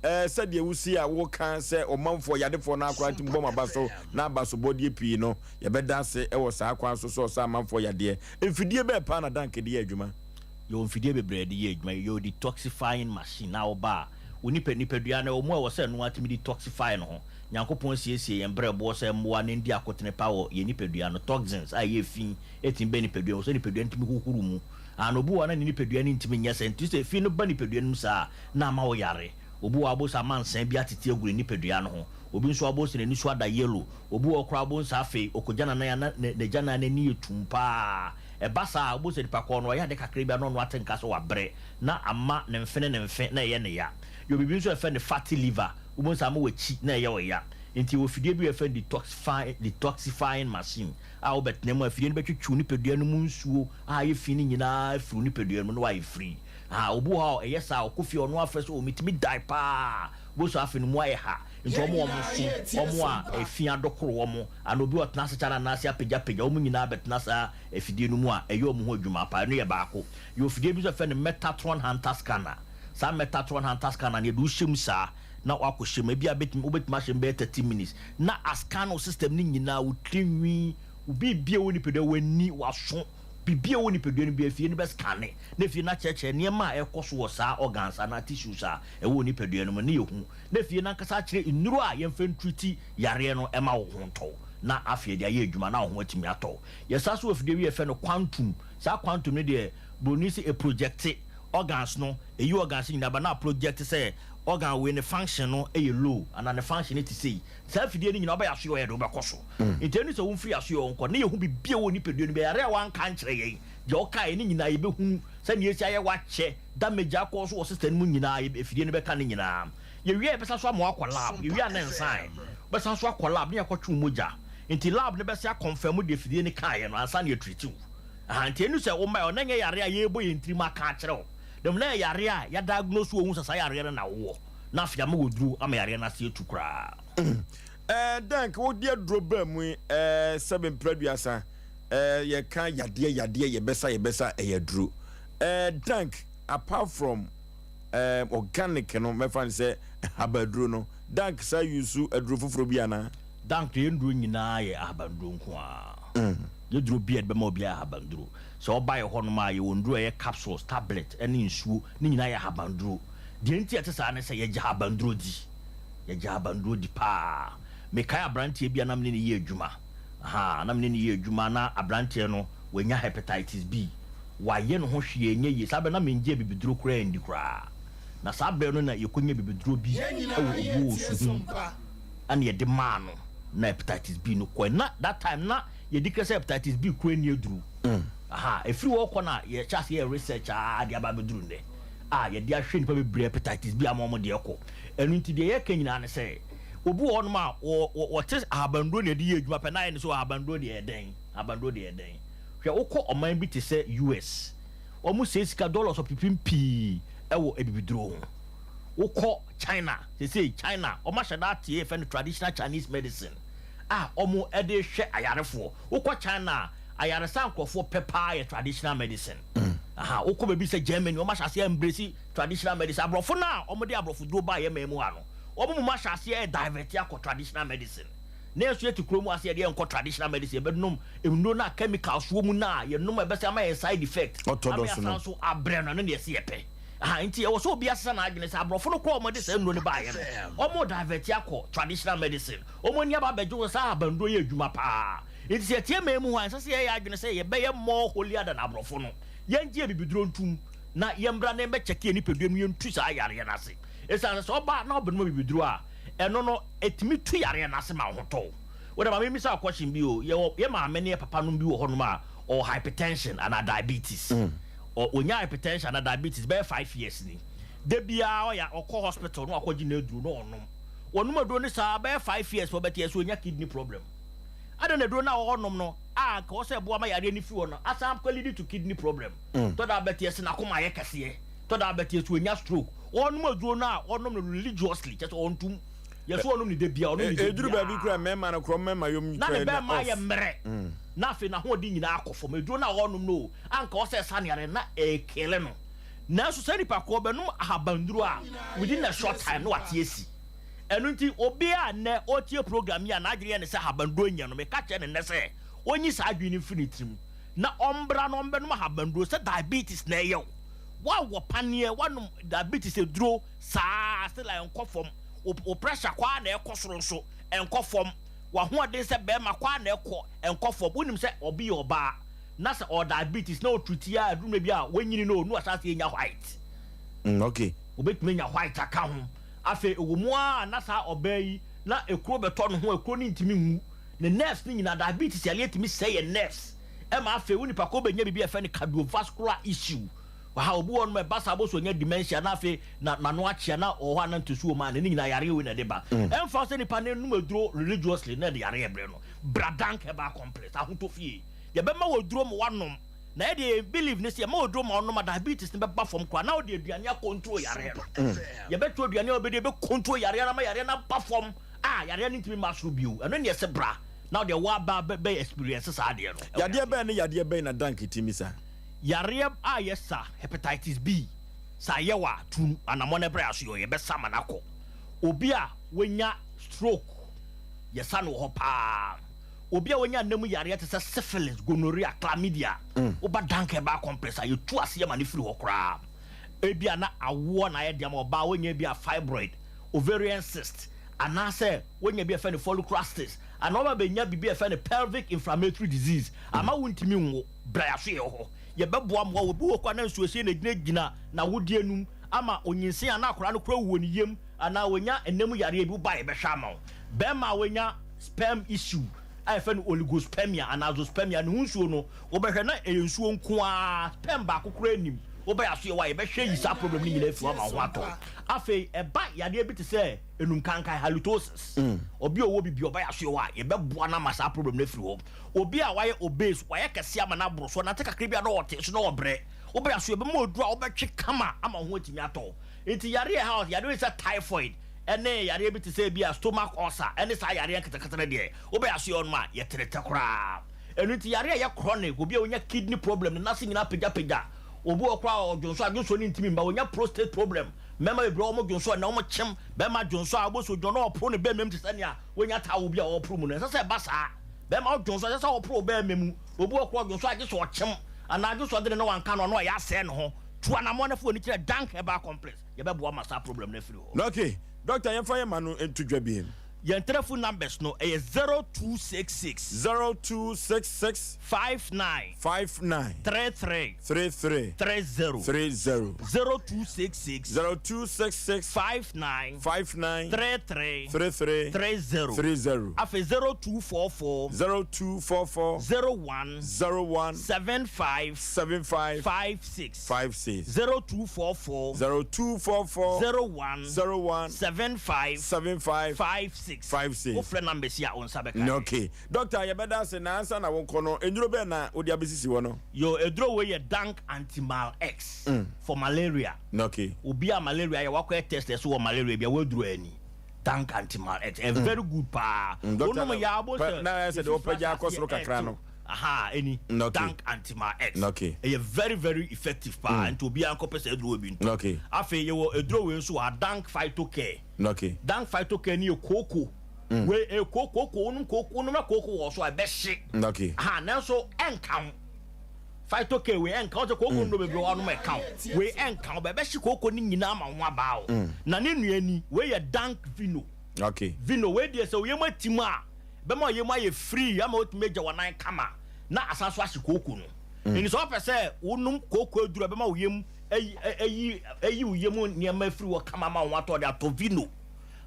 sɛdeɛ wosi a woka sɛ ɔmanfoɔ yadefoɔ no akora nti mbɔ maba so na aba so bɔdeɛ pii no yɛbɛda ase ɛwɔ saa kwan so sɛ ɔsɛ amanfoɔ yadeɛ mfidie bɛɛ paa na Dank de yɛ adwuma. Yɛwɔ mfidie bebree de yɛ adwuma. Yɛwɔ detoxifying machine na woba a wo nipadua no ɛwɔ mu a ɛwɔ sɛ ɛno atumi detoxify no ho. Nyankopɔn siesie yɛn brɛboɔ sɛ mmoa ne ndi akotene pa wɔ yɛn nipadua no. Toxins a ɛyɛ fi ɛtumi bɛ nipadua mu sɛ nipadua no tumi hohoro mu. Ana obi wɔ na ne nipadua no ntumi nyɛ sɛ nti sɛ fi no ba nipadua no mu saa na ama wo yare. Obi wɔ abo sɛ ama nsan bi atete agu ne nipadua no ho. Obi nso abo sɛ n'ani so ada yellow. Obi wɔ koraa abo nsa afei okogya nanan a na n'agya nan n'ani yɛ tum paa. Ɛba saa obo sɛ nipa kɔɔ no ɔyɛ ade kakra bi a na ɔno ate nka sɛ wabrɛ na ama ne mfene ne mfe na ɛyɛ ne ya. Yɛ obibi nso ɛfɛ ne fatty liver. Obo nsa ama w'akyi na ɛyɛ ɔya. Nti wɔ fidie bi yɛfɛ detoxifying machine a wobɛtena mu a fidie no bɛtwitwi nipadua no mu nsuo a ayɛ fi no nyinaa afiri nipadua no mu na wayɛ free. Ah, obi wɔ hɔ a ɛyɛ saa ɔkɔ fie ɔno afrɛ sɛ ɔmetumi die paa boso afei no mu ayɛ ha nti ɔmo so ɔmo a efi adɔkoro wɔn ana obi ɔtena ase kyara anaase apagyapagya ɔmo nyinaa bɛtena saa afidie no mu a ɛyɛ ɔmo ho adwuma paa. Ɛno yɛ baako. Yɛ ofidie bi nso fɛ no Metatron Hunter scanner. Saa Metatron Hunter scanner no yɛde wohyɛ mu saa na wakɔ hyɛ mu ebi a bɛtumi wobɛtumi ahyɛ mu bɛyɛ 30 minutes na ascan wo system no nyinaa, wo tirinwi, wo biribi a ɛwɔ nipadua, w'ani, w'aso, biribi a ɛwɔ nipadua no bi afie no bɛ scan na afie no akyerɛkyerɛ nneɛma a ɛkɔ so wɔ saa organs anaa tissues a ɛwɔ nipadua no mu ne yɛhu na afie no ankasa akyerɛ nnuro a yɛmfa ntreat yareɛ no ɛma wo ho ntɔw na afei de ayɛ adwuma na wo ho atumi atɔ. Yɛsa so afidie bi yɛfɛ no quantum. Saa quantum no deɛ broni sɛ ɛproject organs no, ɛyi organs nyinaa ba na project sɛ organ wei ne function no ɛyɛ low anaa ne function no te sei. Saa afidie no nyinaa wobɛyɛ aso yɛ ɔyɛ de wobɛkɔ so nti ɛno sɛ womfiri aso yɛ ɔnkɔ ne yɛhu bibia wɔ nipadua no bɛyare a wanka nkyerɛ yɛn deɛ ɔkaeɛ ne nyinaa yɛbɛhunu sɛneɛ ɛsi ayɛ wakyɛ damage akɔ so wɔ system no mu nyinaa. Afidie no bɛka ne nyinaa. Yɛwie a yɛbɛsa so ama wakɔ lab. Yɛwie a ne nsan bɛsan so akɔ lab ne yɛkɔtwe wo mogya nti lab no bɛsɛ aconfirm deɛ afidie no kaeɛ no ansa ne yɛtreat wo. Aha, nti ɛnu sɛ woma ɔna nyɛ yare a yɛbɔ yɛn tirim aka akyerɛ wo dɛm na yɛ yare a yɛdiagnose wɔ hu sɛ saa yareɛ no na wowɔ na afei ama wɔduru ama yareɛ no ase atu koraa. Dank wode aduro baa mu yi sɛbe mprɛ 30 yɛka yadeɛ yadeɛ yɛbɛsa ɛyɛ aduro. Dank, apart from organic no mɛfa no sɛ habaduro no, Dank sa use aduro foforɔ bi anaa? Dank yɛn nduro nyinaa yɛ ahabanduro nko a. Yɛduro bi a yɛde bɛma obi ayɛ ahabanduro. Sɛ ɔba yɛ hɔnom a yɛwɔ nduro a ɛyɛ capsules, tablet ɛne nsuo ne nyinaa yɛ ahabanduro. Deɛ nti a ɛte saa ne sɛ yɛgye ahabanduro di, yɛgye ahabanduro di paa. Mekae aberanteɛ bi a nam ne ne yɛ adwuma aha nam ne ne yɛ adwuma na aberanteɛ no wanya hepatitis B. Wayɛ ne ho hwee nyɛ yie. Saa bɛ na mengye bibiduro koraa ndi koraa na saa berɛ no na yɛkɔnya bibiduro bi ɛwɔ obi wɔ suhum ɛna yɛde maa no na hepatitis B no kɔɛ. Na that time na yɛdi kɛ sɛ hepatitis B kura ni aduru aha. Ɛfiri hɔ kɔ na yɛhyɛ ase yɛ research a de aba abɛduru nnɛ a yɛde ahwɛ nipa bebree hepatitis B ama wɔn deɛ kɔ. Ɛno nti deɛ yɛka nyinaa ne sɛ obi wɔ hɔnom a wɔte ahabanduro na yɛde yɛ adwuma pɛ na ayɛ ne sɛ ahabanduro deɛ ɛdɛn, ahabanduro deɛ ɛdɛn. Hwɛ, wokɔ ɔman bi te sɛ US, wɔn sɛ sika dollars ɔpepem pii ɛwɔ abibiduro ho. Wokɔ China sese, China wɔn ahyɛ da ateɛ yɛfɛ no traditional Chinese medicine. a wɔde rehwɛ ayarefoɔ. Wokɔ China a, ayaresa a nkurɔfoɔ pɛ paa yɛ traditional medicine. Aha, wokɔ baabi sɛ Germany, wɔahyɛ aseɛ embrace traditional medicine. Aborɔfo no a wɔde aborɔfoduro baa yɛn man mu ha no, wɔn mmom ahyɛ aseɛ redivert akɔ traditional medicine. Na yɛn nso yɛte kurom ha sɛ yɛde yɛnkɔ traditional medicine, yɛbɛnom nnuro no a chemicals wɔ mu no a yɛnom a ɛbɛsan ama yɛn side effect, ama Orthodox yɛasan no. nso abrɛ no, ɛno na yɛse yɛpɛ. Aha, nti ɛwɔ sɛ obiara sesa n'adwene sɛ aborɔfo no koraa a wɔde saa nnuro no baeɛ no, wɔredivert akɔ traditional medicine. Wɔn ani aba abɛgye ho sɛ saa ahabannuro yɛ adwuma paa. Nti sɛ yɛte yɛn man mu hɔ a, ɛnsɛ sɛ yɛyɛ yɛn adwene sɛ yɛbɛyɛ more holier than aborɔfo no. Yɛngye abibiduro ntom na yɛmmra na yɛmmɛkyɛke yɛn nipadua mu yɛntu saa yareɛ no ase. Ɛsiane sɛ sɛ ɔba na ɔbɛnom abibiduro a, ɛno no ɛtumi tu yareɛ no ase ma wo ho tɔ wo. Wo deɛ ma memmisa wo question bi o, yɛwɔ yɛn maame ne yɛn papa nom bi wɔ hɔnom a ɔwɔ hypertension anaa diabetes. Ɔ ɔnya hypertension anaa diabetes bɛyɛ 5 years ni. Da biara ɔya ɔkɔ hospital na wakɔgye n'aduro na ɔnom. Ɔnom aduro no saa bɛyɛ 5 years ɔbɛte ɛsɛ ɔnya kidney problem. Adɛn na aduro no a ɔnom no a anka ɔwɔ sɛ ɛboa ma yareɛ no firi hɔ no asan akɔ lead to kidney problem? Tɔ da bɛte ɛsɛ n'akoma ayɛ kɛseɛ. Tɔ da bɛte ɛsɛ ɔnya stroke. Ɔnom aduro no a ɔnom no religiously, kyerɛ sɛ ɔntom. Yɛ so ɔnom ne da biara, ɔnom ne da Ɛduru baabi biara. koraa mmarima no korɔ mmarima yom Na ne koraa na bɛrima ayɛ off. mmerɛ. Na afei n'ahoɔden nyinaa akɔ fam. Aduro no a ɔrenom no o, anka ɔwɔ sɛ ɛsa ne yareɛ no, na ɛrekele no. Nanso saa nipa korɔ bɛnom ahabanduro a, within a short time na wate asi. Ɛno nti obiara a nnɛ ɔretie program yi a n'adwene yɛ no sɛ ahabanduro nyɛ no, meka kyerɛ no nnɛ sɛ ɔnyi saa adwene no mfiri ne tirim na ɔmmra na ɔmmɛnom ahabanduro. Sɛ diabetes na ɛyɛ wo, woawɔ paneɛ, woanom diabetes aduro saa ara still a ɛnkɔ fam, wo wo pressure kɔ ara na ɛkɔ soro nso ɛnkɔ fam, w'ahoɔden sɛ barima kɔ ara na ɛkɔ ɛnkɔ fam. Wonim sɛ obi yɛ ɔbaa na sɛ ɔwɔ diabetes na ɔtreat a aduru mmerɛ bi a wanyini no o na wahyɛ aseɛ anya white. Okay. Obetumi anya white aka ho. Afei ɛwɔ mu ara na saa ɔbaa yi na ekuro bɛtɔ ne ho a ekuro no ntumi nwu. Ne nerves no nyinaa, diabetes yareɛ tumi sɛe yɛn nerves ɛma afei wo nipa korɔ bɛnya biribi a yɛfrɛ no cardiovascular issue. Waha obi wɔ hɔ nom a ɛba saa wobɛhu sɛ ɔnya dementia na afei na n'ano akyea na ɔwɔ hɔ a na ntesuo ma no, ne nyinaa yareɛ wei na ɛde ba. Ɛmfa ho sɛ nipa no nom aduro religiously na ɛde yareɛ brɛ no. Bra Dank Herbal Complex, Ahotɔ Fie. Yɛbɛma wo aduro ma woanom. Na yɛ deɛ yɛn believe ne sɛ yɛma wo aduro ma wonom a diabetes no bɛba fam koraa na wode aduane akɔntrol yareɛ no. Yɛbɛto aduane a wobɛdi ɛbɛ control yareɛ no ama yareɛ no aba fam a yareɛ no ntumi mma soro bio. Ɛno ne yɛse bra na wodeɛ woaba bɛ bɛ experience saa adeɛ no ɛwɔ Yadeɛ yareɛ. bɛn ne yadeɛ bɛn na Dank tumi sa? Yareɛ a yɛsa, Hepatitis B, sɛ ayɛ wo a tu anamɔ na brɛ aso yɛ yɛbɛsa ama no akɔ. Obi a wanya stroke yɛsa no wɔ hɔ paa. Obi a wanya nna mu yareɛ te sɛ syphilis, gonorrhea, chlamydia, woba Dank Herbal Complex a, yɛtu aseɛ ma no firi hɔ koraa. Ebia na awoɔ na ayɛ den ama ɔbaa, wanya ebia fibroid, ovarian cyst, anaasɛ wanya bi a yɛfrɛ no follicular cyst, anaa waba abɛnya biribi a yɛfrɛ no pelvic inflammatory disease, ama wontumi nwo, bra yɛaso yɛwɔ hɔ. Yɛbɛboa mmoa wo. Obi wɔ hɔ koraa na nsuohyɛ na ɛgyinagyina n'awodeɛ no mu ama ɔnyinsɛn anaa akwadaa no koraa wu wɔ ne yam anaa wanya nna mu yareɛ bi, woba a yɛbɛhwɛ ama wo. Bɛrima a wanya sperm issue a yɛfrɛ no oligospermia anaa azoospermia, ne ho nsuo no wobɛhwɛ na ɛyɛ nsuo nko ara, sperm baako koraa nnim. Wobɛyɛ aso yɛ hɔ a yɛbɛhwɛ ayi saa problem no nyinaa afi hɔ ama wo ho atɔ wo. Afei ɛba yadeɛ bi te sɛ enumkankan, halitosis, obi a ɔwɔ bi bi ɔbɛyɛ aso yɛ hɔ a yɛbɛboa no ama saa problem no afiri hɔ. Obi a wayɛ obese, wayɛ kɛseɛ ama no aboro so, ɔnante kakra bi a na ɔte so na ɔbrɛ, wobɛyɛ aso yɛ bɛma oduro a wobɛtwe kama ama wo ho atumi atɔ wo. Nti yareɛ a ɛha yareɛ bi te sɛ typhoid, ɛne yareɛ bi te sɛ ebia stomach ulcer ɛne saa yareɛ nketenkete no deɛ wobɛyɛ aso yɛ ɔnom a yɛtenetɛ koraa. Ɛno nti yareɛ a ɛyɛ chronic, obi a onya kidney problem, ne nase nyinaa pagyapagya, obi wɔ koraa a ɔdwonsɔ a dwonsɔ no ntumi mma, onya prostate problem, mmarima bebree wɔn dwonsɔ ɛnɛ wɔn kyem, bɛrima dwonsɔ a wobɛsɔ ogyina na ɔporo ne bɛrima mu te sɛ nea wanya towel bi a ɔreporo mu no, ɛnsɛ sɛ ɛba saa. Bɛrima wodwonsɔ ɛnsɛ sɛ ɔporo wo bɛrima mu, obi wɔ koraa ɔdwonsɔ a gye sɛ ɔkyem anaa dwonsɔ de ne na wanka no a na ɔyɛ asɛe ne ho. Tu anammɔn na fa w'ani kyerɛ Dank Herbal Complex. Yɛbɛboa ma saa problem no afiri hɔ. Ok doctor yɛnfa yɛn ma no nto dwa biem. Yɛn telephone numbers no ɛyɛ 0266. 0266. 59. 59. 33. 33. 30. 30. 0266. 0266. 59. 59. 33. 33. 30. 30. Afei 0244. 0244. 01. 01. 75. 75. 56. 56. 0244. 0244. 01. 01. 75. 75. 56. 56. Wofrɛ numbers yi a, wo nsa bɛka yɛn. Okay. Doctor, yɛbɛda ase na ansa na wokɔ no, nnuro bɛn na wode abɛsisi hɔ no? Yo, aduro wei yɛ Dank Anti-Mal X for malaria. Okay. Obi a malaria yɛ wakɔyɛ test ɛso wɔ malaria bi a waduro ani. Dank Antimal X. Ɛyɛ very good paa. Doctor Wonom na yɛ a wobɛhu pɛ sɛ na ayɛ sɛ deɛ ɛfifiri wopagya akɔ ahyɛ soro aseɛ kakra ɛɛtew. no. Ahaa ɛni Okay. Dank Antimal X. Okay. Ɛyɛ very very effective paa nti obiara nkɔpɛ saa aduro wei bi ntɔ. Okay. Afei yɛwɔ aduro wei nso wɔ ha, Dank Phyto Care. Okay. Dank Phyto Care no yɛ kooko. Wei ɛyɛ kooko kooko wonom kooko wonom na kooko wɔ so a ɛbɛhye. Okay. Ahaa nanso ɛnka ho. Phyto Care wei ɛnka ho sɛ kooko nnuro bebree wɔ hɔ nom ɛka ho. Wei ɛnka ho bɛbɛhye kooko no nyinaa ama wo ho abaa wo. Na ne nua ni wei yɛ Dank Vino. Okay. Vino wei deɛ sɛ wo yam atim a bɛma wo yam ayɛ free ama woatumi agya w'anan kama na asan so ahye kooko no. Nti sɛ wopɛ sɛ wonom kooko aduru a ɛbɛma wo yam ayi ayi ayi wo yam nneɛma afiri hɔ kama ama wo ho atɔ wo deɛ a tɔ Vino.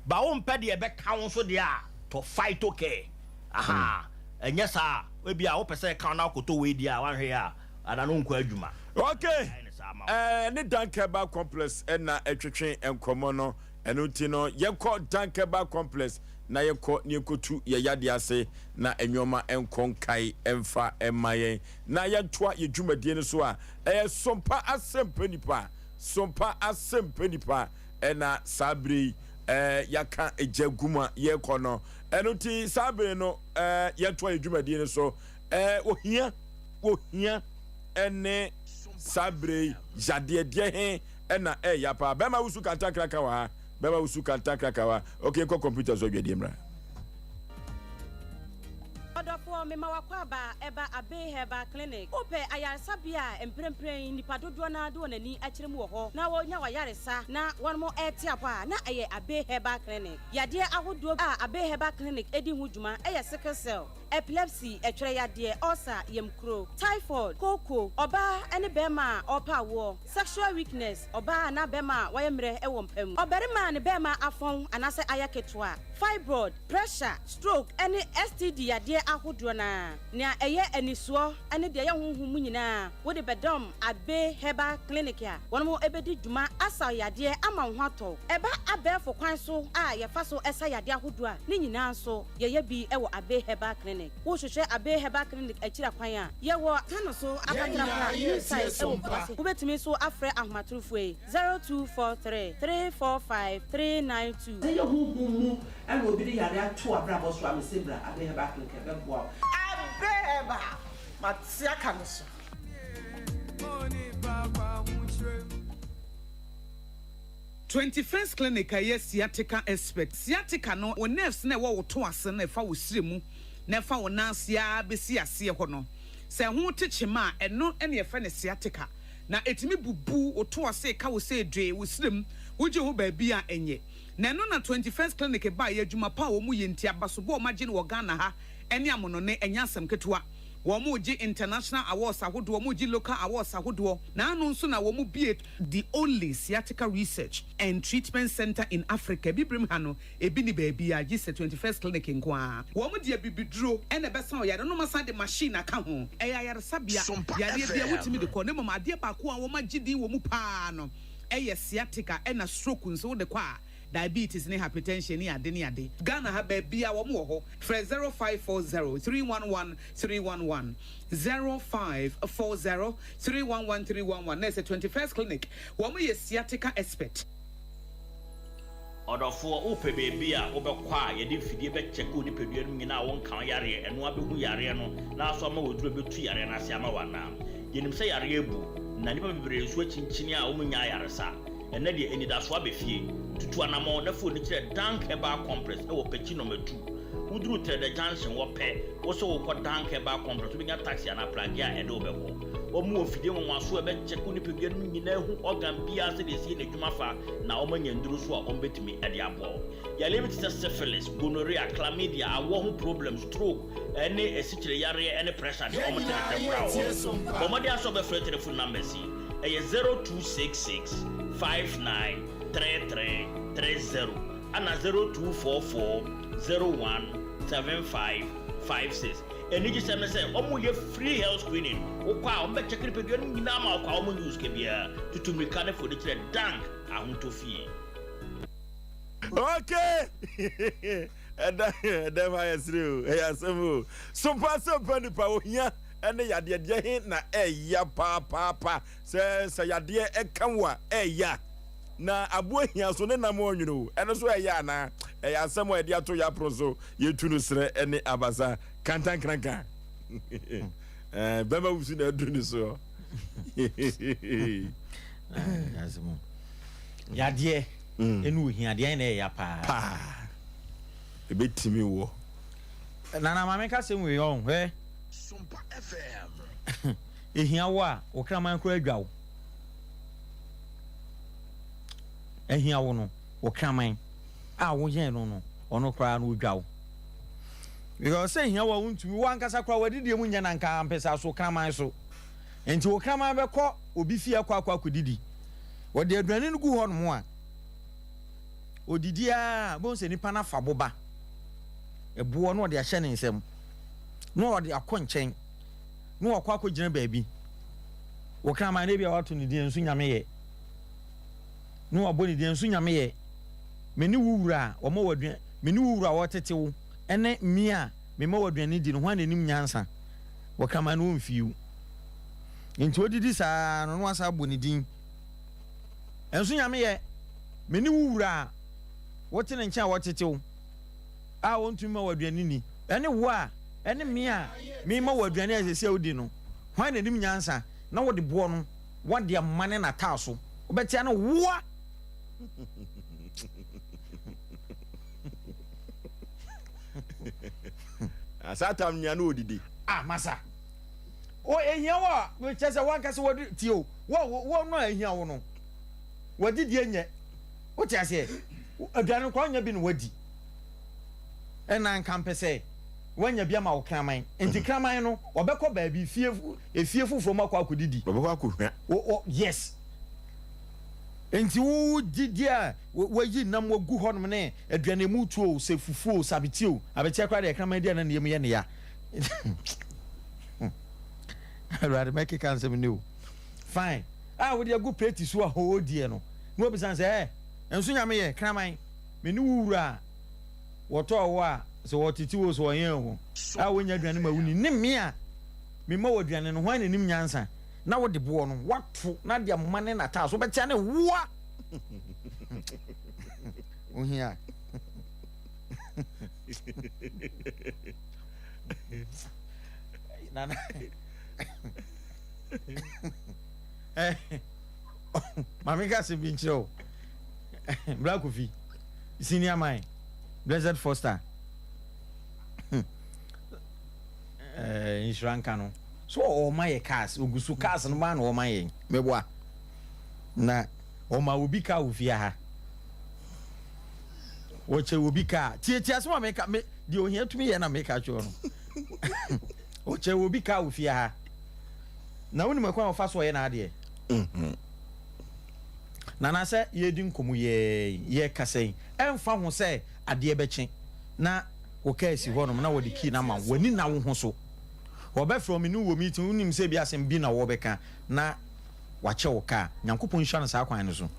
Ba wompɛ deɛ ɛbɛka wo nso deɛ a tɔ Phyto Care. Ahaa ɛnyɛ saa a ebia wopɛ sɛ ɛka wo na wokɔtɔ wei deɛ a woanhwɛ yie a ada no wonkɔ adwuma. Okay, Yɛayɛ no saa ama wo. ɛɛ ne Dank Herbal Complex na ɛtwetwe nkɔmmɔ no. Ɛno nti no, yɛnkɔ Dank Herbal Complex na yɛnkɔ na yɛnkɔtu yɛn yadeɛ ase na nnoɔma nkɔ nkae mfa mma yɛn na yɛntoa yɛn dwumadie no so a ɛyɛ Sompa Asɛmpa Nipa, Sompa Asɛmpa Nipa ɛna saa berɛ yi ɛɛ yɛaka gya gu mu a yɛrekɔ no. Ɛno nti saa bere no yɛntoa yɛn dwumadie no so. Ohia, ohia ne saa bere yi yadeɛ deɛ he na ɛɛya paa. Bɛrima wusu kantankraka wɔ ha, bɛrima wusu kantankraka wɔ ha. Okay, nkɔ kɔmputa so adwadie mmra. Ɔdɔfoɔ, mema w'akwaaba ɛba Abbey Herbal Clinic. Wopɛ ayaresabea a mprempren nnipa dodoɔ no ara de wɔn ani akyerɛ mu wɔ hɔ na wɔnya w'ayaresa na wɔn rete apɔ a, na ɛyɛ Abbey Herbal Clinic. Yadeɛ ahodoɔ a Abbey Herbal Clinic di ho dwuma yɛ sickle cell, epilepsy, ɛtwerɛ yadeɛ, ulcer, yamkuro, typhoid, kooko, ɔbaa ne barima a ɔrepɛ awoɔ, sexual weakness, ɔbaa anaa barima a wayɛ mmerɛ wɔ mpa mu, ɔbarima a ne barima afɔn anaasɛ ayɛ ketewa, fibroid, pressure, stroke ne STD yadeɛ ahodoɔ no ara. Nea ɛyɛ anisoɔ ne deɛ ɛyɛ honhom mu nyinaa, wode bɛdɔm Abbey Herbal Clinic a wɔn bɛdi dwuma asa wo yadeɛ ama wo ho atɔ wo. Ɛba abɛɛfo kwan so a yɛfa so sa yadeɛ ahodoɔ a, ne nyinaa nso yɛyɛ bi wɔ Abbey Herbal Clinic. Wohwehwɛ Abbey Herbal Clinic akyiri kwan a, yɛwɔ Kano so Apatrapa, New Site wɔ Kumasi. Wobɛtumi nso afrɛ ahomatorofoɔ yi, 0243 345 392. Sɛ ɛyɛ honhom mu na obi de yare ato w'abrabɔ so a, mese bra Abbey Herbal Clinic ɛbɛboa wo. Abbey Herbal, mate aka no so. 21st Clinic a ɛyɛ sciatica expert. Sciatica no, wo nerves no a ɛwɔ wo to ase no a ɛfa wo srɛ mu na ɛfa wo nan ase ara bɛsi aseɛ hɔ no, sɛ ɛho te kyema a, ɛno na yɛfrɛ no sciatica. Na ɛtumi bubu wo to ase, ɛka wo sɛ dwee, wo srɛ mu, wogye ho baabi a ɛnyɛ. Na ɛno na 21st Clinic baeɛ, adwuma pa a wɔyɛ nti, abasobɔ a wɔagye no wɔ Ghana ha ne amonɔne, ɛnyɛ asɛm ketewa. Wɔregye international awards ahodoɔ, wɔregye local awards ahodoɔ, na ano nso na wɔbue the only sciatica research and treatment centre in Africa, Abibirem ha no, ebi nni baabiara gye sɛ 21st Clinic nko ara. Wɔde abibiduro na ɛbɛsa wo yareɛ na wɔasan de machine aka ho. Ɛyɛ ayaresabea, yareɛ biara wotumi de kɔ, na mmom adeɛ baako a wɔagye din wɔ mu pa ara no yɛ sciatica ɛna stroke nso wode kɔ a, diabetes ne hypertension ne ade ne ade. Ghana ha baabiara wɔn wɔ hɔ. Frɛ 0540 311 311, 0540 311 311 na ɛsɛ 21st Clinic. Wɔn yɛ sciatica expert. Ɔdɔfoɔ, wopɛ baabi a wobɛkɔ a yɛde mfidie bɛkyɛke wo nipadua no mu nyinaa a wonka wo yareɛ, ɛno ara bɛhu yareɛ no na aso ama wo aduro a ɛbɛtu yareɛ no ase ama wo anaa? Yɛnim sɛ yareɛ abu, na nnipa bebree nso akyinkyini a wɔnnya ayaresa. Ɛnnɛ deɛ, anidasoɔ aba fie. Tutu anamɔn na fa w'ani kyerɛ Dank Herbal Complex wɔ Pekyi Nɔma Tu. Woduru Trɛdɛ Junction hɔ pɛ, wo sɛ worekɔ Dank Herbal Complex, wobɛnya taxi anaa pragea a ɛde wo bɛkɔ. Wɔn wɔ mfidie nwanwasoɔ a ɛbɛkyɛke wo nipadua no mu nyinaa ahu organ biara sɛdeɛ ɛsi yɛ n'adwuma fa na wɔanya nnuro nso a wɔbɛtumi de aboa wo. Yareɛ bi te sɛ syphilis, gonorrhea, chlamydia, awɔ ho problem, stroke, ne asikyire yareɛ ne pressure deɛ wɔte ne tɛ koraa wɔ hɔ. Bɔ mmɔden ara sɛ wobɛfrɛ telephone numbers yi. Ɛyɛ 0266 59 33 30 ɛna 0244 01 75 56. Anigyesɛm ne sɛ wɔyɛ free health screening. Wokɔ a wɔbɛkyɛke nipadua no nyinaa ma wo kwa, wɔnnye wo sika biara. Tutu mmirika ne fa w'ani kyerɛ Dank Ahotɔ Fie. Okay! Ɛda ɛdɛm ayɛ sere o, ɛyɛ asɛm o. Sompa asɛmpa nipa ohia ɛne yadeɛ deɛ he na ɛya paapaapa. Sɛ sɛ yadeɛ ɛka wo a ɛya. Na aboa hia so ne nam ɔnwene o, ɛno so ɛya anaa? Ɛyɛ asɛm a yɛde ato yɛn apono so, yɛtu no serɛ ne abasa. Kantankranka. Eh, bɛma wusu na aduru ne soɔ. Yadeɛ ɛne ohia deɛ na ɛyɛ paa. Paa. Ɛbɛtumi wɔ. Nana maame ka sɛm wei ɔn hwɛ. Ehia wo a, wo kraman koraa adwa wo. Ahia wo no, wo kraman a woyɛn no no, ɔno koraa no odwa wo. Because sɛ ehia wo a wontumi, wo ankasa koraa w'adidie mu nyɛ na nka ampesa so kraman so. Nti wo kraman bɛkɔ obi fie akɔ akɔ akɔdidi. Wɔde aduane no gu hɔ nom a, odidi ara bohu sɛ nipa no afa boba, ɛboɔ na ɔde ahyɛ ne nsam, na ɔde akɔ nkyɛn. na wakɔ akɔgyina baabi. Wɔ kraman no ebia wato ne din nso nyame yɛ. Na wabɔ ne din nso nyame yɛ. Me ne wo wura a wɔma wo aduan, me ne wo wura a wɔtete wo, ɛne me a mema wo aduane di no, hwan na ɛnim nyansa? Wɔ kraman no ɔmfii wo. Nti odidi saa no na wasa abɔ ne din. Nso nyame yɛ, me ne wo wura a wote ne nkyɛn a wɔtete wo, a ɔntumi ma wo aduane nni, ɛne wo a ɛne me a mema wo aduane a ɛsɛ sɛ wodi no, hwan na nim nyansa? Na wode boɔ no, woade amane n'ataaso, wobɛtea no woa. Ah, saa tam nea no odidi. Ah, masa. O ehia wo a, kyerɛ sɛ wankasa wadi tie o. Wo wo no a ehia wo no. Wadidi enyɛ. Wote aseɛ? Aduane no koraa wonya bi na wadi. Ɛna nka mpɛ sɛ woanya bi ama wo kraman. Nti kraman no, ɔbɛkɔ baabi, fie, efie foforɔ mu akɔ akɔdidi. Ɔbɛkɔ akɔhwa. O, o, yes. Nti wo didi a, wayi nam wagu hɔnom ne aduane emu tuo o, sɛ fufuo o, sɛ abeteɛ o. Abeteɛ koraa deɛ kraman di a na ne yam yɛ ne ya. Awurade mɛkeka nsɛm nnɛ o. Fine. A wode agu plate so a ɔrediɛ no, na wabisa no sɛ, Ɛ, nso Nyame yɛ, kraman, me ne wo wura a wɔtɔɔ wo a sɛ wɔtete wo o, sɛ wɔyɛn wo a wonnya aduane ma wonni, ne me a mema wo aduane no, hwan na nim nyansa? Na wode boɔ no, woato na de amane n'ataaso, wobɛtea ne woa! Ohia. Nana. Maame nka asɛm bi nkyerɛ wo. Bra Kofi, senior man, Blessed Foster. Eh, nhyira nka no. So ɔma yɛ cars, ogu so cars no maa na ɔma yɛn. Meboa. Na ɔma obi car wɔ fie ha. Wɔkyɛ obi car. Tietie asɛm a meka, me deɛ ohia tumi yɛ na meka kyerɛ no. Ɔkyɛ obi car wɔ fie ha. Na wonim ɛkwan a ɔfa so ɔyɛ n'adeɛ? Mhm. Nana sɛ yɛredi nkɔmmɔ yi, yɛrekasa yi, ɛmfa ho sɛ adeɛ bɛkye na wo kaa si hɔnom na wɔde key no ama wo, w'ani nna wo ho so. Wɔbɛfrɛ wo, me ne wo wɔ meeting, wonim sɛ ebi asɛm bi na wɔrebɛka na wakyɛ wo kaa. Nyankopɔn nhyira no saa kwan no so.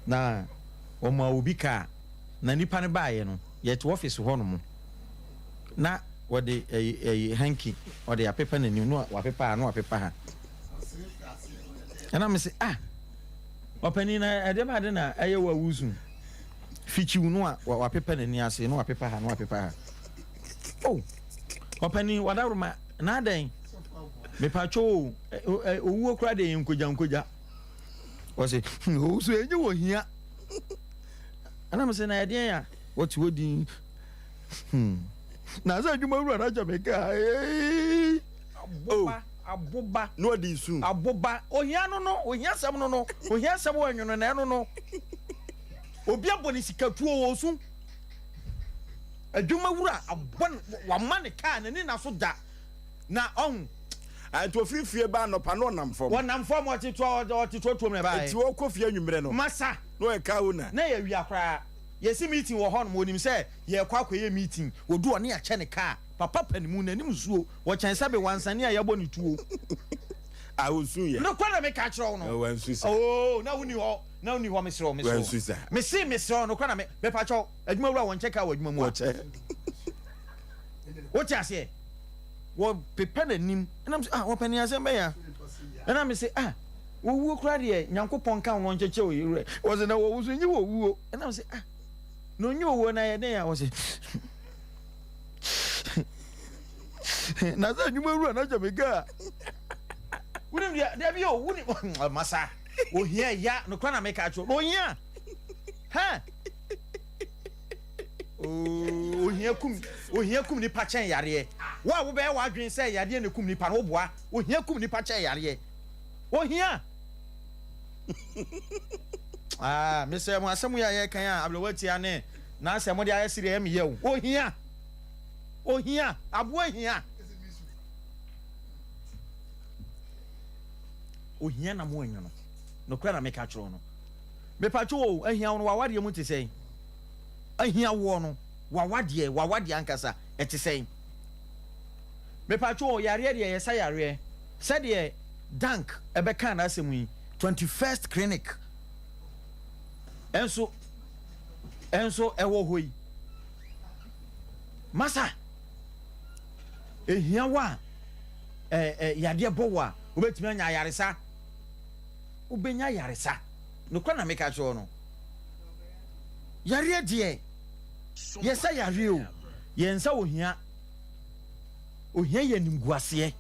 Na wɔmaa obi kaa, na nipa no baeɛ no, yɛte office hɔnom na Wɔde ɛyi ɛyi hanky ɔde apepa n'anim na wapepa ha na wapepa ha. Ɛna me se ah ɔpanin na ɛdeɛ ba ade na ɛyɛ wo a wusu fikyiw no a wapepa n'ani ase na wapepa ha na wapepa ha. Oh ɔpanin wadaworoma na adɛn mepatwo o owuo koraa deɛ yɛ nkogya nkogya. Ɔse hmm owu so enye wɔ hia. Ɛna me se na ɛdeɛn a wɔte hɔ din. Hmm. Na sɛ adwuma wura no akyɛ me kaa. Aboba, aboba. Na ɔde su. Aboba. Ohia no no, ohia sɛm no no, ohia sɛm wɔ nwono na ɛno no. Obi abɔ ne sika tuo wɔ su. Adwuma wura abɔ ne, wama ne kaa n'ani na so da. Na ɔho. Nti ofiri fie ba anɔpa na ɔnam fam. Ɔnam fam ɔte tuo ɔte tuo tuom na ɛbaeɛ. Nti ɔkɔ fie anwummerɛ no. Masa. Na ɔyɛ kaa owner. Na ɛyɛ awia koraa. Yɛsi meeting wɔ hɔ nom, onim sɛ yɛrekɔ akɔyɛ meeting, odu hɔ ne yɛakyɛ ne car, papa pa ne mu, n'anim nsuo, wɔkyɛn sɛbe wansane a yɛabɔ ne tuo. Ah, onsu yɛ. Nokorɛ na meka akyerɛ wo no. Oh, wansu sa. Oh, na wonni hɔ, na wonni hɔ, mesrɛ wo, mesrɛ wo. Wansu sa. Mese mesrɛ wo, nokorɛ na me, mepakyɛ wo, adwuma wura wɔnkyɛ car wɔ adwuma mu a. Wɔkyɛ. Wote aseɛ? Wɔpepa n'anim, ɛna mese, ah, wɔpɛ ne asɛm bɛn a? Ɛna mese, ah. Wɔwuo koraa deɛ Nyankopɔn nka wo na ɔnkyɛkyɛ wo werɛ. Wɔse na wɔwo so nye wɔwuo. Ɛna mese ah. Na onye owuo na yɛ den a wɔsɛ na sɛ adwuma wura na kyɛ me kaa wonim deɛ dabi o wonim masa ohia ya nokora na meka kyerɛ na ohia hɛ ohia kum ohia kum nipa kyɛn yareɛ wo a wobɛyɛ w'adwene sɛ yareɛ na kum nipa no woboa ohia kum nipa kyɛn yareɛ ohia Ah, mesɛ mo asɛm yi a yɛkan a aberɛwa tia ne n'asɛm mode ayɛ sereɛ ɛmeyɛ o. Ohia! Ohia! Aboa hia! Ohia na mo anwono. Nokorɛ na meka kyerɛ no. Mepatwo o, ahia wo no wawadeɛ mu te sɛn? Ahia woɔ no, wawadeɛ, wawadeɛ ankasa, ɛte sɛn? Mepatwo o, yareɛ deɛ yɛsa yareɛ. Sɛdeɛ Dank ɛbɛkaa n'asɛm yi, 21st Clinic nso nso ɛwɔ hɔ yi. Masa, ehia wo a, ɛ ɛ yadeɛ bɔ wo a, wobɛtumi anya ayaresa. Wobɛnya ayaresa. Nokorɛ na meka kyerɛ no. Yareɛ deɛ, yɛsa yareɛ o, yɛnsa ohia. Ohia yɛ animguaseɛ.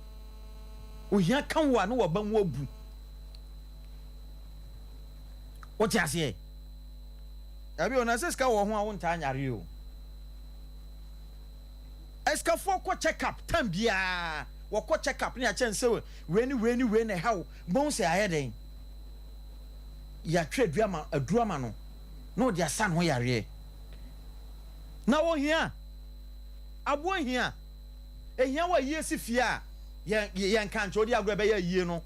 Ohia ka wo a na waba mu abu. Wote aseɛ? Dabi o, na sɛ sika wɔ ho a wontaa nyare o. Asikafoɔ kɔ check up time biara, wɔkɔ check up ne akyɛn sɛ wei ne wei ne wei na ɛha wo, bohu sɛ ayɛ dɛn? Yɛatwerɛ aduru ama, aduru ama no na ɔde asa ne ho yareɛ. Na ohia, aboa hia, ehia wɔ ayie si fie a, yɛn yɛnka nkyerɛ, wodi agorɔ ɛbɛyɛ ayie no.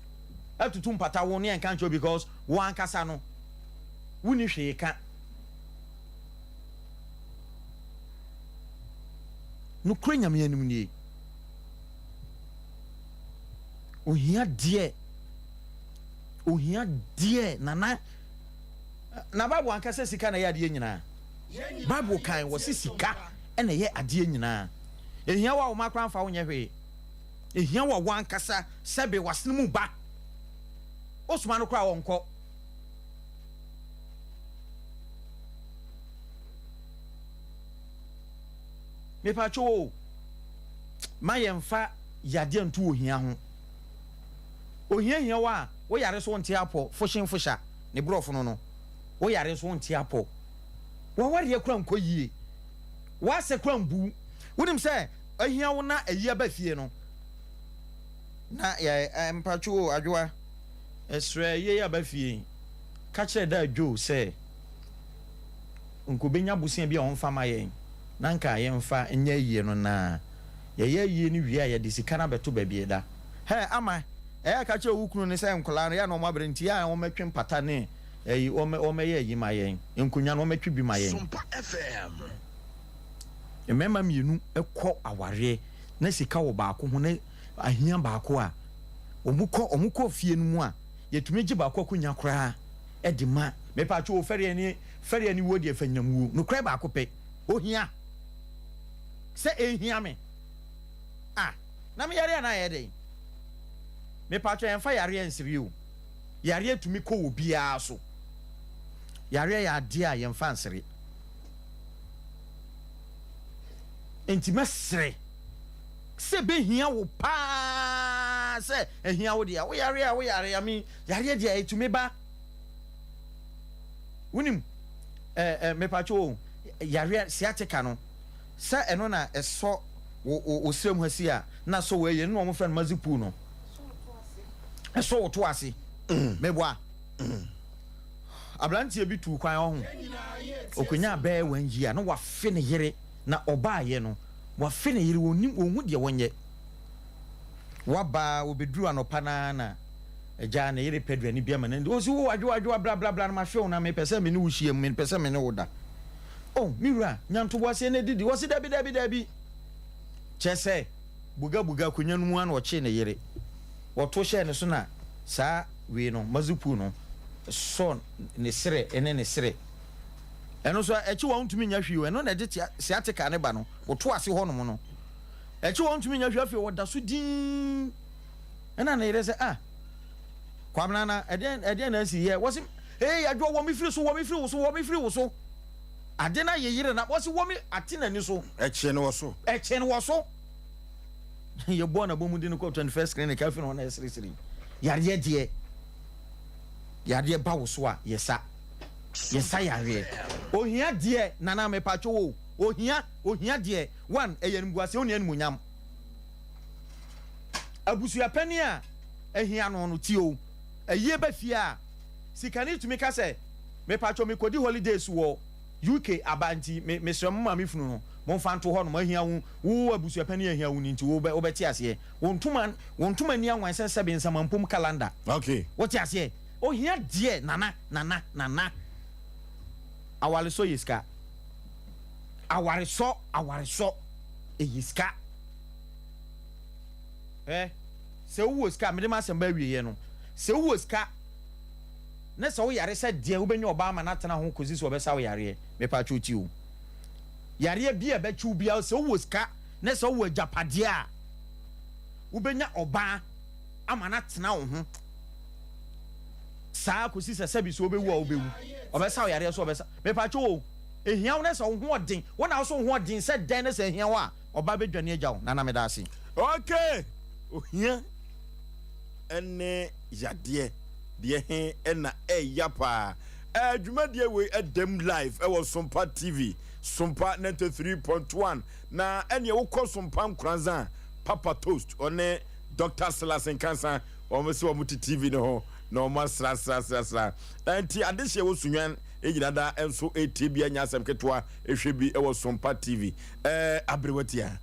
atutu mpata wo ne ɛnka nkyerɛ wo because wo ankasa no wonni hwee ka. Nokorɛ Nyame anim nie. Ohia deɛ, ohia deɛ nana. Na Bible anka sɛ sika na ɛyɛ adeɛ nyinaa. Bible kan wɔ se sika na ɛyɛ adeɛ nyinaa. Ehia wo a wo ma koraa mfa wo nyɛ hwee. Ehia wo a wo ankasa sɛbe w'asene mu ba. Wosoma no koraa a ɔnkɔ. Mepatwo o, ma yɛmfa yadeɛ nto ohia ho. Ohia hia wo a, wo yare so wonte apɔ, fohyen fohya, ne borɔfo no no, wo yare so wonte apɔ. W'awareɛ koraa nkɔ yie, w'asɛ koraa mbu wo. Wonim sɛ ahia wo na ayi aba fie no, Na yɛ eh, mpatwo o, Adwoa. Srɛ yei aba fie. Ka kyerɛ Daa Joe sɛ nka ɔbɛnya bosea bi a ɔmfa ma yɛn na nka yɛmfa nyɛ ayie no na yɛyɛ ayie no wie a yɛde sika no abɛto baabi ɛda. Hɛ, Ama, ɛyɛ a ka kyerɛ wo kunu no sɛ nkwadaa no yɛ a na wɔn abrɛ nti yɛ a wɔmmɛtwe mpata ne ayi, wɔmmɛyɛ ayi ma yɛn, nkonnwa no wɔmmɛtwe bi ma yɛn. Sompa FM. Mmarima mmienu kɔ awareɛ na sika wɔ baako ho na ahia baako a, wɔn kɔ wɔn kɔ fie no mu a, yɛtumi gye baako akonya koraa de ma. Mepatwo o, fɛreɛ ne fɛreɛ ne wuo deɛ fanyinam wuo. Nokorɛ baako pɛ, ohia sɛ ɛhia me a, na me yare anaa ɛyɛ dɛn? Mepatwo yɛmfa yareɛ nsere o, yareɛ tumi kɔ wɔ biara so. Yareɛ yɛ adeɛ a yɛmfa nsere. Enti mɛsrɛ sɛ ɛbɛhia wo paa sɛ ahia wo deɛ woyare a woyare I mean yareɛ deɛ ɛtumi ba wonim ɛɛ eh, mepatwo o yareɛ sciatica no sɛ ɛno na ɛsɔ wo wo wo srɛ mu ha si a na sɔ wo ɛyɛ no na wɔn frɛ no mazipu no ɛsɔ wo to ase meboa aberanteɛ bi tuu kwan ɔho ɔkɔnya bɛɛ wɔn yi a na wafe ne yere na ɔbaayɛ no Wafe ne yere, ɔnnim, ɔnhu deɛ ɔnyɛ. Waba, ɔbɛduru anɔpa no ara na agya ne yere pɛ aduane bi ama no adi. Ɔsi, o adwoa, adwoa, bra, bra, bra, na mafe wo na mepɛ sɛ me ne wo hyia mu, mepɛ sɛ me ne wo da. O, me wura, nya ntoboaseɛ na didi. Ɔsi, dabi, dabi, dabi. Kyerɛ sɛ, bugabuga akonnwa no mu ara na ɔkyee ne yere. Ɔto hyɛɛ ne so na saa wei no, mazupu no, sɔɔ ne serɛ ne ne serɛ. Ɛno nso ɛkye wɔn ntumi nya hwee o, ɛno na ɛde sciatica no ba no, wɔto ase hɔnom no. Ɛkye wɔn ntumi nya hwee afei wɔda so dinn. Ɛna ne yere sɛ ah Kwabena na ɛdeɛn ɛdeɛn na asi yɛ wɔsi ee yadwo wɔ me firi so wɔ me firi wo so wɔ me firi wo so. Ade no ayeyere na wɔsi wɔn ate n'ani so. Ɛkye no wɔ so. Ɛkye no wɔ so. Yɛbɔɔ n'abɔmu de no kɔ 21st clinic afei na ɔna ɛseresere. Yareɛ deɛ yareɛ ba wo so a yɛsa yɛsa yareɛ. Ohia deɛ nana mepatwo wo ohia ohia deɛ one ɛyɛ animguaseɛ onni animuonyam. Abusuapanin a ahia no no tie o ayie ba fie a sikani tumi ka sɛ Mepatwɔ mekɔdi holidays wɔ UK aba nti me mesrɛ mo maame funu no momfa nto hɔ nom ahia wo wo abusuapanin ahia wo no nti wo bɛ wobɛte aseɛ wo ntoma wo ntoma ni anwan sɛ sɛbe nsamampom calendar Okay. wote aseɛ ohia deɛ nana nana nana awaresɔ yɛ sika awaresɔ awaresɔ ɛyɛ sika ɛ sɛ wowɔ sika mede m'asɛm ba awieɛ no sɛ wowɔ sika Ne sɛ wo yare sɛ deɛn wobɛnya ɔbaa ama no atena ho kɔsi sɛ ɔbɛsa wo yareɛ mepatwo tie o yareɛ bi a ɛbɛkye wo biara sɛ wowɔ sika ne sɛ wowɔ agyapadeɛ a wobɛnya ɔbaa ama no atena wo ho saa kɔsi sɛ sɛbi sɛ wobɛwu a wobɛwu ɔbɛsa wo yareɛ so ɔbɛsa mepatwo o ehia wo ne sɛ wo ho ɔden wo na wo so wo ho ɔden sɛ dɛn ne sɛ ehia wo a ɔbaa bɛdwane agya wo nana meda ase. Okay ohia ne yadeɛ deɛ he na ɛya paa. Ɛɛ dwumadie wei ɛdam live ɛwɔ Sompa TV, Sompa 93.1 na ɛneɛ wokɔ Sompa Nkoranza a Papa Toast ɔne Doctor Silas Nkansa wɔn sɛ wɔn te TV no ho na wɔn asrasrasrasra. Ɛnti adehyeɛ wɔ Sunyani egyina da nso etie bi anya asɛm ketewa ehwɛ bi ɛwɔ Sompa TV. Ɛɛ aberewa tia.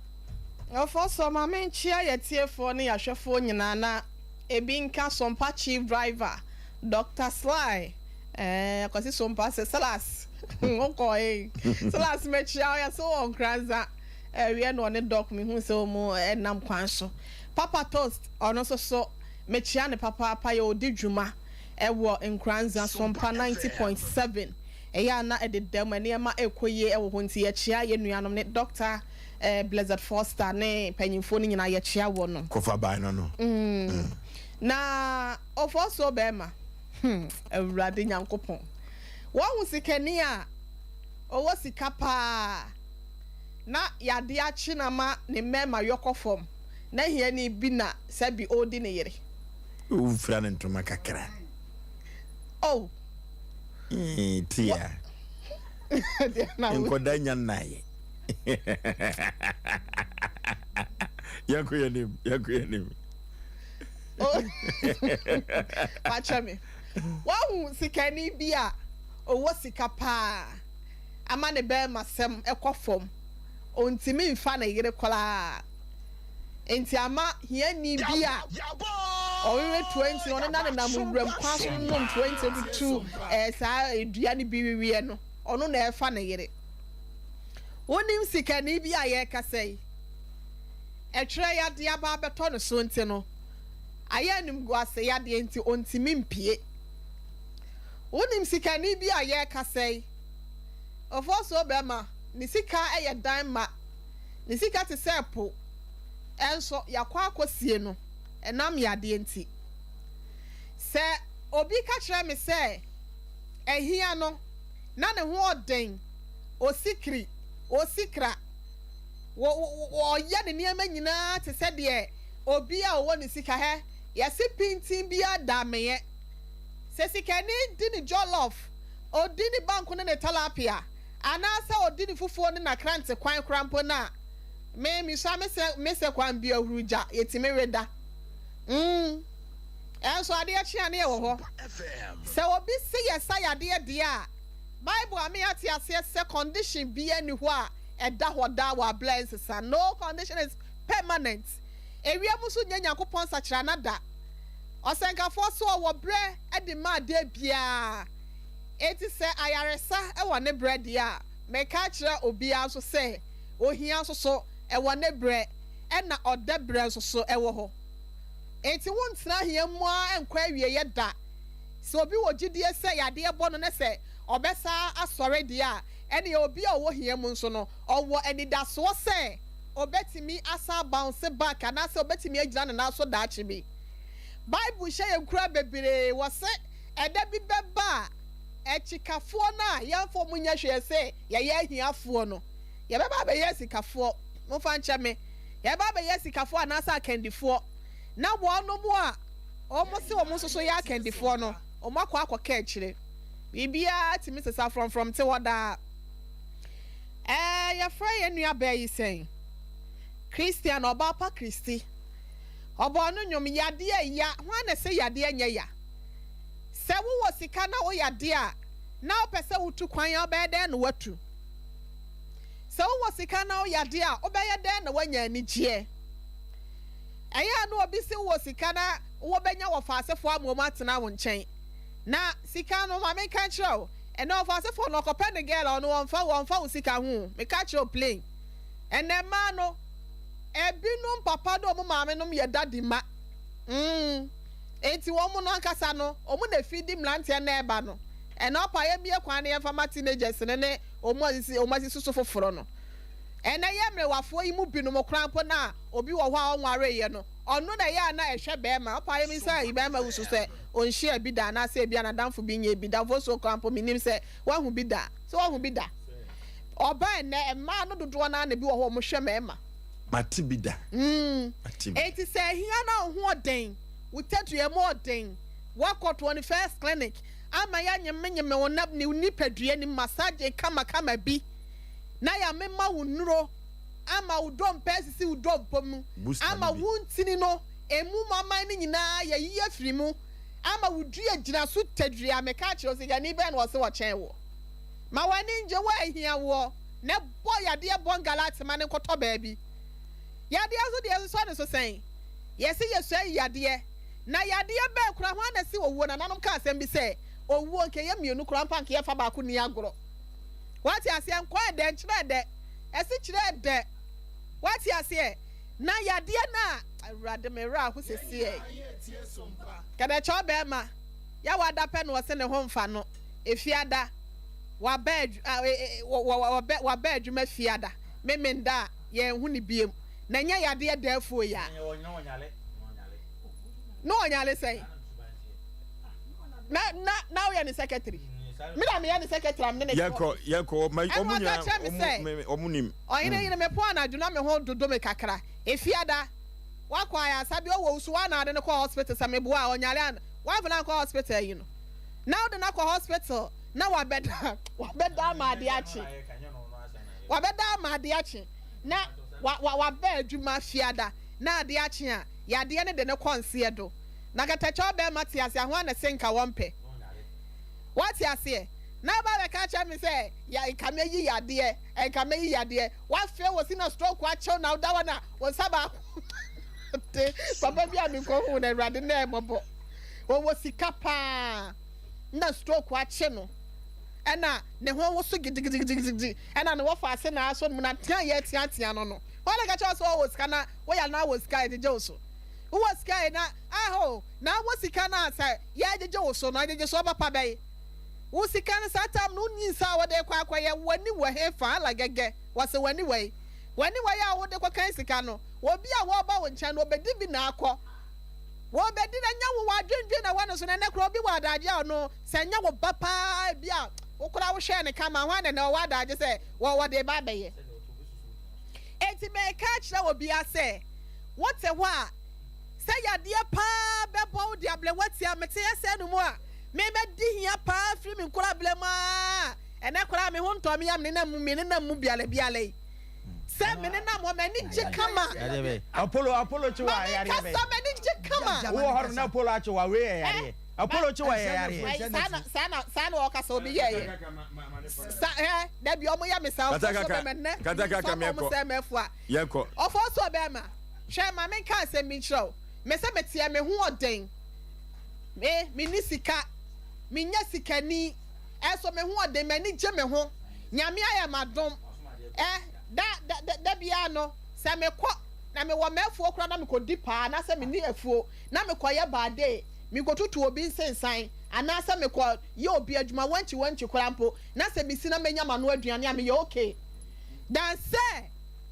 Ɔfɔsɔ, ma menkyea yɛtiefoɔ ne yɛahwɛfoɔ nyinaa na ebi nka Sompa Chief Driver, Doctor Sly, eh, Kwasi Sompa sɛ Silas, wokɔ ee, Silas mekyea wo, yɛse wowɔ Nkoranza, ɛwiɛ na ɔne Doc mehu sɛ wɔn nam kwan so. Papa Toast, ɔno nso so mekyea no papaapa, yɛ ɔdi dwuma ɛwɔ Nkoranza, Sompa 90.7, ɛyɛ a na ɛdeda mu, nneɛma ɛkɔ yie ɛwɔ hɔ nti yɛkyea yɛn nuanom ne Doctor eh, Blessed Foster ne mpanyimfoɔ no nyinaa yɛkyea wɔ no. Kɔfa ban no no. Mm. Na ɔfɔɔsoɔ bɛrima, hmm, Awurade Nyankopɔn. Wɔhu sikani a ɔwɔ sika paa na yadeɛ akye no ama ne mmarima yɔkɔ fam na hiani bi na sɛbi ɔredi ne yere. Wofira ne ntoma kakra. Oh. Tia. Nkɔda nya nnaeɛ. Yɛnkɔ yɛn anim, yɛnkɔ yɛn anim. Wakyɛ me. Wahu sikani bi a ɔwɔ sika paa ama ne bɛrima sɛm kɔ fam. Ɔntumi mfa ne yere koraa. Nti ama hiani bi a ɔwewe 20 na ɔne na nenam wuram kwan so nom 20 tutu eh, saa dua no bi weweɛ no, ɔno na ɛfa ne yere. Wonim sikani bi a yɛrekasa yi, ɛtwerɛ yadeɛ aba abɛtɔ ne so nti no, ayɛ animguase yadeɛ nti ɔntumi mpue. Wonim sikani bi a yɛrekasa yi, ɔfɔɔsoɔ bɛrima, ne sika yɛ dan ma, ne sika te sɛ po, ɛnso yɛakɔ akɔsie no ɛnam yadeɛ nti. Sɛ obi ka kyerɛ me sɛ ahia no na ne ho ɔden, osikiri, osikra, wɔ wɔ ɔyɛ ne nneɛma nyinaa te sɛ deɛ obi a ɔwɔ ne sika hɛ, yɛse pintin biara da ameɛ. Sɛ sikani di ne jollof, ɔdi ne banku ne ne talapia, anaasɛ ɔdi ne fufuo ne n'akrante kwan koraa mpo no a, me mesua me sɛ me sɛ kwan bi ahuru gya, yɛtumi we da. Mm. Ɛnso adeɛ kye a ne yɛwɔ hɔ. Sɛ obi se yɛsa yadeɛ deɛ a, Bible ama yɛate aseɛ sɛ condition biara nni hɔ a ɛda hɔ daa wɔ aberɛ a ɛnsesa. No condition is permanent. Ewiem nso nyɛ Nyankopɔn nsakyerana da. Ɔsɛnkafoɔ se ɔwɔ berɛ de ma adeɛ biara. Enti sɛ ayaresa wɔ ne berɛ deɛ a, meka akyerɛ obiara nso sɛ ohia nso so ɛwɔ ne berɛ, ɛna ɔdɛ berɛ nso so ɛwɔ hɔ. Enti wontena hia mu ara nkɔ awieɛ da. Sɛ obi wɔ gyidie sɛ yadeɛ bɔ no na sɛ ɔbɛsan asɔre deɛ a, ɛnneɛ obi a ɔwɔ hia mu nso no, ɔwɔ anidasoɔ sɛ ɔbɛtumi asan abounce back anaasɛ ɔbɛtumi agyina ne nan so daakye bi. Bible hyɛ yɛn nkuran bebree, wɔse ɛda bi bɛba a Akyikafoɔ no a yɛmfa wɔn nyɛ hwee sɛ yɛyɛ ahiafoɔ no, yɛbɛba abɛyɛ asikafoɔ. Momfa nkyɛ me. Yɛbɛba abɛyɛ asikafoɔ anaasɛ akandifoɔ. Na wɔnom a wɔse wɔn nso so yɛ akandifoɔ no, wɔakɔ akɔka akyire. Biribiara tumi sesa frɔmfrɔm te hɔ daa. Ɛɛ, yɛfrɛ yɛn nuabaa yi sɛn? Christian, ɔbaa pa Christy. Ɔbɔɔ no nnwom, Yadeɛ ya, hwan na ɛse yadeɛ nyɛ ya? Sɛ wowɔ sika na woyɛ adeɛ a, na wopɛ sɛ wotu kwan a, wobɛyɛ dɛn na woatu? Sɛ wowɔ sika na woyɛ adeɛ a, wobɛyɛ dɛn na woanya anigyeɛ? Ɛyɛ a na obi se wowɔ sika na wobɛnya wɔfaasefoɔ ama wɔn atena wo nkyɛn. Na sika no, ma menka nkyerɛ wo, ɛnnɛ ɔfaasefoɔ no ɔkɔpɛ ne girl a, ɔno ɔmfa ɔmfa wo sika ho o, meka kyerɛ wo plain. Ɛnnɛ mmaa no, ebinom papa ne wɔn maamenom yɛ daddy mma. Mm. Enti wɔn no ankasa no, wɔn na efi di mmeranteɛ na ɛreba no. Ɛnna ɔpa yɛmmue kwan na yɛmfa ma teenagers no ne wɔn a wɔasisi wɔn asisi so foforɔ no. Ɛnnɛ yɛn mmerewafoɔ yi mu binom koraa mpo no a obi wɔ hɔ a ɔnwareeɛ no, ɔno na ɛyɛ a na ɛhwɛ barima. Ɔpa yɛmmisa yi barima wusu sɛ ɔnhyiaa bi da anaasɛ ebia n'adamfo bi nyɛɛ bi da. Mfosuo koraa mpo mennim sɛ wahu bi da. Sɛ wahu bi da? Ɔba ɛnnɛ, mmaa no dodoɔ no ara na ebi wɔ hɔ a wɔhwɛ mmarima. Mate bi da. Mate bi. Enti sɛ ahia na wo ho ɔden, wo tadua mu ɔden, woakɔ 21st clinic ama yɛanyemenyeme wo na ne wo nipadua nim massaging kamakama bi na yɛamema wo nnuro ama wo dompe asisi wo dompo mu Booster no ama bi. wo ntini no emu maman no nyinaa yɛayi afiri mu ama wo dua gyina so tadua. Meka akyerɛ wo sɛ gani bɛn na ɔse ɔkyɛn woɔ? Ma w'ani ngye wo a ahia woɔ. Na bɔ yadeɛ bɔ Galati ma no nkɔtɔ baabi. Yadeɛ nso deɛ yɛsosɔ ne so sɛn? Yɛse yɛsua yi yadeɛ. Na yadeɛ bɛn koraa hwan na ɛse owuo? Nananom ka asɛm bi sɛ, owuo nka ɛyɛ mmienu koraa mpo a nka yɛmfa baako nni agorɔ. Woate aseɛ? Nkwa ɛdɛ, nkyerɛ ɛdɛ. Asikyire ɛdɛ. Woate aseɛ? Na yadeɛ no a, Awurade me werɛ aho sesiei. Kɛdɛkyɛ ɔbɛɛma, Yawa da pɛ na ɔse ne ho mfa no. Efiada. Waba adw a e e wɔ wɔ wɔbɛ waba adwuma fiada, Memenda a, yɛnhu no biom. Na ɛnyɛ yadeɛ daafuo yi a. Na ɔnyare sɛn? Na na na woyɛ ne secretary? Me na meyɛ ne secretary a me ne ne te Yɛnkɔ office. yɛnkɔ ma Ɛna wɔn ɔka nyinaa kyerɛ me wɔn sɛ, me wɔn nim. Ɔhene yere mepɔn anadwo na me ho dodo me kakra. Efiada, wakɔ ayaresabea ɔwɔ wo so woa na ade no kɔɔ hospital sɛ meboa a ɔnyare a woamfa no ankɔ hospital ayi no. Na wode no akɔ hospital na wabɛda wabɛda ama ade akye wabɛda ama ade akye na wa wa waba adwuma fiada na ade akye a yadeɛ no de no kɔ nseɛ do na katakyɛ ɔbɛrima te ase ahoa na se nka wɔmpɛ wate aseɛ na aba bɛka akyerɛ me sɛ ya nka mɛyi yadeɛ nka mɛyi yadeɛ wafɛ wɔ si na stroke akyɛw na woda hɔ na wo nsa baako te papa bi a mekɔhu no awurade na ɛmɔbɔ wɔwɔ sika paa na stroke akye no ɛna ne ho woso gidigidigidi ɛna ne wɔfa ase na asɔ no mu na tea yɛ teatea no no wɔn na kakyɛ sɛ ɔwɔ sika na wɔyɛ na wɔ sika yɛgyegye wo so wowɔ sika yɛ na aho na wɔ sika na sɛ yɛgyegye wo so no agyegye so ɔpapa bɛyi wo sika no saa tam no wonni nsa a wɔde kɔ akɔyɛ w'ani wɔ he fa ala gɛgɛ wɔsɛ w'ani wɔ yi w'ani wɔ yi a wode kɔkan sika no obi a wɔba wo nkyɛn no obɛdi bi na akɔ Wɔbɛdi na ɛnyɛ wo w'adwendwen na ɛwɔ ne so na ɛnɛ koraa obi wɔ adagye a ɔno sɛ ɛnyɛ wo ba paa ebi a wo koraa wohwɛɛ ne kama hwan na ɛnɛ ɔwɔ adagye sɛ wɔ wɔde ba abɛyɛ. Enti meka akyerɛ obiara sɛ wote hɔ a sɛ yadeɛ paa bɛbɔ wo de abrɛ woatia mete ɛsɛ no mu a memɛdi hia paa firi me nkorabere mu aa ɛnɛ koraa me ho ntɔ me a menenam mu menenam mu biala biala yi. Sɛ me nenam hɔ m'ani gye kama. Yadeɛ bɛyɛ. Apollo Apollo kye wa Maame yareɛ bɛyɛ. kasa m'ani gye kama. Wowɔ hɔ no na Apollo akye wa wei yɛ yareɛ. Apollo kye wa yɛ yareɛ. Saa na saa na saa na ɔkasa obi yɛ yɛ. Sa ɛ dabi ɔmo yɛ me saa ɔfɔ so bɛma nnɛ. Katakaka Sɛ ɔmo sɛ mɛfo a. Yɛnkɔ. Ɔfɔ so bɛma. Hwɛ ma me nka asɛm bi nkyerɛ wo. Me sɛ me teɛ me ho ɔden. Me me ni sika. Me nyɛ sikani. Ɛso me ho ɔden m'ani gye me ho. Nyame ayɛ m'adom. Ɛ, da, da, da, da biara no, sɛ mekɔ, na mewɔ m'afuo koraa na mekɔdi paa, anaasɛ menni afuo, na mekɔyɛ baadee, mekɔtutu obi nsensan, anaasɛ mekɔyɛ obi adwuma wankyi wankyi koraa mpo, na sɛ mesi na menya m'ano aduane a, meyɛ okay. Than sɛ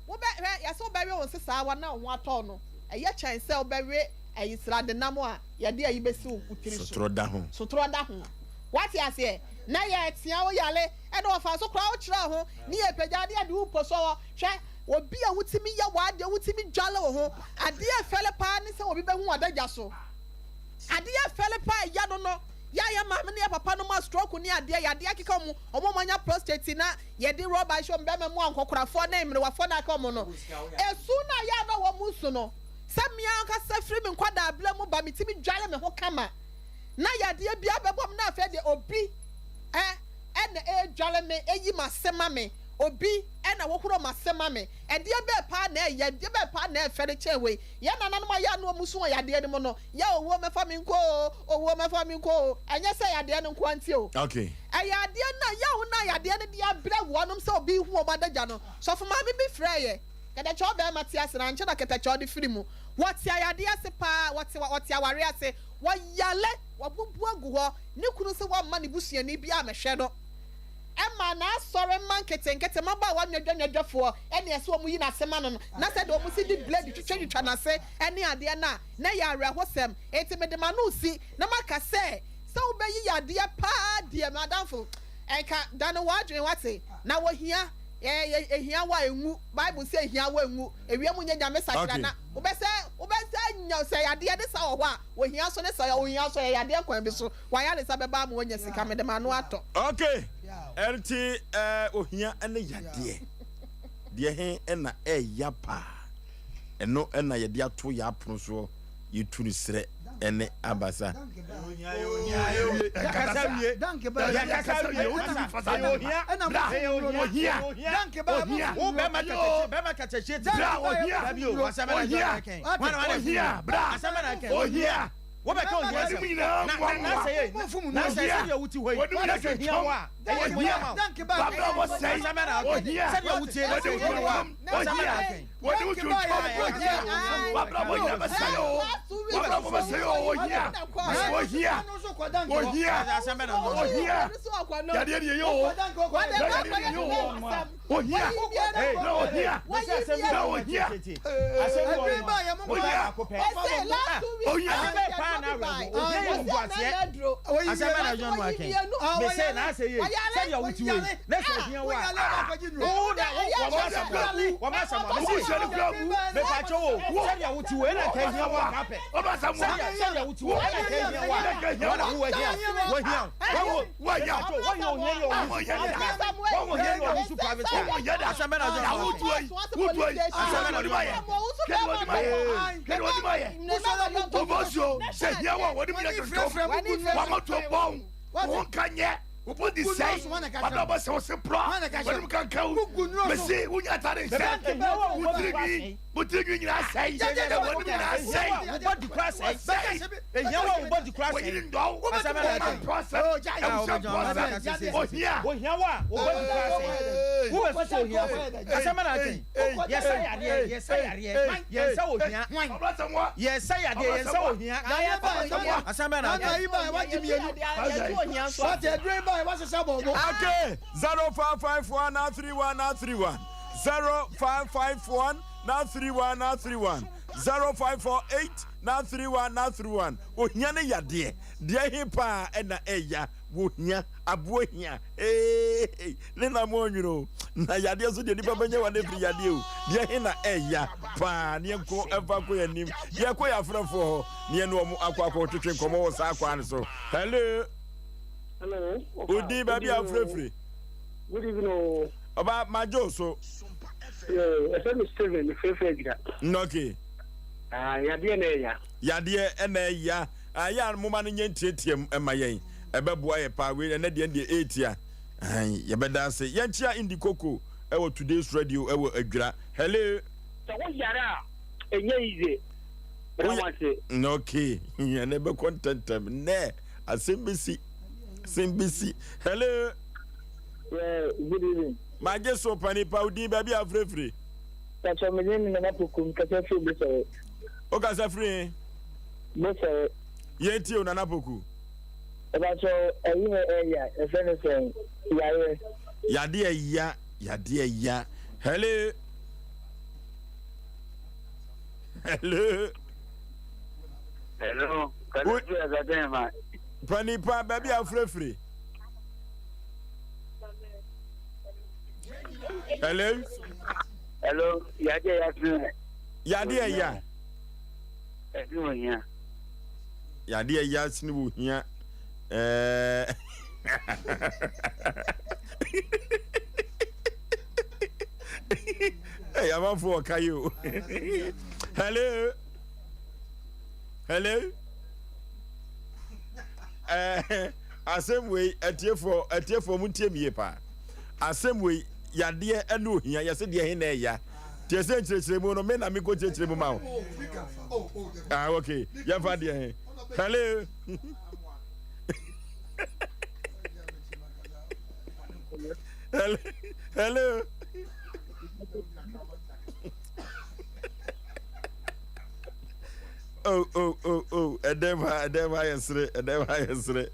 wobɛ, hwɛ, yɛse wobɛwe wo nsesaawa na wo ho atɔ wo no, ɛyɛ kyɛn sɛ wobɛwe ayi sradenam a yɛde ayi bɛsi wo tiri so. Sotorɔ da ho. Sotorɔ da ho. Woate aseɛ? Na yɛretea wo yare ɛna wɔfa so koraa wokyerɛ wo ho ne yɛpagya ne yɛde wo mpo so hɔ. Hwɛ, obi a wotumi yɛ w'adeɛ, wotumi dwale wo ho. Adeɛ a ɛfɛle paa ne sɛ obi bɛhu w'adagya so. Adeɛ a ɛfɛle paa a ɛya no no, yɛ a yɛ maame ne yɛ papa nom a stroke ne adeɛ, yadeɛ akeka wɔn, wɔn a wɔanya prostate na yɛde rɔba ahyɛ wɔn bɛrima mu a nkɔkorafoɔ ne mmerewafoɔ na aka wɔn no, esu no a yɛ a na wɔn su no, sɛ me ankasa firi me nkwadaaberɛ mu ba metumi dwale me ho kama na yadeɛ biara bɛbɔ me na afei deɛ obi ɛ na ɛredwale me, ɛyi m'ase ma me, obi na wohoro m'ase ma me. Ɛdeɛ bɛɛ paa na ɛyɛ, ɛdeɛ bɛɛ paa na ɛfɛre kyɛn wei? Yɛn nananom a yɛ a na wɔn su wɔ yadeɛ no mu no, yɛ owuo mɛfa me nkɔ oo, owuo mɛfa me nkɔ oo, ɛnyɛ sɛ yadeɛ no nko ara nti o. Okay. Ɛyɛ adeɛ no a yaw no a yadeɛ no de abrɛ wɔnom sɛ obi rehu wɔn adagya no. Sɔfo maame bi frɛɛ yɛ, kɛtɛkyɛw barima te ase na ankyɛ na kɛtɛkyɛw de firi mu. Wɔte ayadeɛ ase paa, wɔte wɔte awareɛ ase, wɔyale, wɔabubu agu hɔ, ne kunu sɛ wɔmma ne busuani biara mmɛhwɛ no. Ɛma n'asɔre mma nketenkete, mmabaawa nnwadwannwadwafoɔ ne ɛsɛ wɔyi n'ase ma no no, na sɛdeɛ wɔsi de blade twitwatwitwa n'ase ne adeɛ no a, na ɛyɛ awerɛhosɛm. Enti mede m'ano resi na maka sɛ, sɛ wobɛyi yadeɛ paa deɛ, m'adamfo, nka dane w'adwene, woate? Na wɔhia, ɛɛ, ɛhia wo a, ɛnwu. Bible se ɛhia wo a, ɛnwu. Ewiem nyɛ Nyame sakyera na wobɛsɛ, wobɛsɛ anya, sɛ yadeɛ ne sa wɔ hɔ a, ohia nso ne sa, ohia nso ɛyɛ yadeɛ kwan bi so, w'ayaresa bɛba ama wanya sika, mede m'ano atɔ. Ok, ɛnti eh, ohia ne yadeɛ, deɛ he na ɛɛya paa, ɛno na yɛde ato yɛ apono soɔ, yɛtu no serɛ ne abasa. Wɔde wo twintwam ohia W'abrabɔ nyina bɛsɛe o W'abrabɔ bɛsɛe o ohia Ohia Ohia Ohia Yadeɛ deɛ yɛ o Yadeɛ deɛ yɛ o Ohia Na ohia Na ohia Ohia Ohia Wo bo di sɛe, w'abrabɔ sɛ wo se porɔ, w'anim kankan wo, mese wonya atade nhyɛ, wo tirinwi, wo tirinwi nyinaa sɛe, w'anim nyinaa sɛe, wɔsɛe, wɔyere ndɔ wo, ɔma mporɔ asɛm, abusua mporɔ asɛm, ohia. Okay, 0551 931 931 0551 931 931 0548 931 931 Ohia ne yadeɛ deɛ he paa ɛna ɛya wohia aboɔ hia Eeii ne nam ɔnwene o na yadeɛ nso deɛ nipa bɛnya wa ne firi yadeɛ o deɛ he na ɛya paa ne yɛnkɔ ɛmfa nkɔ yɛn anim yɛkɔ yɛ afrɛfoɔ hɔ ne yɛne wɔn akɔ akɔ twetwe nkɔmmɔ wɔ saa kwan so hello. Hello. Odi baabi a afrɛfiri. Good evening o. Ɔba madwo so. Ɛfɛ mi Steven frɛfrɛ adwira. Nnɔke. Ah, yadeɛ na ɛya. Yadeɛ na ɛya. Ayɛ a moma no nyɛ ntiatiam ma yɛn. Ɛbɛboa yɛ paa wei ɛnɛ deɛ deɛ ɛretia ahan yɛbɛda ase yɛnkyea Indi Koko ɛwɔ Today's Radio ɛwɔ Adwira hello. Sɛ wo yare a ɛnyɛ easy meda mo ase. Ok ɛnɛ bɛkɔ ntɛntɛm nnɛ asɛm bɛsi asɛm bɛsi hello. Yeah, good evening. Magye so pani pa wo din baabi a afirafiri. Pacho me din Nana Poku mekasa firi Bosɔre. Wokasa firi he? Bosɔre. Yɛntie o Nana Poku. Mepakyɛw ɛyi na ɛya yɛfrɛ no sɛn yareɛ. Yadeɛ ya yadeɛ ya hello hello. Hello kasa fi asatɛn ma. Panipa baabi a afurafure. Hello. Hello, yadeɛ ya sene. Yadeɛ ya. Ɛsene wɔ hia. Yadeɛ ya sene wɔ hia. Ɛɛ. Hey, amanfoɔ ɔka yi o. Hello. Hello. Ɛɛ asɛm wei atiefoɔ atiefoɔ mu ntie mi yie paa. Asɛm wei yadeɛ ɛne ohia yɛsɛ deɛ he na ɛya. Tie sɛ nkyerɛkyerɛ mu no me na mekɔ kyerɛkyerɛ mu ma wo. Ah okay yɛmfa deɛ he. Hello. Hello. Hello. Oh oh oh oh ɛdɛm ha ɛdɛm ha yɛ sere ɛdɛm ha yɛ sere.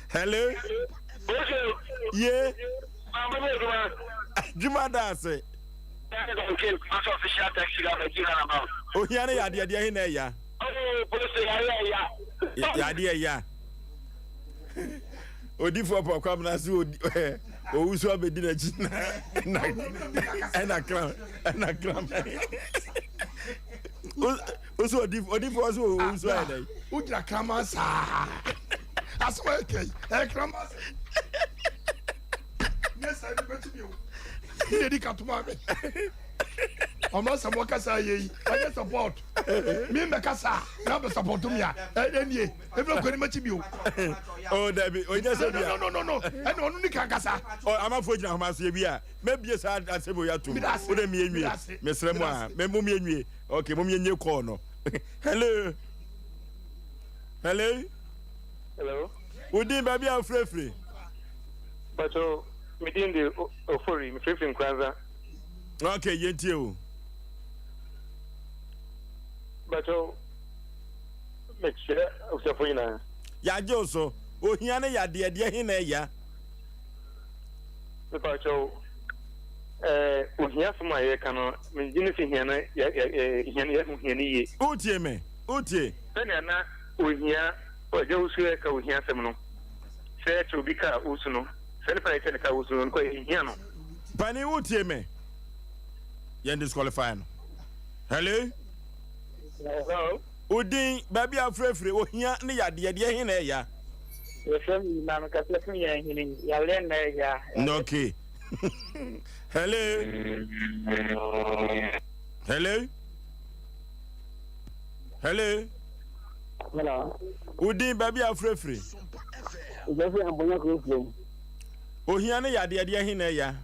Hello. Ye. Adwuma da ase. Ohia ne yadeɛ deɛ he na ɛya. Yadeɛ ɛya. Odifoɔ pɔ kwamina so owu so abɛdi n'akyi na ɛna kram ɛna kram. Osu odifoɔ so owu so ayɛ dɛ. Wogyina kraman saa. Asɛm a ɛka yi, ɛyɛ kraman sɛ. Nyɛ saa bi bɛkyi bi o. Ne yɛ di ka toma me. Ɔmo asɛm ɔkasa yɛ yi, ɛnyɛ support. Mi mbɛkasa na bɛ support mi a, ɛnie, ebi okɔ ni mɛkyi bi o. Oh dabi, onya sɛ bi a. No no no no, ɛna ɔno ni kankasa. Ɔ amanfoɔ gyina ahoma so yɛ bi a, mɛbie saa asɛm wei atom. Wo de mie nwie, mesrɛ mo a, mɛ mo mie nwie. Okay, mo mie nwie kɔɔ no. Hello. Hello. Hello. Wo din baabi a wofirefiri? Pacho, me din de Ofori, mefirefiri Nkoranza. Okay, yɛntie o. Pacho, mekyerɛ abusuafo nyinaa. Yɛagye wo so. Ohia ne yadeɛ, deɛ he na ɛya? Mepacho, eh, ohia som a yɛka no, megye ne sɛ hia no, hia no, yɛho hia no yie. Wotie me? Wotie? Sɛnea na ohia, agya wusu reka ohia asɛm no, sɛ ɛkyɛ obi ka a osu no, sɛ nipa na ɛkyɛ ne ka a osu no, nokwa ehia no. Panin wotie me? Yɛn disqualify no. Hello? Hello? Odin, baabi a wofirefire, ohia ne yadeɛ, deɛ he na ɛya? Yɛfrɛ me Yima, mekasa firi yɛn hene, yareɛ na ɛya. Okay. Hello? Hello? Hello? Hello. Wo din baabi a wofirefiri? Ìjọsìn àbọ̀nyá kò fún. Ohia ne yadeɛ deɛ he na ɛya?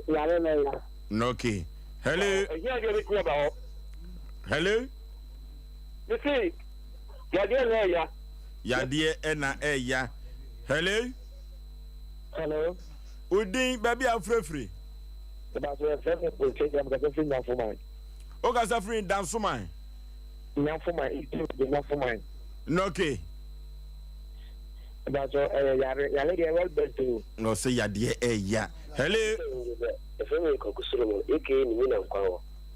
Yare na ɛya. Okay. Hello. Ohia deɛ bɛtumi aba hɔ. Hello. Mese yadeɛ na ɛya. Yadeɛ na ɛya. Hello. Hello. Wo din baabi a wofirefiri? Ìbàdàn ẹ̀fẹ́ mi kò ṣe é jẹ́ mi kàṣẹ́ fún Nyanfoman. Wokasa firi Dansoman? Nyanfoman, Eastern Region Nyanfoman. Okay. Ìbàdàn ɛyɛ yare, yare deɛ ɛwɔ bɛt o. Na ɔsɛ yadeɛ ɛya. Hello. Ɛfɛ mi Kwaku Solomon, aka ne mi na nkwa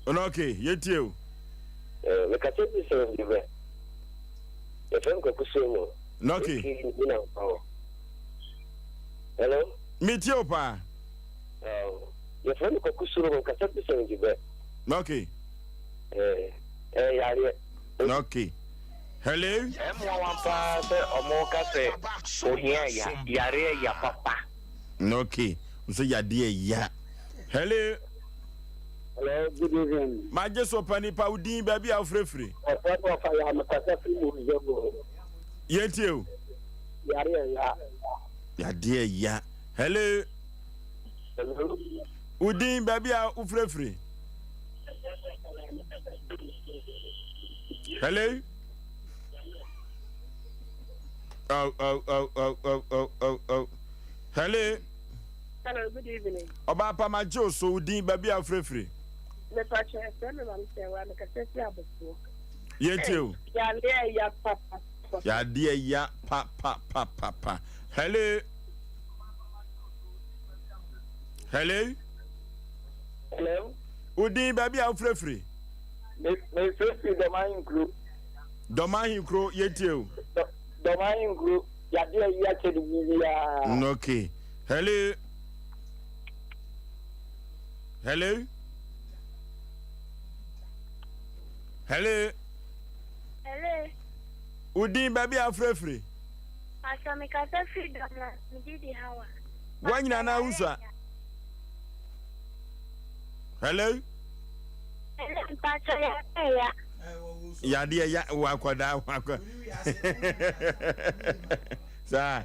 wɔ. Okay, yɛtie o. Mekasa fi sɛ Ndibɛ. Yɛfrɛ me Kwaku Solomon. Okay. Aka ne mi na nkwa wɔ. Hello. Metie o paa. Yɛfrɛ me Kwaku Solomon, kasa fi sɛ Ndibɛ. Okay. Eh, eh, yareɛ. Okay. Hello. Ɛmmoa wɔn paa sɛ ɔmo ka sɛ ohia ya, yareɛ ya papa. Okay. Nso yadeɛ ya. Hello. Hello, good evening. Magye so pa nipa wo din baabi a wofirefiri. Ɔfɛ no ɔfa ya mekasa firi mu zongo. Yɛntie o. Yareɛ ya. Yadeɛ ya. Hello. Hello. Wo din baabi a wofirefiri. Hello. Oh, oh, oh, oh, oh, oh, oh, oh. Hello. Hello, good evening. Ọba pa ma gye so wo din baabi a wofirefiri. Mepa kyɛ sɛ me maame sɛ wa mekasa firi abɔfoɔ. Yɛntie o. Yadeɛ ya pa pa pa. Yadeɛ ya pa pa pa pa pa. Hello. Hello. Hello. Wo din baabi a wofirefiri. Mefirefiri Dɔmahin kuro. Dɔmahin kuro yɛntie o. Dɔmahin kuro. Yadeɛ yi akyɛ ne biribiara. Okay. Hello. Hello. Hello. Hello. Wo din baabi a afirafiri. Pastor me kasa firi Dɔmla me din de Hawa. Wanyina anaa wusua? Hello. Hello mpatsɔ yadeɛ ya. Yadeɛ ya wɔ akwadaa wɔ akwa. Saa.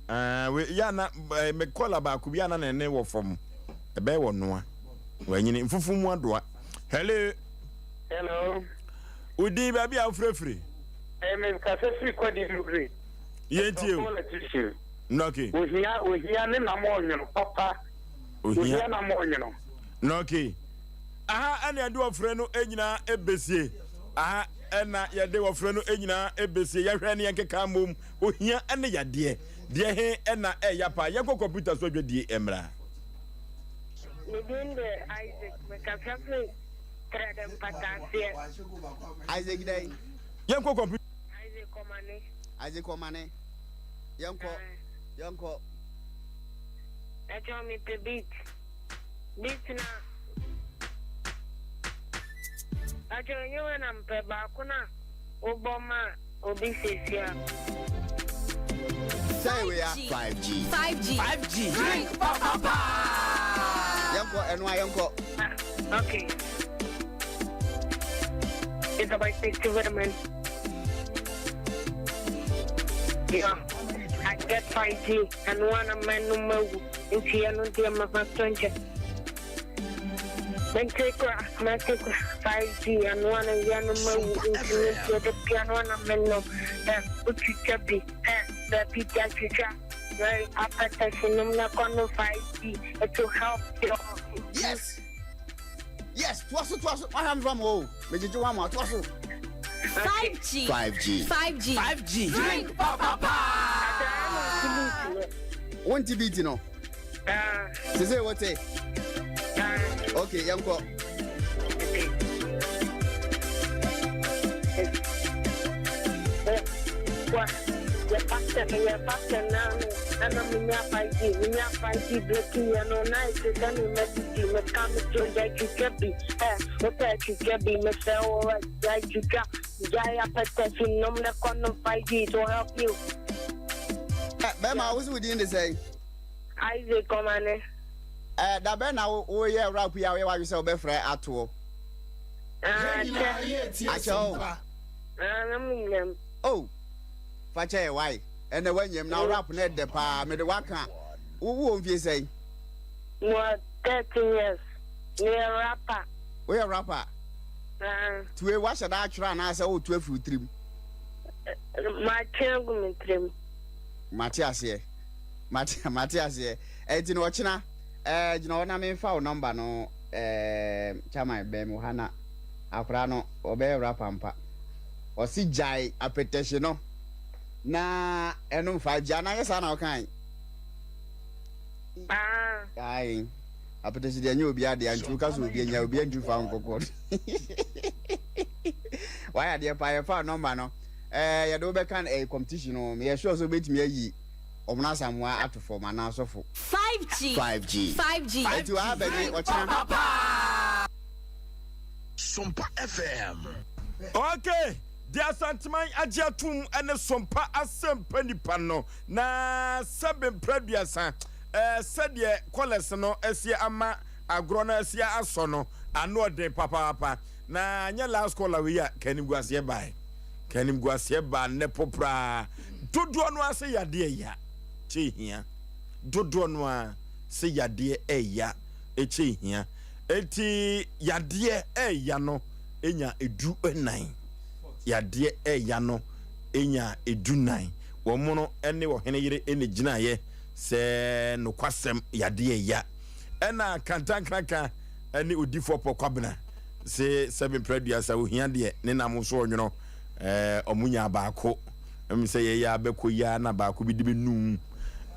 Ah, we ya na eh, me kɔla baako bi ana na ne wɔ fam. Ɛbɛyɛ wɔ noa. Wanyini mfufu mu adoa. Hello. Hello. Wo din baabi a wofirafiri? Eh, me kasa firi Kwadi Lugre. Yɛntie o. Nɔke. Ohia ohia ne nam ɔnwono papa. Ohia nam ɔnwono. Nɔke. Aha ɛna yɛde ɔfrɛ no nyinaa ɛbɛsie. Aha ɛna yɛde ɔfrɛ no nyinaa ɛbɛsie. Yɛhwɛ ne yɛnkeka mmom. Ohia ne yadeɛ. Deɛ he ɛna ɛya paa. Yɛnkɔ kɔmputa so adwadie mmra. Me din de Isaac, mekasa firi Trɛdɛ mpataaseɛ. Isaac dɛn? Yɛnkɔ kɔmputa. Isaac Ɔmane. Isaac Ɔmane. Yɛnkɔ. Yɛnkɔ. Ɛkyɛw mepɛ beat. Beat na. Ɛkyɛw ɛnyɛ wei na mepɛ baako na wobɔ ma obi seesia. Sɛ wei a. 5G. 5G. 5G. Drink papa. Yɛnkɔ ɛno a yɛnkɔ. Okay. It's about 60 women. Yeah. I get 5G and one a man no more. Nti ɛno deɛ mafa so nkyɛ. Mente kora, mente kora. 5G and one a yɛ no mawu. Nti me deɛ da bia no ana me nom. Ɛ, wotwitwa bi. Ɛ, baabi gya twitwa. Very appetite nom na kɔ no 5G. It will help your. Yes. Yes, toa so toa so. Wahwɛ mfa mo o. Megyegye wo ama toa so. 5G. 5G. 5G. 5G. Drink papa. Wonte beat no. Sese wote. Okay, yɛnkɔ. Wa, yɛ pastor no yɛ pastor naa no ɛna menya 5G menya 5G breaking yɛ no na ɛte sɛ ne mɛdidi meka me to gya twitwa bi ɛ wopɛ twitwa bi mesɛ wo gya twitwa gya apɛtɛsi nom ne kɔ no 5G to help you. Bɛrima wo so wo din de sɛn? Isaac Ɔmane. Ɛ da bɛn na woyɛ rap yi a woyɛ w'adwene sɛ wobɛfrɛ atoɔ? Akyɛ. Akyɛ o. Na menyam. Oh, fa kyɛ yɛ wae. Ɛnɛ woanyam na wo rap no ɛdɛ paa. Mede waka. Wo wowɔ mfie sɛn? Mewɔ 13 years. Meyɛ rapper. Woyɛ rapper? Tue woahyɛ da atwerɛ anaasɛ woreto afiri wo tirim? Matwe agu me tirim. Mate aseɛ. Mate mate aseɛ. Ɛnti no ɔkyena ɛɛ gyina hɔ na menfa wo number no ɛɛ chairman bɛn me wɔ ha na akwadaa no ɔbɛyɛ rapper ampa. Ɔse gyae apɛtɛhye no na ɛnom 5G anaa nyɛ saa na ɔkae? Ah. Ae apɛtɛhye deɛ ɛnyɛ obi adeɛ nti woka sɛ obi anya obi antumi fa wo nkɔ court. Wayɛ adeɛ paa yɛfa number no ɛɛ yɛde wobɛka ɛɛ competition no meyɛ sure sɛ wobɛtumi ayi Ɔmono Asamoah ato fam anaa sɔfo. 5G. 5G. 5G. Enti wɔ ha bɛgye ɔkyena. Sompa FM. Ok, deɛ Asanteman agye atom ne Sompa asɛmpa nipa no, na sɛbe mprɛ aduasa, eh, sɛdeɛ kɔlɛs no asie ama agorɔ no asie asɔ no, ano ɔden papaapa. Na anyɛ last caller wei a, ka animguaseɛ bae. Ka animguaseɛ baa nnɛ popraa. Dodoɔ no ara sɛ yadeɛ ya kyɛ hia. Dodoɔ no ara sɛ yadeɛ ɛya kyɛ hia. Enti yadeɛ ɛya no nya edu nan. Yadeɛ ɛya no nya edu nan. Wɔn no ne ɔhene yere na gyinaeɛ sɛ nokwasɛm yadeɛ ya. Ɛna Kantankraka ne Odifoɔ Pɔ Kwabena se sɛbe mprɛ aduasa ohia deɛ ne nam nso ɔnwono. Ɛɛ wɔn nyaa baako. Ɛmu sɛ yɛyɛ abɛkɔ yi ara na baako bi de bɛnum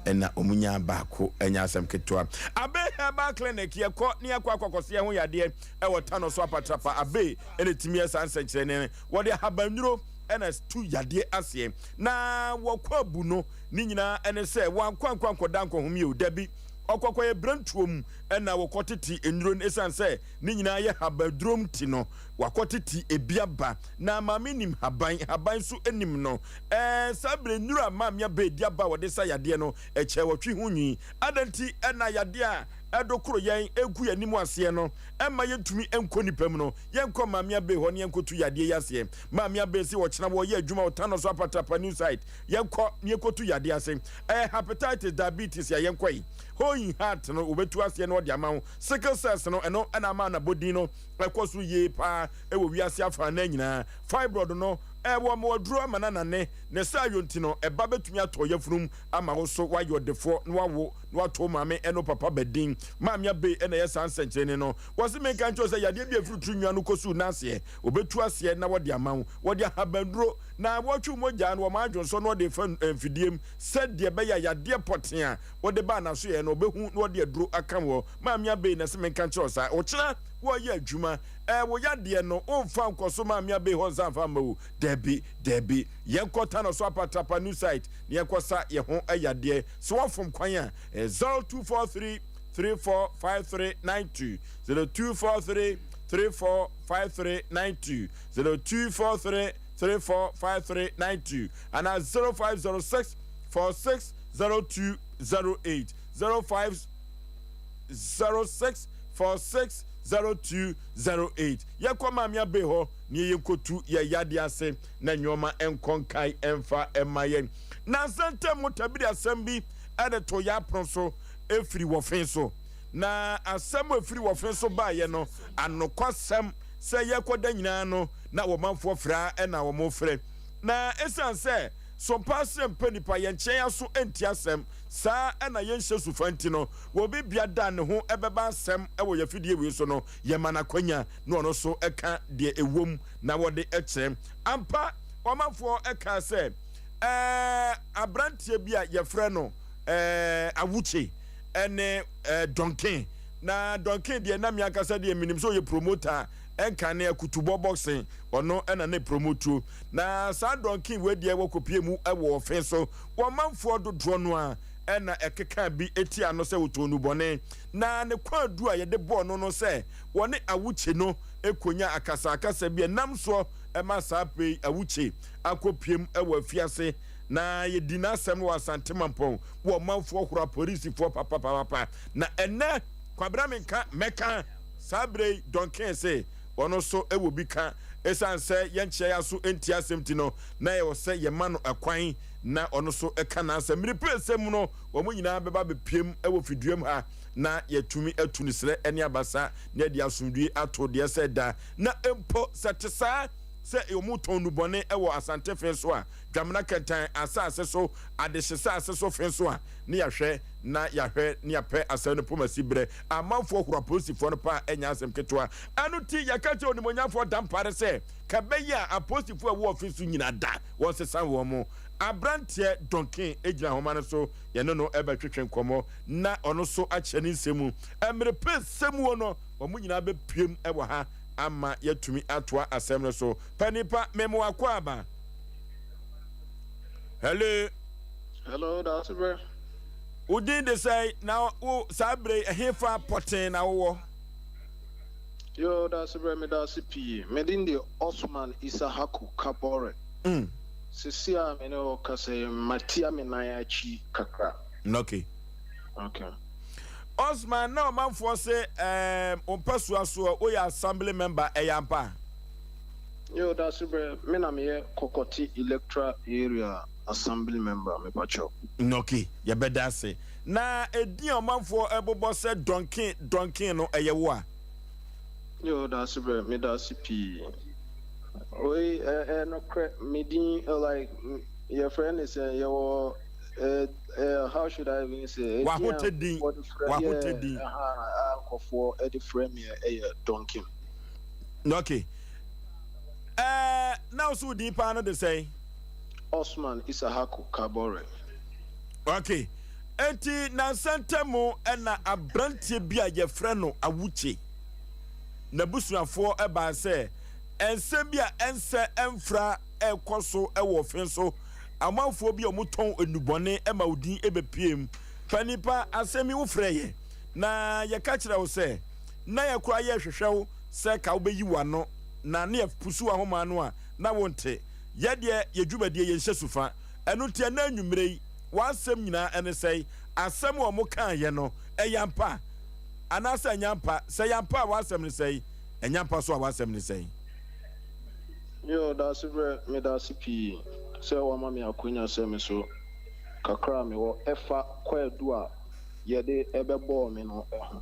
ɛna wɔn nyaa baako. Ɛnyɛ asɛm ketewa. Abe Herbal Clinic yɛkɔ ne yɛkɔ akɔkɔseɛ ho yadeɛ ɛwɔ Tano so apatrapa. Abe ɛna ɛtumi yɛ saa nsɛnkyerɛnne no. Wɔde ahabannuro na tu yadeɛ aseɛ. Na wɔkɔ abu no, ne nyinaa ne sɛ wankɔ ankɔ ankɔda ankɔhome o, dabi, ɔkɔkɔyɛ berɛntuo mu na wɔkɔtete nnuro no, ɛsiane sɛ ne nyinaa yɛ habaduro nti no, wakɔtete ebi aba. Na maame nim haban, haban nso nim no. Ɛɛ, saa berɛ nnuro a maame abɛ di aba a wɔde sa yadeɛ no, ɛkyɛ wɔtwe ho nwi. Adɛn nti na yadeɛ a ɛdokoro yɛn gu yɛn anim aseɛ no mma yɛntumi nkɔ nnipa mu no? Yɛnkɔ Maame Abey hɔ na yɛnkɔtu yadeɛ yi aseɛ. Maame Abey se ɔkyena wɔreyɛ adwuma wɔ Tano so Apatrapa New Site. Yɛnkɔ na yɛnkɔtu yadeɛ ase. Ɛyɛ hepatitis, diabetes a yɛnkɔ yi. Hole in heart no wɔbɛtu aseɛ na wɔde ama wo. Sickle cells no, ɛno na ama anabɔdin no kɔ soro yie pa ara wɔ wiase afanan nyinaa. Fibroid no, wɔma aduro ama no anane. Ne saayɔ nti no, ɛba bɛtumi atɔ yafunum ama wo so woayɛ ɔdefoɔ na woawo na woato wo maame ne wo papa ba din. Maame Abey na ɛyɛ saa nsɛnkyerɛnne no. Wɔse menka nkyerɛ wo sɛ yadeɛ bi a ɛfiri tiri nwa no kɔsuu n'aseɛ, wɔbɛtu aseɛ na wɔde ama wo. Wɔde ahabannuro na wɔtwe wo mogya no, wɔma adwonsɔ na wɔde refa mfidie mu sɛdeɛ ɛbɛyɛ a yadeɛ pɔtee a wode baa n'asoɛeɛ no wɔbɛhu na wɔde aduro aka woɔ. Maame Abey na ɛse menka nkyerɛ wo saa. Ɔkyena wɔreyɛ adwuma. Ɛɛ wo yadeɛ no womfa nkɔso Maame Abey hɔ nsa mfa mma o. Dabi, dabi. Yɛnkɔ Tano so Apatrapa New Site na yɛnkɔsa yɛn ho yadeɛ. Sɛ woafom kwan a, ɛyɛ 0243 345392, 0243 345392, 0243 345392 anaa 0506 460208, 0506 460208. Yɛnkɔ Maame Abey hɔ na yɛnkɔtu yɛn yadeɛ ase na nneɛma nkɔ nkae mfa mma yɛn. Nnansa ntam tabiri asɛm bi de too yɛn apono so firi wɔfe so. Na asɛm a ɛfiri wɔfe so baeɛ no, anokwasɛm sɛ yɛrekɔda nyinaa no, na wɔmanfoɔ frɛ ara na wɔrefrɛ. Na ɛsiane sɛ sompa aseɛ mpɛ nipa, yɛnkyea yɛn aso ntie asɛm, saa na yɛnhyɛ su fa nti no, wɔ obi bia da a ne ho bɛba asɛm wɔ yɛn afidie wei so no, yɛma no akwanya na ɔno nso ka deɛ ɛwom na wɔde kyerɛ. Ampa, ɔmanfoɔ kaa sɛ, Ɛɛ, aberanteɛ bi a yɛfrɛ no ɛɛ Awuche ɛne ɛɛ Donkin. Na Donkin deɛ na me ankasa deɛ menim sɛ ɔyɛ promoter ɛnka ne akutubɔ boxing ɔno ɛna ne promotuo. Na saa Donkin wei deɛ wɔkɔpie mu ɛwɔ ɔfe so. Wɔn manfoɔ dodoɔ no a ɛna ɛkeka bi tia no sɛ ɔtɔn nnubɔne. Na ne kwaadu a yɛde bɔɔ no no sɛ wɔne Awuche no kɔnya akasakasa bi ɛnam soɔ ɛma saa pɛ yi Awuche akɔpiem wɔ afiase na yɛdi n'asɛm no wɔ Asante Mampɔn wɔ ɔmanfoɔ horo apolisifoɔ papapapapa na ɛnɛ Kwabena Menka mɛka saa berɛ yi Duncan se ɔno nso wɔ bi ka ɛsiane sɛ yɛnkyea yɛ aso ntie asɛm ti no na ɛwɔ sɛ yɛma no ɛkwan na ɔno nso ka n'asɛm mmere pɛsɛ mu no wɔn nyinaa bɛba bɛpiem wɔ fiduam ha na yɛatumi atu ne serɛ ne abasa na yɛde asomdwie ato deɛ sɛ da na mpo sɛ te saa sɛ wɔtɔn nnubɔne wɔ Asante fe so a, Dwamena Kɛntɛn asase so, Adehye saase so fe so a, ne yɛahwɛ na yɛahwɛ ne yɛapɛ asɛm no pomasi berɛ a amanfoɔ horo apolisifoɔ no paa ɛnyɛ asɛm ketewa. Ɛno nti yɛka kyerɛ Onimuonyamfoɔ Dampare sɛ ka ɛbɛyɛ a apolisifoɔ a ɛwɔ ɔfe so nyina da wɔnsesa wɔn mo. Aberanteɛ Donkin gyina ahoma no so yɛne no bɛtwetwe nkɔmmɔ na ɔno nso akyerɛ ne nsɛm mu. Mmere pɛ sɛ muo no wɔn nyinaa bɛpuem wɔ ha ama yɛatumi atoa asɛm no so. Pɛ nipa, mema w'akwaaba. Hello. Hello, Dasebrɛ. Wo din de sɛn na wo saa bere yi ɛhefa pɔtee na wowɔ? Yo, Dasebrɛ, meda ase pii. Me din de Osman Issahaku Kabore. Sisi a me ne wo kasa yi, matia me nan akyi kakra. Okay. Okay. Osman, na ɔmanfoɔ se ɛɛm wo mpɛsoa soɔ woyɛ assembly member, ɛyɛ ampa? Yo, Dasebrɛ, me na meyɛ Kɔkɔte Electoral Area Assembly member, mepakyɛw. Ok, yɛbɛda ase. Na edin a ɔmanfoɔ bobɔ sɛ Donkin Donkin no, ɛyɛ wo a? Yo, Dasebrɛ, meda ase pii. Wei, ɛyɛ nokorɛ, me din, like, yɛfrɛ no sɛn, yɛwɔ eh, eh, how should I even say? Wahotɛ din, wahotɛ din. A nkurɔfoɔ de frɛ me ɛyɛ Duncan. Okay. Eh, na wo so din paa no de sɛn? Osman Isahaku Kabore. Okay. Enti nansa ntam ɛna aberanteɛ bi a yɛfrɛ no Awuche n'abusuafoɔ ɛbaa sɛ nsɛm bi a ɛnsɛ ɛmfra. ɛrekɔ so wɔ ɔfe so. Amanfoɔ bi a wɔtɔn nnubɔne ma wo din bɛpue mu. Panin pa, asɛm yi wofrɛɛ yɛn na yɛka kyerɛɛ wo sɛ na yɛn koraa yɛrehwehwɛ wo sɛ ka wobɛyi w'ano na ne yɛpusu w'ahoma ano a na wonte. Yɛ deɛ yɛ dwumadie yɛnhyɛ sufa. Ɛno nti ɛnnɛ anwummerɛ yi w'asɛm nyinaa ɛne sɛe? Asɛm a wɔkaeɛ no ɛyɛ ampa anaasɛ ɛnyɛ ampa? Sɛ ɛyɛ ampa a w'asɛm ne sɛe? Ɛnyɛ ampa nso a w'asɛm ne sɛn? Yo, Daasebrɛ, medaase pii sɛ woama me akwanya sɛ me so kakra a mewɔ ɛfa kwaadu a yɛde bɛbɔɔ me no ho.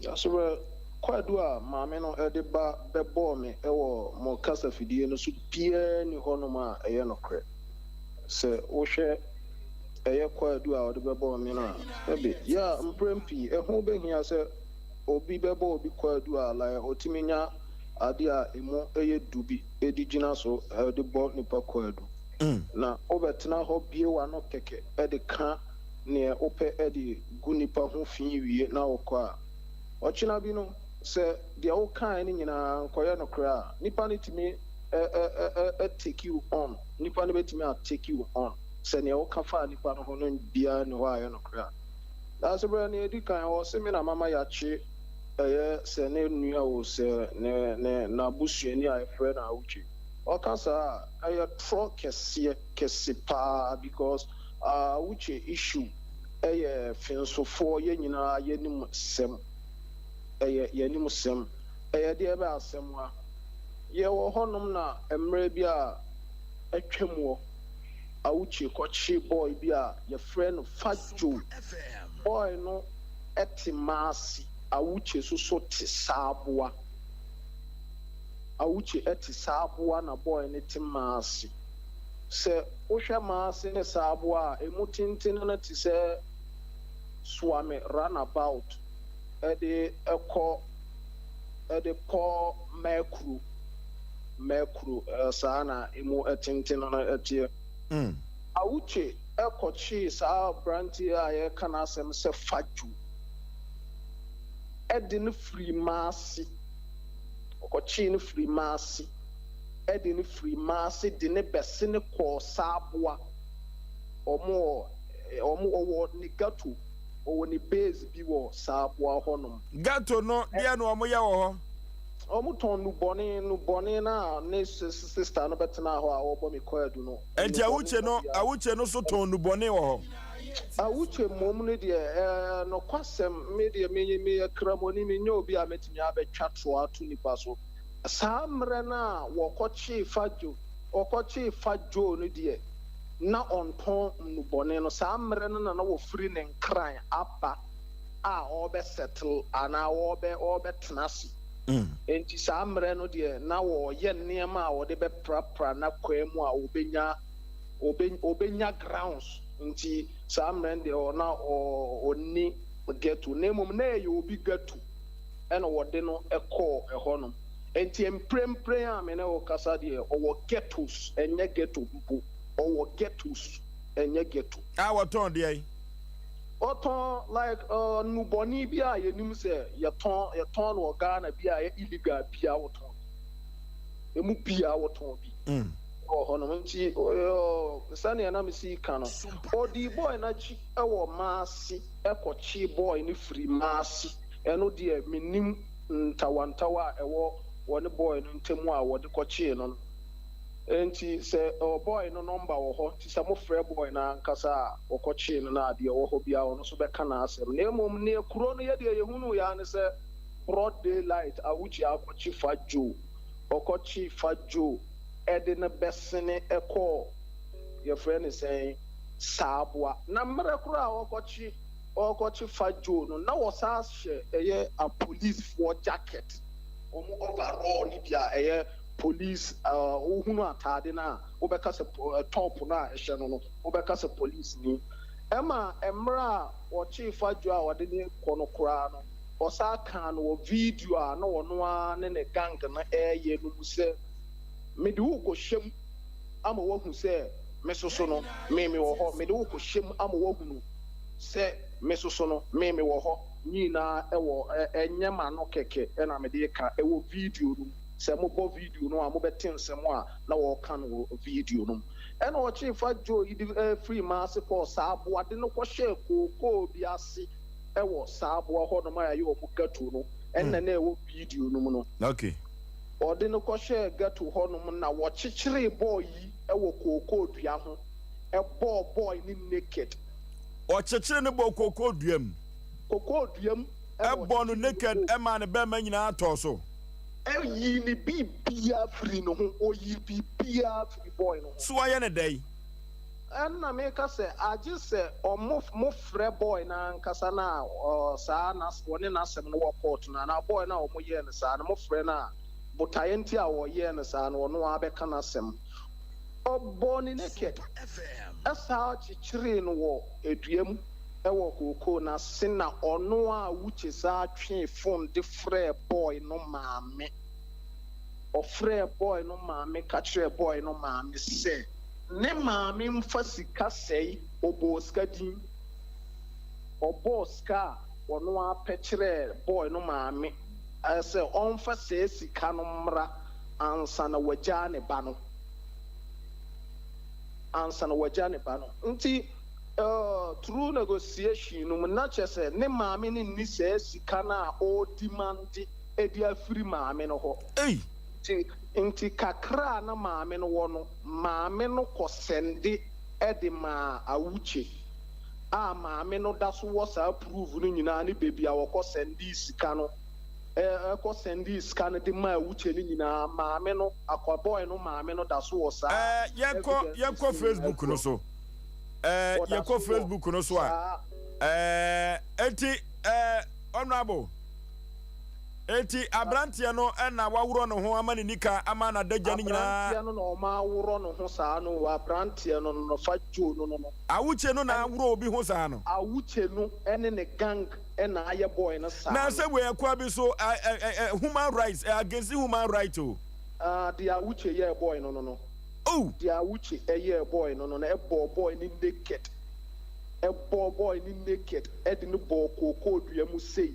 Daasebrɛ, kwaadu a maame no de ba bɛbɔɔ me wɔ mo kasafidie no so biara nni hɔnom a ɛyɛ nokorɛ. Sɛ wohwɛ ɛyɛ kwaadu a ɔde bɛbɔɔ me no a, ɛbe, yɛ a mprɛn pii ɛho bɛhia sɛ obi bɛbɔ obi kwaadu a like ɔtumi nya ade a emu yɛ du bi de gyina so de bɔ nipa kwaadu. Na wobɛtena hɔ bue w'ano kɛkɛ de ka neɛ wopɛ de gu nipa ho fi wie na wokɔ a, ɔkyena bi no sɛ deɛ wokaeɛ no nyinaa nkɔyɛ nokorɛ a, nipa no tumi take you on, nipa no bɛtumi a take you on sɛ neɛ woka faa nipa no ho no biara nni hɔ a ɛyɛ nokorɛ a. Nanso berɛ nea ɛdi kan, ɔse me na mama yɛakye ɛyɛ sɛ ne nua o sɛ ne ne n'abusuani a yɛfrɛ no Awuche. Ɔka saa a, ɛyɛ torɔ kɛseɛ kɛse paa because Awuche issue ɛyɛ Finsofoɔ yɛn nyinaa yɛnim sɛm. Ɛyɛ yɛnim sɛm. Ɛyɛ deɛ bɛ asɛm a? Yɛwɔ hɔnom na mmerɛ bi a atwam wɔ. Auche kɔkye boy bi a yɛfrɛ no Fadjo. Boy no te Maasi, Auche nso so te Saaboa. Auche te Saaboa na boy no te Maasi. Sɛ wohwɛ Maasi ne Saaboa a, emu tenten no te sɛ Suame runabout de kɔ de kɔ Mɛkuro. Mɛkuro, saa na emu tenten no teɛ. Awuche kɔkyee saa aberanteɛ a yɛreka n'asɛm sɛ Fadjo de no firii Maase. Ɔkɔkyee no firii Maase de no firii Maase de no bɛsene kɔɔ Saaboa. Wɔn wɔ, wɔn ɔwɔ ne ghetto, ɔwɔ ne base bi wɔ Saaboa hɔnom. Ghetto no, deɛn na wɔyɛ wɔ hɔ? Wɔtɔn nnubɔne, nnubɔne no a ne sista no bɛtenaa hɔ a ɔrebɔ me kwaadu no. Enti Nnubɔne Awuche no no, biara. Awuche no nso tɔn nnubɔne wɔ hɔ? Awuche mmom no deɛ, ɛɛ, nokwasɛm, me deɛ, me, meyɛ Kramoni, menyɛ obi a mɛtumi abɛtwa toɔ ato nnipa so. Saa mmerɛ no a wɔkɔkyee Fadjo, wɔkɔkyee Fadjo no deɛ, na ɔntɔn nnubɔne no. Saa mmerɛ no na na wɔfiri ne Nkran aba. a ɔrebɛ settle anaa ɔrebɛ ɔrebɛtena ase. Enti saa mmerɛ no deɛ na wɔreyɛ nneɛma a wɔde bɛprapra n'akwaa mu a ɔbɛnya ɔbɛ ɔbɛnya grounds. Nti saa mmerɛ no deɛ ɔ na ɔ ɔnni ghetto na mmom na ɛyɛ obi ghetto ɛna wɔde no kɔɔ ɛhɔnom. Enti mprempren a me ne wo kasa deɛ ɔwɔ ghettos ɛnyɛ ghetto mpo ɔwɔ ghettos ɛnyɛ ghetto. A wɔtɔn deɛn? Wɔtɔn like nnubɔne bi a yɛnim sɛ yɛtɔn yɛtɔn no wɔ Ghana bi a ɛyɛ illegal biara wɔtɔn bi. Emu biara wɔtɔn bi wɔ hɔnom. Nti sɛnea na mesi ka no, ɔdii boy no akyi wɔ Maase kɔkyee boy no firi Maase. Ɛno deɛ mennim ntawantawa a ɛwɔ wɔne boy no ntam a wɔde kɔkyee no no. Enti sɛ ɔwɔ boy no number wɔ hɔ nti sɛ mofrɛ boy no ankasa a wɔkɔkyee no no a deɛ ɛwɔ hɔ biara ɔno nso bɛka n'asɛm. Na mmom neɛ kuro no yɛdeɛ yɛhunuuɛ ara ne sɛ broad day light Awuchi akɔkye Fa Joe, ɔkɔkye Fa Joe de no bɛsene kɔɔ yɛfrɛ no sɛn Saaboa. Na mmerɛ korɔ a ɔkɔkye ɔrekɔkye Fa Joe no na wɔsan hyɛ ɛyɛ apolicefoɔ jacket, wɔn overall no bi a ɛyɛ Police ah wohunu ataade no a wobɛka sɛ top no a ɛhyɛ no no wobɛka sɛ police ni. Ɛma mmerɛ a wɔkyee Fadjo a wɔde no rekɔ no koraa no ɔsan kaa no wɔ video a na ɔno ara ne ne gang no reyɛ no mu sɛ mede wo rekɔhyɛ mu ama woahu sɛ me soso no me mewɔ hɔ, mede wo rekɔhyɛ mu ama woahunu sɛ me soso no me mewɔ hɔ. Nyinaa ɛwɔ ɛnyɛ m'ano kɛkɛ na mede reka ɛwɔ video no mu. Sɛ mobɔ video no a mobɛte nsɛm a na wɔreka no wɔ video no mu. Ɛna ɔkyee Fat Joe yi de firii Maase kɔɔ Saaboa de no kɔhyɛɛ kookoo bi ase wɔ Saaboa hɔnom a ɛyɛ wɔn ghetto no. Ɛna na ɛwɔ video no mu no. Okay. Ɔde no kɔhyɛɛ ghetto hɔnom na wɔkyekyeree boy yi wɔ kookoo dua ho bɔɔ boy no naked. Ɔkyekyeree no bɔɔ kookoo dua mu. Kookoo dua mu ɛna Ɛbɔɔ no ɔkyekyeree no naked bɔɔ. maa ne bɛɛma nyinaa tɔɔ so. Yii ne biribiara firii ne ho, ɔyii biribiara firii boy no ho. So wayɛ no dɛn? Ɛna meka sɛ, agye sɛ ɔmo mo frɛ boy no ankasa no a saa nas wɔne n'asɛm no wɔ court no anaa boy no a ɔmo yɛɛ no saa no mo frɛ no a botaeɛ nti a ɔyɛɛ no saa no ɔno ara bɛka n'asɛm. Ɔbɔɔ no naked ɛsaa kyekyeree no wɔ dua mu wɔ kookoo no ase na ɔno a Wuche saa twee phone de frɛɛ boy no maame. Ɔfrɛɛ boy no maame ka kyerɛɛ boy no maame sɛ ne maame mfa sika sɛe, ɔbɔɔ sika din. Ɔbɔɔ sika a ɔno ara pɛ kyerɛɛ boy no maame sɛ ɔmfa saa sika no mmra ansa na wagyaa ne ba no. Ansa na wagya ne ba no. Nti through negotiation no mu na kyerɛ sɛ ne maame no nni saa sika no a ɔredemande de afiri maame no hɔ. Nti nti kakra a na maame no wɔ no, maame no kɔ sɛnde de maa Awuche a maame no da so wɔ saa proof no nyinaa ne baabi a wɔkɔ sɛndee sika no kɔ sɛndee sika no de maa Awuche no nyinaa, maame no, akwa boy no maame no da so wɔ saa Ɛɛ yɛnkɔ evidences yɛnkɔ no nyinaa Facebook gu no hɔ. so. Ɛɛ Wɔda yɛkɔ so wɔ Facebook no so a saa. ɛɛ eti ɛɛ honourable eti aberanteɛ no ɛna waworɔ ne ho ama ne nika ama n'adagya no nyinaa. Aberanteɛ no na ɔma aworɔ ne ho saa no o, aberanteɛ no no fa Joe no no no. Awuche no na aworɔ obi ho saa no. Awuche no ne ne gang na ayɛ boy no saa Na no. sɛ wei ɛkwan bi so ɛ ɛ ɛ human rights ɛ against human right o. Ah deɛ Awuche yɛɛ boy no no no. Oh! Deɛ Awuche yɛɛ boy no no no ɛbɔɔ boy no naked ɛbɔɔ boy no naked ɛde no bɔɔ kookoo dua mu sei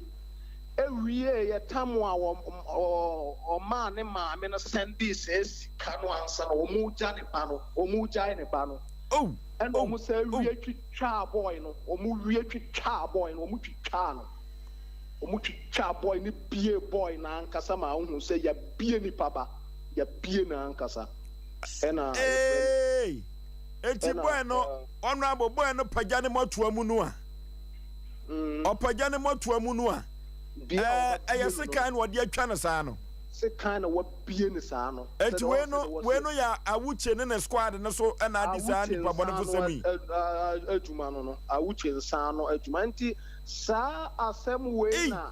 ɛwieeɛ tam a ɔmaa ne maame no sɛndee saa sika no ansa na wɔregya ne ba no wɔregyae ne ba no Oh! ɛna Oh! wɔn san Oh! wie twitwaa boy no wɔn wie twitwaa boy no wɔn twitwaa no wɔn twitwaa boy no bie boy no ankasa ma wohu sɛ yɛabie nipa ba yɛabie no ankasa ɛna yɛfrɛ no Eeii! Enti ɛna boy no, ɛɛ. honourable boy no pagya ne mɔtoa mu no a, Mm. ɔpagya ne mɔtoa mu no a, Bia a ɛɛ wɔabie ɛyɛ no no. sekan na wɔde atwa no saa no. Sekan na wɔabie no saa no. Enti Sɛdeɛ wei ɔwɔ no, sɛdeɛ wei wɔse. no yɛ Awuche ne ne squad no so na adi saa Awuche nipa nsa bɔnefosɛm ano yi. adwuma no no. Awuche nsa ano adwuma. Nti saa asɛm wei Ei! na,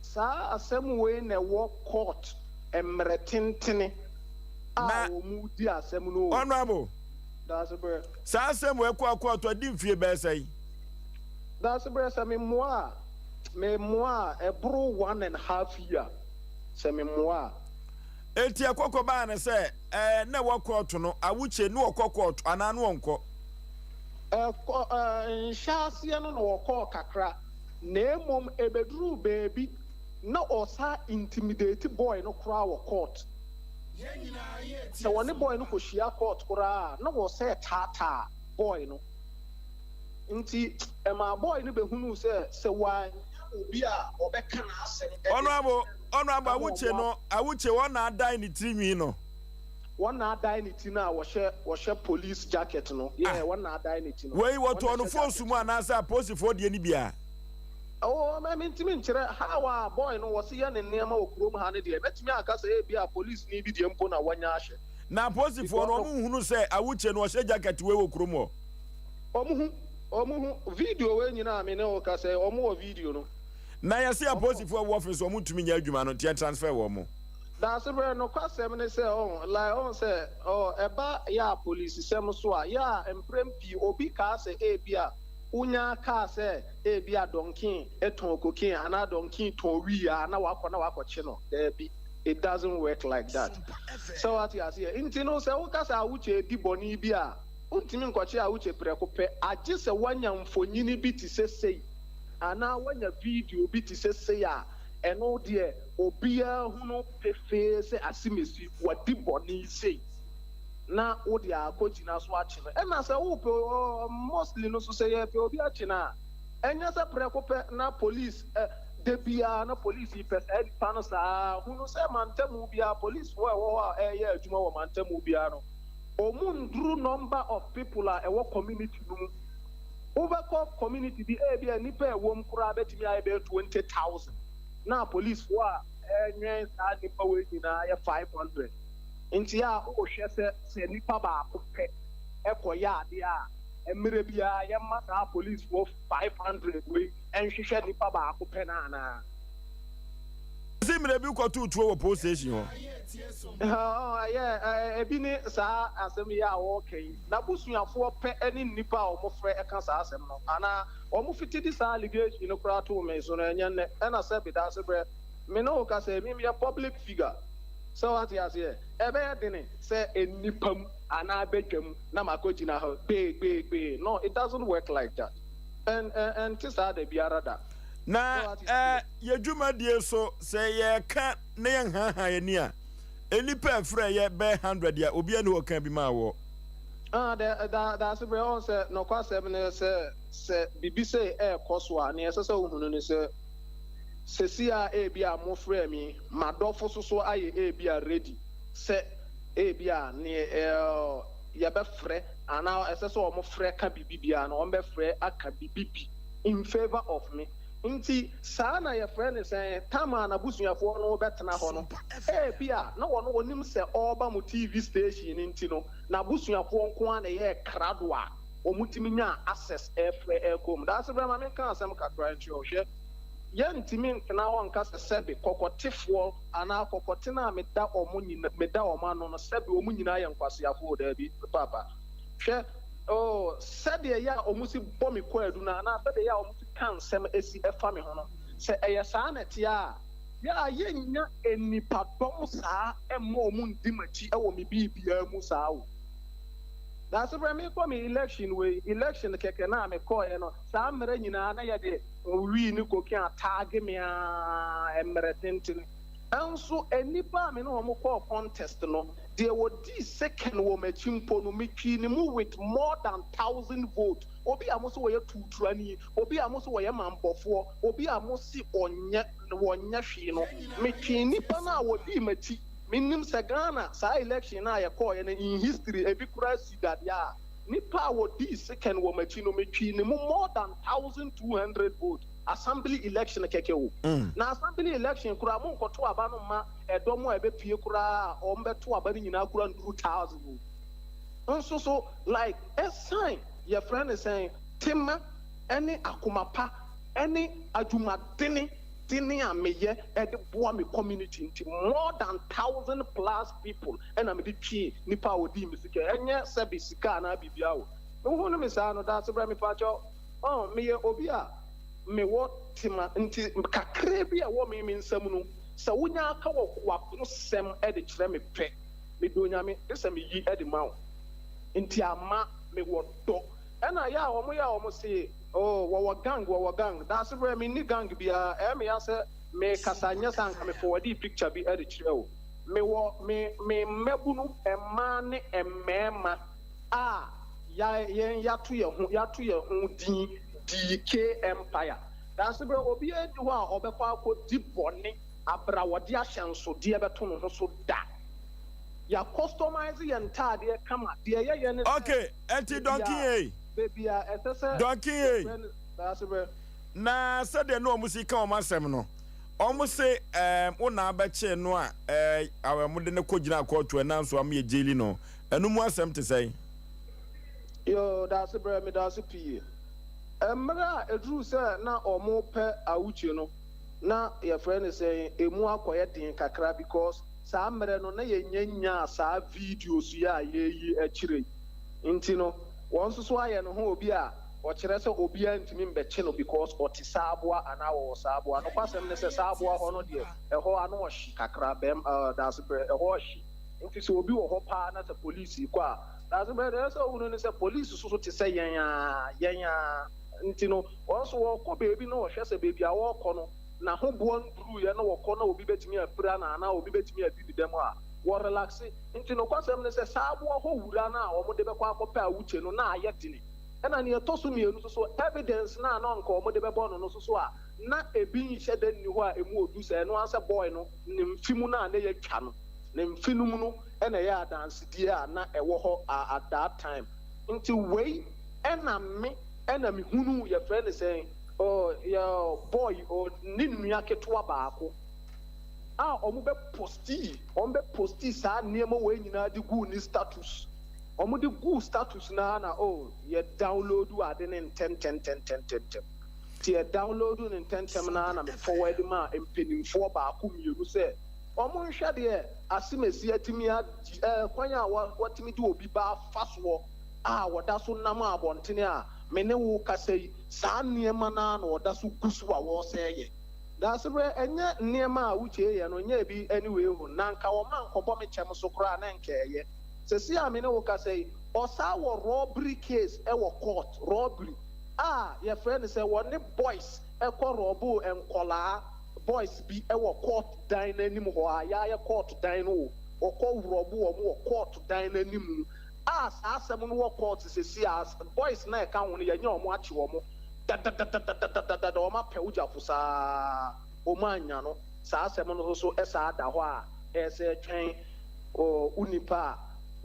saa asɛm wei na ɛwɔ court mmerɛ tentene a Na wɔn redi asɛm no o. Honourable, Daasebrɛ. saa asɛm wei kɔɔ kɔɔto adi mfie bɛyɛ sɛn? Daasebrɛ, sɛ me mmoa a, me mmoa a, ɛboro one and half year, sɛ me mmoa a. Enti ɛkɔ kɔbaa no sɛ, ɛɛ, na ɛwɔ kɔɔto no, Awuche, ne ɔkɔ kɔɔto anaa ne ɔnkɔ? Ɛkɔ, ɛɛ, nhyɛaseɛ no na ɔkɔɔ kakra, na mmom ɛbɛduruu baabi na ɔsan intimidate boy no koraa wɔ court. Sɛ wɔne boy no kɔhyia court koraa a, na wɔsɛ taataa boy no. Nti ɛmaa boy no bɛhunuu sɛ, sɛ wannya obi a ɔbɛka n'asɛm de Honourable, Honourable ama Awuche wɔn no, Awuche wɔn na adae ne tiri nwi no. Wɔn na adae ne ti no a wɔhyɛ wɔhyɛ police jacket no. Yeah, wɔn na adae ne ti no. Wei Wɔn na wɔtɔɔ no ɛhyɛ foosu jacket mu no. anaasɛ apolisifoɔ deɛ no bi a? Oh, mɛ mentumi nkyerɛ how a boy no wɔse yɛ ne nneɛma wɔ kurom ha no deɛ, mɛtumi aka sɛ ebia polisini bi deɛ mpo na wanya ahyɛ. Na apolisifoɔ no Because wɔn nhunu sɛ Awuche no ɔhyɛ jacket wei wɔ kurom hɔ? Wɔn hu, wɔn hu, video wei nyinaa a me ne wo kasa yi, wɔn wɔ video no. Na yɛse Wɔn wɔ. apolisifoɔ wɔ office wɔn ntumi nyɛ adwuma no nti yɛn transfer wɔn. Daasebrɛ, nokwasɛm ne sɛ, oh, like, wohu sɛ, oh, ɛba yɛ a polisisɛm so a, yɛ a mprɛn pii obi kaa sɛ ebia wonya kaa sɛ ebia Donkin tɔn cocaine anaa Donkin tɔn wii a na wakɔ na wakɔkye no. Daabi, it doesn't work like that. Sɛ woate aseɛ? Nti no, sɛ woka sɛ Awuche di bɔne bi a, wontumi nkɔkye Awuche prɛko pɛ, agye sɛ woanya mfonini bi te sɛ sei anaa woanya video bi te sɛ sei a. Ɛno deɛ obiara hunu pefee sɛ Asimesi wadi bɔne sei na wode akɔgyina so akye no. Ɛna sɛ wopɛ mostly no nso sɛ yɛpɛ obi akye no a, ɛnyɛ sɛ prɛko pɛ na police da biara na police pɛ saa nipa no saa. Hunu sɛ mantamu biara policefoɔ a ɛwɔ hɔ a ɛreyɛ adwuma wɔ mantamu biara no, wɔn nnuru number of people a ɛwɔ community no mu. Wobɛkɔ community bi ebia nnipa a ɛwɔ mu koraa bɛtumi ayɛ bɛyɛ 20,000 na policefoɔ a ɛrewɛn saa nnipa wei nyinaa yɛ 500. Nti a wohwɛ sɛ sɛ nipa baako pɛ kɔyɛ adeɛ a, mmerɛ biara yɛmma saa policefoɔ 500 wei nhwehwɛ nipa baako pɛ no anaa? Ɔsi mmerɛ bi kɔtoo tuo wɔ post station hɔ. Ɛyɛ ebi ne saa asɛm yi a wɔreka yi. N'abusuafoɔ pɛ ne nnipa a wɔfrɛ ka saa asɛm no anaa wɔfiti de saa allegation no koraa too me so no, ɛnyɛ nnɛ. Ɛna sɛbe Daasebrɛ, me ne wo kasa yi, me meyɛ public figure. Sɛ woate aseɛ? Ɛbɛyɛ dene sɛ nnipa mu anaa badwa mu na makɔgyina hɔ gbeegbeegbee. No, it doesn't work like that. Ɛn, ɛn, ɛnte saa da biara da. Na Sɛ woate aseɛ? yɛ dwumadie so, sɛ yɛreka na yɛnhaahaa yɛn ani a, nnipa a ɛfrɛ yɛ bɛyɛ hundred a, obiara nni hɔ a ɔkaa bi maa woɔ. Ah, dɛ, da, Daasebrɛ, ɔhu sɛ nɔkwasɛm ne sɛ, sɛ biribi sei ɛrekɔ so a, nea ɛsɛ sɛ wohunu ne sɛ, Sesei a ebia mofrɛɛ me yi, m'adɔfo nso so ayɛ ebia ready sɛ ebia nea yɛbɛfrɛ anaa ɛsɛ sɛ wɔfrɛ ka biribi biara no, wɔbɛfrɛ aka biribi bi in favour of me. Nti saa na yɛfrɛ no sɛn? Tam a n'abusuafoɔ no bɛtena hɔ no, ebia na wɔn wɔnim sɛ ɔreba mo TV station no nti no, n'abusuafoɔ nko ara na ɛyɛɛ krado a wɔtumi nyaa access frɛ kɔɔ mu. Daasebrɛ ma menka asɛm kakra nkyerɛ wo, hwɛ. Yɛntumi ntena hɔ nka sɛ sɛbe kɔkɔtefoɔ anaa kɔkɔte no a meda wɔn nyina, meda wɔn ano no, sɛbe wɔn nyinaa yɛ nkwaseafoɔ o, daabi, paapa. Hwɛ, oh, sɛdeɛ ɛyɛ a wɔsi bɔ me kwaadu no anaa sɛdeɛ ɛyɛ a wɔsi ka nsɛm si fa me ho no, sɛ ɛyɛ saa na ɛteɛ a, yɛ a yɛnnya nnipadɔm saa mma wɔn nndi m'akyi wɔ me biribiara mu saa o. Daasebrɛ merekɔ me election wei, election kɛkɛ no a mekɔeɛ no, saa mmerɛ nyinaa na yɛde Wii ne cocaine ataage me ara mmerɛ tentene. Nso nnipa a me ne wɔn kɔɔ contest no, deɛ ɔdii second wɔ m'akyi mpo no, metwii ne mu with more than thousand vote. Obi a mose ɔyɛ tuuturani, obi a mose ɔyɛ manbɔfoɔ, obi a mose ɔnyɛ wɔnyɛ hwee no, metwee nnipa no a wɔdii m'akyi. Mennim sɛ Ghana saa election no a yɛkɔeɛ no in history ebi koraa si da deɛ a. Nipa a wɔdii second wɔ m'akyi no, metwii ne mu more than 1,200 vote, assembly election kɛkɛ o. Na assembly election koraa, monkɔto aba no mma ɛdɔm a ɛbɛpue koraa a wɔbɛto aba no nyinaa koraa nnuru thousand o. Nso so, like, ɛsan yɛfrɛ no sɛn, tema ne akoma pa ne adwumadene dene a meyɛ de boa me community nti, more than thousand plus people na mede twee nipa a odii me sika ɛnyɛ sɛbe sika anaa biribiara o. Wohunu me saa no, Daasebrɛ mepaakyɛw, ɔn, meyɛ obi a mewɔ tema nti kakraa bi a ɛwɔ me me nsam no, sɛ wonya ka wɔ w'akosɛm de kyerɛ me pɛ, medɔ Onyame gye sɛ meyi de ma wo. Nti ama mewɔ dɔ. Ɛna yɛ a wɔn yɛ a wɔn se, oh, wɔwɔ gang, wɔwɔ gang. Daasebrɛ menni gang biara, ɛyɛ me ya sɛ mekasa nyɛ saa anka me forwardii picture bi de kyerɛ wo. Mewɔ me me mmabunu mmaa ne mmarima a ya yɛn yɛato yɛn ho yɛato yɛn ho din DK Empire. Daasebrɛ obiara nni hɔ a ɔbɛkɔ akɔdi bɔne abra wɔde ahyɛnsodeɛ bɛto ne ho so da. Yɛ customize yɛn ntaadeɛ kama. Deɛ yɛyɛ ne sɛ Okay, ɛnti baabi Donkin a ei. baabi a ɛsɛ sɛ Donkin ei. yɛfrɛ no Daasebrɛ. Na sɛdeɛ na wɔn si ka wɔn asɛm no, Ɔmo se ɛɛm wo na abɛkyee no a ɛɛ ɔmo de no kɔ gyinaa kɔɔto ɛna nso ɔmo yɛ gyeli no ɛno mu asɛm te sɛn? Yoo dase brɛ medase pii. Mmerɛ a ɛduruu sɛ na ɔmo pɛ Awuche no na yɛfrɛ no sɛn ɛmu akɔyɛ den kakra because saa mmerɛ no na yɛnnya nyaa saa videos yi a yɛreyi akyire yi nti no wɔn nso so ayɛ ne ho obi a Ɔkyerɛ sɛ obiara ntumi mbɛkye no because ɔte Saaboa anaa wɔwɔ Saaboa. Nokwasɛm ne sɛ Saaboa hɔ no deɛ ɛhɔ ano ɔhye kakra, bɛm uh, Daasebrɛ, ɛhɔ ɔhye. Nti sɛ obi wɔ hɔ paa na sɛ police rekɔ a, Daasebrɛ deɛ ɛsɛ sɛ wohunu ne sɛ police nso so te sɛ yɛn ara, yɛn ara. Nti no wɔn nso wɔrekɔ baabi na wɔhwɛ sɛ baabi a wɔrekɔ no. n'ahoboa nduruiɛ na wɔkɔ na obi bɛtumi apira no anaa obi bɛtumi adi ne dɛm a, wɔrelaxe. Nti nokwasɛm ne sɛ, saa aboa hɔ wura no a wɔde bɛkɔ akɔpɛ awukyɛ no, na ayɛ dene. Ɛna nea ɛtɔ so mmienu nso so, evidence no a na anka wɔde bɛbɔ no no nso so a na ebi nhyɛ da nni hɔ a emu ɔdu sɛ ɛno ara sɛ boy no ne mfe mu no a na yɛatwa no, ne mfe no mu no na ɛyɛ adansedie a na ɛwɔ hɔ at that time. Nti wei na me na mehunuu yɛfrɛ no sɛn, oh, yɛ boy, oh, ne nua ketewa baako a wɔbɛ postii, wɔbɛ postii saa nneɛma wei nyinaa de guu ne status. Wɔde guu status no ara na oh, yɛ download ade no ntɛmntɛmntɛmntɛmntɛm. Nti yɛ download no ntɛmntɛm no ara na me forward maa mpanimfoɔ baako mmienu sɛ wɔnhwɛ deɛ Asemesi atumi agye ɛɛ kwan a wɔatumi de obi ba afa soɔ a wɔda so nam abɔntene a me ne wo rekasa yi, saa nneɛma no ara na wɔda so gu so a wɔresɛe yɛ. Daasebrɛ, ɛnyɛ nneɛma a wotie yɛ no nyɛ bi anyway o, na anka wɔma nkɔbɔ me kyɛm so koraa na nka ɛyɛ. Sɛsi a me ne wo kasa yi, ɔsaa wɔ robbery case wɔ court, robbery a yɛfrɛ no sɛ wɔne boys kɔ rɔboo nkɔlaa boys bi wɔ court dan no anim hɔ a, yɛayɛ court dan no o, wɔkɔ rɔbo wɔn wɔ court dan no anim a saa asɛm no wɔ court sɛsi a, boys no a ɛka ho no yɛanya wɔn akye wɔn dadadadadadadada, wɔn apɛ wo gyafo saa, wɔn annya no, saa asɛm no nso saa da hɔ a ɛsɛ twɛn wo nipa a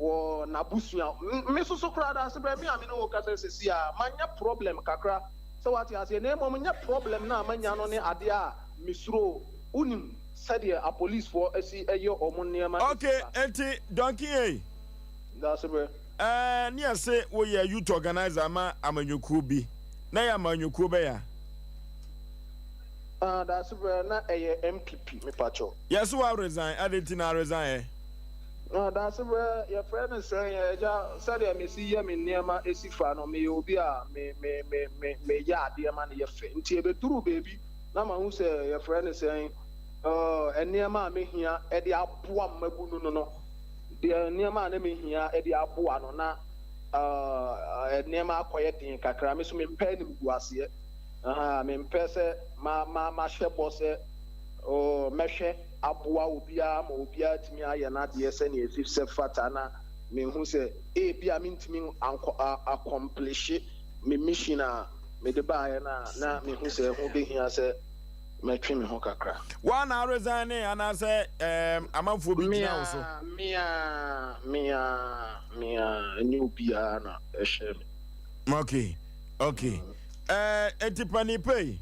wɔ n'abusua. Me nso so koraa daase berɛ me a me ne wo kasa sɛsi a manya problem kakra sɛ wate aseɛ na mmom nyɛ problem no a manya no ne adeɛ a mesuro. Wonim sɛdeɛ apolicefoɔ asi yɛ wɔn nneɛma Ok, si fa. enti Duncan ei. Daase berɛ. Ɛɛ ne yɛse woyɛ youth organizer ma amanyɔkuo bi, na ɛyɛ amanyɔkuo bɛn a? Ah, Daasebrɛ, na ɛyɛ NPP, mepakyɛw. Yɛse wa resign, adɛn nti na aresign ɛ? Ah, Daasebrɛ, yɛfrɛ no sɛn, Agya, sɛdeɛ mesi yɛ me nneɛma si fa no, meyɛ obi a me, me, me, me, meyɛ adeɛ ma no yɛ fɛ. Nti ɛbɛduruu baabi na mahu sɛ yɛfrɛ no sɛn, uh, nneɛma a mehia de aboa mmabunu no no, deɛ nneɛma a na mehia de aboa no, na uh, nneɛma akɔyɛ den kakra. Me nso mempɛ animguaseɛ. Ahaa, mempɛ sɛ ma, ma, mahyɛ bɔ sɛ, oh, mɛhwɛ aboa obiara ma obiara atumi ayɛ n'adeɛ sɛnea ɛsi sɛ fata na mehu sɛ ebia mentumi ankɔ, a, akɔmplihye me mission a mede baeɛ no a, na mehu sɛ ɛho bɛhia sɛ mɛtwe me ho kakra. Woa na aresigne anaasɛ ɛɛm amanfoɔ bi gyina wo so? Me ara, me ara, me ara, ɛnyɛ obiara na ɛhyɛɛ me. Okay, okay. Ɛɛ, enti panin pɛ yi,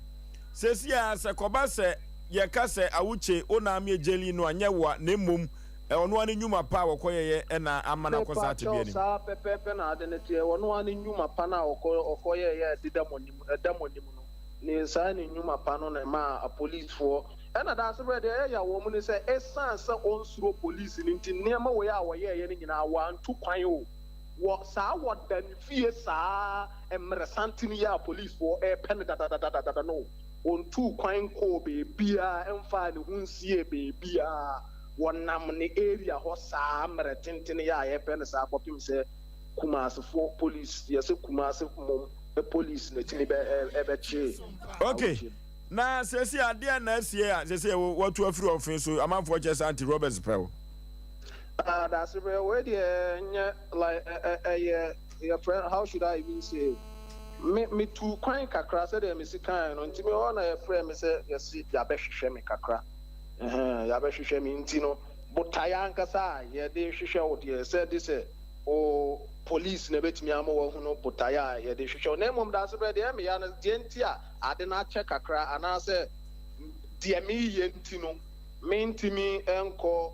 seesei ara sɛ kɔba sɛ yɛka sɛ awokye wo na ameɛ gyeli no a, nyɛ wo a, na mmom ɔno ara ne nnwuma pa a wɔkɔyɛeɛ na ama no akɔ saa Mepa tebea kyɛw, no mu. saa pɛpɛɛpɛ na ade no teɛ. Ɔno ara ne nnwuma pa no a ɔkɔ ɔkɔyɛeɛ a ɛdeda mo anim, ɛda mo anim no, ne saa ne nnwuma pa no na ɛmaa apolicefoɔ. Ɛna Daasebrɛ, deɛ ɛyɛ yaw wɔ mu ne sɛ, ɛsiane sɛ ɔnsuro police no nti, nneɛma wei a wɔyɛeɛ no nyinaa, wɔantu kwan o. Wɔ saa wɔda ne fie saa mmerɛsanten yi a polisfoɔ repɛ no dadadadadada no, ɔntuu kwan nkɔɔ baabiara mfaa ne ho nsiee baabiara. Wɔnam ne area hɔ saa mmerɛ tenten yi a yɛrepɛ no saa kɔpem sɛ Kumasefoɔ police, yɛsɛ Kumase mmom police na ɛtumi bɛ bɛkyee Ok, Awukyem. na seesei adeɛ na asie a seesei watu afiri ɔfe so, amanfoɔ kyerɛ sɛ Aunty Roberts pɛ wo. Ah Dasebrɛ wei deɛ nyɛ like ɛyɛ yɛfrɛ how should I even say me me tuu kwan kakra sɛdeɛ me si kaeɛ no nti me hɔ na yɛfrɛ me sɛ yɛse yɛabɛhwehwɛ me kakra ɛhɛn yɛabɛhwehwɛ me nti no botaeɛ ankasa a yɛde hwehwɛ wo deɛ sɛ de sɛ o police na ɛbɛtumi ama wahunu botaeɛ a yɛde hwehwɛ wo na mmom Dasebrɛ deɛ ɛmeya no deɛ nti a ade no akyɛ kakra anaasɛ deɛ meyɛ nti no mentumi nkɔ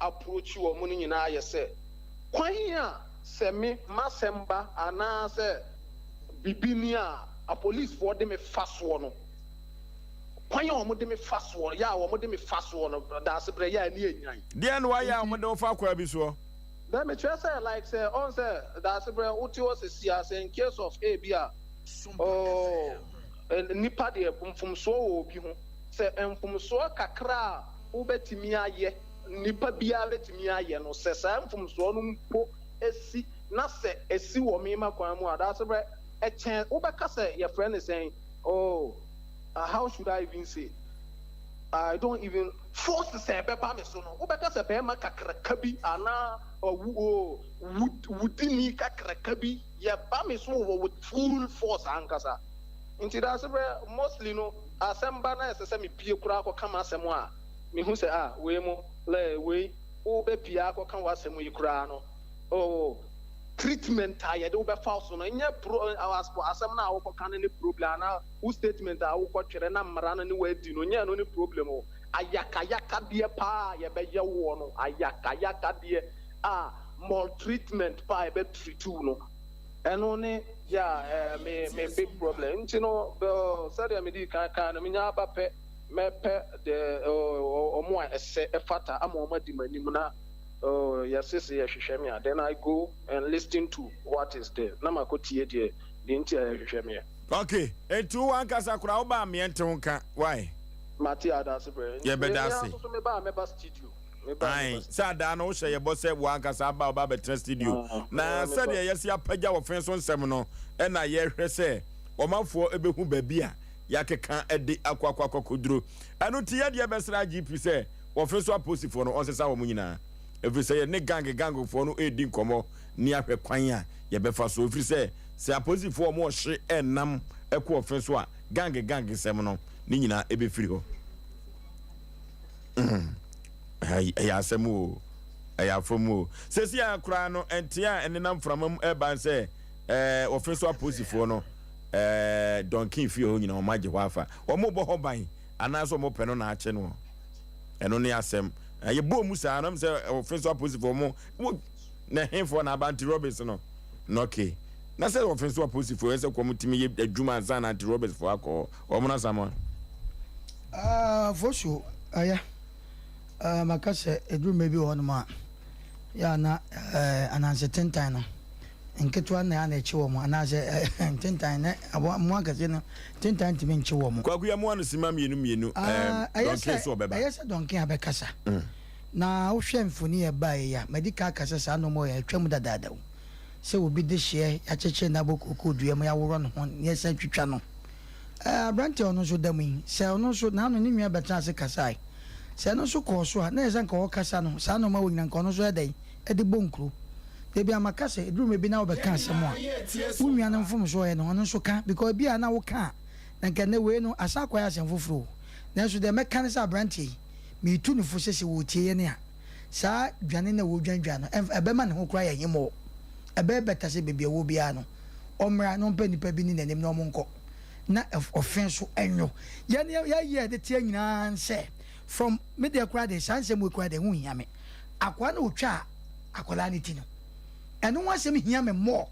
approach wɔn no nyinaa yɛ sɛ, kwan a sɛ me m'asɛm ba anaa sɛ bibi ni a apolicefoɔ de me fa soɔ no, kwan a wɔn de me fa soɔ, yɛ a wɔn de me fa soɔ no, daasebrɛ yɛ a ani anyan. Deɛn na wayɛ a Nti. wɔde wo fa kwan bi soɔ? Dɛ mekyerɛ sɛ like sɛ ɔn sɛ daasebrɛ wote hɔ sɛsi a sɛ in case of ebi a oh nipa deɛ mfomsoɔ wɔ obi ho, Sɛ mfomsoɔ kakra a wobɛtumi ayɛ, nipa biara bɛtumi ayɛ no, sɛ saa mfomsoɔ no mpo si, na sɛ ɛsi wɔ mema kwan mu a, daasebrɛ ɛkyɛn, wobɛka sɛ yɛfrɛ no sɛn, oh, how should I even say? I don't even force sɛ ɛbɛba me so no, wobɛka sɛ bɛrima kakraka bi anaa wo wudini kakraka bi yɛba me so wɔ with full force ankasa. Nti Daasebrɛ, mostly no asɛm ba na ɛsɛ sɛ mepue koraa kɔka m'asɛm a, mehu sɛ ah wei mo, lɛ wei wobɛpue akɔka w'asɛm yi koraa no, oh treatment a yɛde wo bɛfa so no nyɛ pro asɛm no a wokɔka no ne problem anaa wo statement a wokɔtwerɛ na mmara no ne wo adi no nyɛ ɛno ne problem o. Ayakayakadeɛ paa a yɛbɛyɛ woɔ no, ayakayakadeɛ a maltreatment paa a yɛbɛ treat wo no, ɛno ne yeah, me me big problem. Nti no, sɛdeɛ medii kan kae no, menya aba pɛ, mɛpɛ the wɔn a ɛsɛ, ɛfata ama wɔn adi m'anim na yɛse se yɛhwehwɛ me a, then I go and listen to what is there, na makɔtie deɛ deɛ nti a yɛhwehwɛ meɛ. Ok, enti wo ankasa koraa wo baa meɛ nte wo nka, why? Mate adase brɛ. Yɛbɛda Me ase. ara nso so meba a mɛba studio. Meba a Ae, mɛba sɛ studio. adaa no wohyɛ yɛ bɔ sɛ wo ankasa aba a woba abɛtena studio. Ah, Na meba. sɛdeɛ yɛasi apagya wɔ fe so nsɛm no na yɛrehwɛ sɛ ɔmanfoɔ bɛhu baabi a yɛakeka de akɔ akɔ akɔduro. Ɛno nti yɛdeɛ bɛsrɛ IGP sɛ wɔfe so aposifoɔ no ɔnsesa wɔn nyinaa. Ɛfiri sɛ yɛne gang gangfoɔ no redi nkɔmmɔ ne ahwɛ kwan a yɛbɛfa so. Ɛfiri sɛ sɛ apolisifoɔ a wɔn ɔhye nam kɔ ɔfe so a gang gang nsɛm no ne nyinaa ɛbɛfiri hɔ. Ɛyɛ asɛm o, ɛyɛ afam o. Sɛsi a koraa no ntea a ɛnenam mframa mu ɛreba sɛ ɛɛ ɔfe so apolisifoɔ no ɛɛ Donkin fie hɔ nyinaa wɔn agye hɔ afa. Wɔn bɔ hɔ ban anaasɛ wɔn pɛ no na akye no. Ɛno ne asɛm. Yɛbɔɔ mu saa nam sɛ ɔfe so apolisifoɔ wɔn na ɛhefoɔ na aba anti robbers no. Na okay. Na sɛ ɔfe so apolisifoɔ ɛsɛ kɔm tumi yɛ adwuma ansa na anti robbers foɔ akɔ hɔ. Wɔn na Samoa. Ah, Fosu, ɛyɛ. Ah, maka sɛ ɛduru mmerɛ bi wɔ hɔnom a, yɛ a na eh, ananse tentan no, nketewa na na ɛkye wɔn, anaasɛ eh, ntentan na aboa mmoa akɛseɛ no ntentan ntumi nkye wɔn. Kwaku yɛ mmoa no sima mmienu mmienu, Ah, eh, ɛyɛ Dɔnken sɛ so ɔbɛba. ɛyɛ sɛ Dɔnken abɛkasa. Na wohwɛ mfoni a ɛbaeɛ yi a, madi kan aka sɛ saa nnoɔma wei atwam dadaada o. Sɛ obi dehyeɛ, yɛakyekyere no abɔ kookoo dua mu, yɛaworɔ ne ho, na yɛsan twitwa no. Ɛɛ, aberante a ɔno nso da mu yi, sɛ ɔno nso, n'ano ne nua bɛtenaa ase kasae. Sɛ ɛno nso kɔɔ so a, na ɛyɛ sɛ anka ɔrekasa no, saa nneɛma wɔ nyinaa, anka ɔno nso yɛ dɛn? De bɔ nkuro. Da bi a maka sɛ, ɛduru mmerɛ bi na wobɛka asɛm a, wo nua no mfomsoɔ ɔyɛ no, ɔno nso ka, because ebi a na woka a, na anka ɛnnɛ wei no, asan akɔyɛ asɛm foforɔ o. Nanso deɛ mɛka ne sɛ aberanteɛ yi, meretu no fo sɛ, sɛ ɔretie yɛn a, saa dwane no a ɔredwandwan no, ɛmfa, ɛbɛma ne ho koraa ayɛ hemmɔɔ. Ɛbɛyɛ better sɛ baabi a ɔwɔ biara no, ɔmmra na ɔmpɛ nnipa bi nni n'anim na wɔnkɔ na ɔfe nso nnwo. Yɛn yɛn yɛ yɛde teɛ nyinaa nsɛ from me deɛ koraa deɛ saa nsɛm wei koraa deɛ ɛho nhia me. Akoa no ɔtwaa akwadaa no ti no ɛno ho asɛm hia me more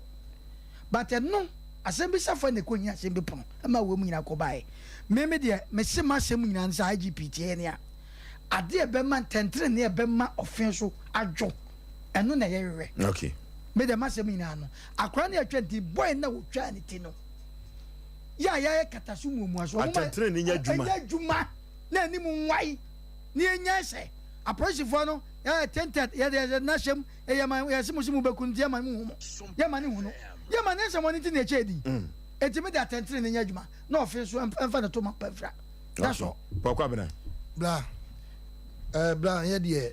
but ɛno asɛm bi safoa na ɛkɔ hia asɛm bi pono ɛma wei mu nyinaa kɔ baeɛ. Me me deɛ mese m'asɛm nyinaa ne sɛ IGP tie yɛn a adeɛ ɛbɛma ntɛntenenee ɛbɛma ɔfe so adwo ɛno na yɛhwehwɛ. Okay. Me deɛ m'asɛm nyinaa no Akwadaa no yɛtwa nti boy no a wɔtwaa ne ti no yɛ a yɛayɛ kata so muamua so. Atɛntɛnɛni nyɛ adwuma. Ɛnyɛ adwuma na anim nwae na yɛnyae sɛ apolisifoɔ no yɛ tinted yɛde yɛde n'ahyɛm yɛ ma yɛse mo se mo bɛku nti yɛma mo hu mo yɛma ne hu no yɛma ne nsɛm ɔno nti na ɛkyɛ din mm. eti mi de atɛntɛnɛni nyɛ adwuma na ɔfe nso ɛmfa ne to ma pɛmfra that's all. Pɔkɔ abena. Bla ɛɛ eh, bla yɛ deɛ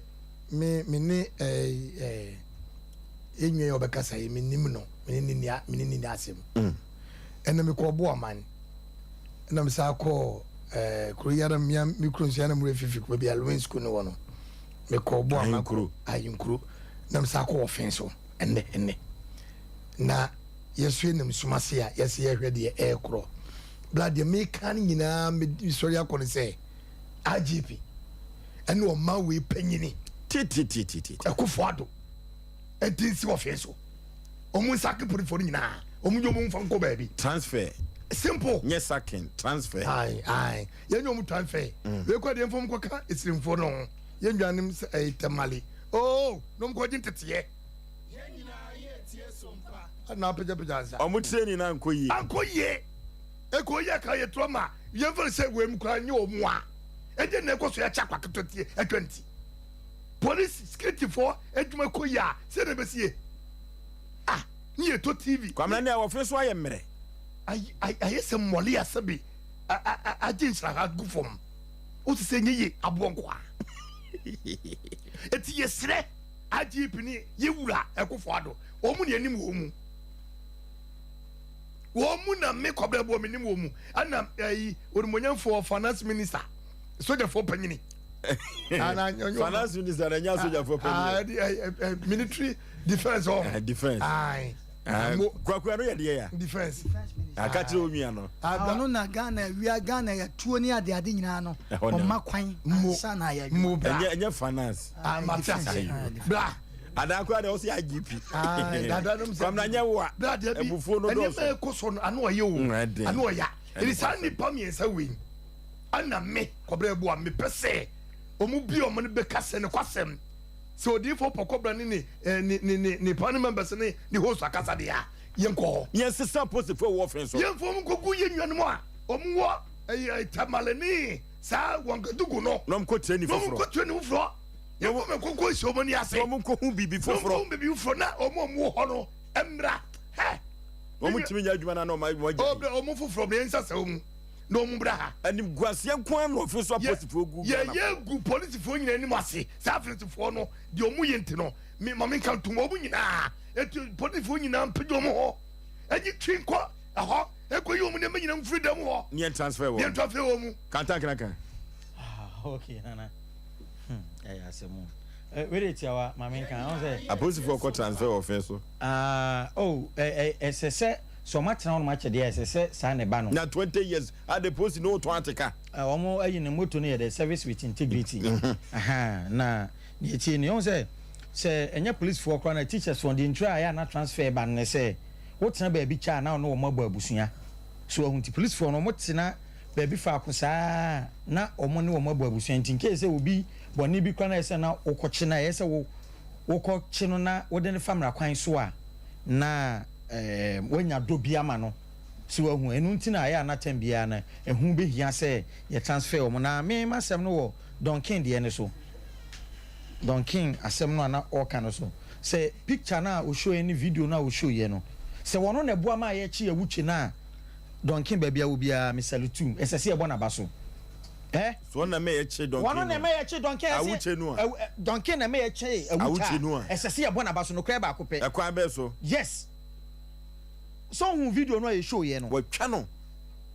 me me ne ɛɛ eh, ɛɛ. Eh. Yɛn nua yi a ɔbɛkasa yi, mennim no, me ne no me ne no nni asɛm. Ɛnna mekɔɔ Boaman, ɛnna mesan kɔɔ ɛɛ kuro yi ara mmea me kuro nso yɛn na mo refifi kuro bi a Lewin school no wɔ no. Mekɔɔ Boaman kuro Ahenkuro, na mesan kɔɔ Ɔfen so ɛnnɛ ɛnnɛ. Na yɛso yɛnam sum ase a yɛsɛ yɛhwɛ deɛ ɛrekorɔ. Bla deɛ meka no nyinaa mesɔre akɔ no sɛ IGP ɛne ɔman wei panyini. Tititititi. Akufo Addo. Ɛnti nsi ɔfee so. Ɔmo nsake polisifoɔ no nyinaa. Ɔmo nye ɔmo nfa nkɔ baabi. Transfer. Simple. Nyɛ saking, transfer. Ae ae. Yɛnyɛ ɔmo transfer. Mm. Wei kɔ deɛ nfa ɔmo kɔka esirimfoɔ no ho. Yɛn nuanom sɛ ɛyɛ tɛmale. Oh, na ɔmo kɔgye nteteɛ. Yɛn nyinaa yɛ tie so mpa. Ɛna apagyapagya nsa. Ɔmo training no ankɔ yie. Ankɔ yie. Ɛkɔ yie ka yɛ trauma. Yɛn fɛn sɛ wei mu koraa nyɛ ɔmo a. Ɛdeɛ na ɛkɔ so yɛakyɛ akwa ketewa tie atwa nti. Police security foɔ adwuma kɔ yie a sɛ na ɛbɛsi yie ah ne yɛ tɔ TV. Kwamina nea wɔfe so ayɛ mmerɛ. Ayɛ sɛ mmɔle a sɛbe agye nsraha gu fam. Wote sɛ ɛnyɛ yie aboɔ nkoa. Eti yɛsrɛ IGP ne yɛwura Akufo Addo, wɔn na yɛnim wɔn mu. Wɔn mu na me Kwabena Abuo menim wɔn mu. Ɛna ɛyi onimonyamfoɔ finance minister, sogyafoɔ panyini. Finance minister na ɛnyɛ asogyafoɔ panyini. Military defense ɔ. Defense. Ayi. Kwakua no yɛ deɛ ya. Defense. Aka kyerɛ onua no. Ɔno na Ghana wia Ghana yɛ tuo ne ade ade nyinaa no. Ɔma kwan ansa na ayɛ adwuma. Ɛnyɛ ɛnyɛ finance. Mate ase. Bra. Adan koraa deɛ ɔsi IGP. Kwamina nyɛ wo a. Bra deɛ bi. Ebufuo no dɔɔso. Ɛnneɛma ɛkɔ so no ano ɔyɛ o. Ano ɔya. Ɛni saa nipa mmiɛnsa wei. Ɛna me Kɔbra Abu a mepɛ sɛ wɔn bi wɔn no bɛka sɛ ne kwasɛm. Sɛ odiyifoɔ pɔkɔbra ne ne ne ne ne ne panel members ne ne host akasa deɛ a, yɛnkɔ hɔ. Yɛnsesa apolisifoɔ a wɔwɔ fɛn so. Yɛmfa wɔn nkɔgu yɛn nuanom a wɔn wɔ ɛyɛ Tamale ne saa Wangadugu no. Na wɔn nkɔ training foforɔ. Na wɔn nkɔ training foforɔ. Yɛmfa wɔn nkɔnkɔ nhyɛ wɔn ani ase. Na wɔn nkɔhu biribi foforɔ. Na wɔn nkɔhu biribi foforɔ na wɔn a wɔn wɔ hɔ no mmra. Hɛ! Wɔn ntumi nyɛ adwuma no na wɔn agya. Wɔn foforɔ no yɛnsasa wɔn. na wɔn bra ha. Animguaseɛ nko ara na ɔfe so apolisifoɔ gu Ghana. Yɛyɛ gu polisifoɔ nyinaa anim ase. Saa afirinsifoɔ no deɛ wɔn yɛ nti no, me ma menka ntom wɔn nyinaa. Eti polisifoɔ nyinaa mpagya wɔn ho, enyi twi nkɔ ɛhɔ, nkɔyi wɔn nneɛma nyinaa mfiri dɛm hɔ. Ne yɛn transfer wɔn. Ne yɛn transfer wɔn mu. Kantankraka. Ah, okay, Nana. Hmm, ɛyɛ asɛm o. Eh, wei de tiawa, ma menka. Ɔn sɛ. Apolisifoɔ kɔ transfer wɔ fɛn so. Ah, oh, ɛ ɛ ɛsɛ sɛ Sɛ ɔmo atena hɔ nom akyɛ deɛ a ɛsɛ sɛ saa na ɛba no. Na 20 years a de posi no wotɔn ateka. Wɔn ayi no motto no yɛ dɛ service with integrity ahaa na deɛ ɛtie nie wohu sɛ sɛ ɛnyɛ police foɔ koraa na teachers foɔ deɛ ntira a ɛyɛ a na transfer ba no ne sɛ wotena baabi kyɛ a na wo ne wɔn abɔ abusua so wahu nti police foɔ no wɔn tena baabi faako saa na wɔn ne wɔn abɔ abusua nti nkee sɛ obi bɔne bi koraa na ɛyɛ sɛ na wokɔkye no a ɛyɛ sɛ wo wokɔkye no na wode no fa mmara kwan so a na wanya dɔ bi ama no. So wahu? Ɛno nti na ɛyɛ a na tɛm biara no ɛho bɛhia sɛ yɛ transfer wɔn. Na me m'asɛm no wɔ Don King deɛ no so. Don King asɛm no a na ɔreka no so. Sɛ picture no a ɔshowɛ ne video no a ɔshowɛ no, sɛ wɔno na ɛboa maa yɛkye Awuche no a, Don King baabi a wɔ biara me salute wo. Ɛsɛ sɛ yɛbɔ n'aba so. Eh? So wɔn na ɛma yɛkye Don King no? Wɔn na ɛma yɛkye Don King. Awuche no a. Don King na ɛma yɛkye Awuche no a. Ɛsɛ sɛ yɛbɔ n'aba so nokorɛ baako pɛ. Ɛkwan bɛɛ so? Yes. Sɛ ohun video no a yɛ show yɛ no. Wɔatwa no.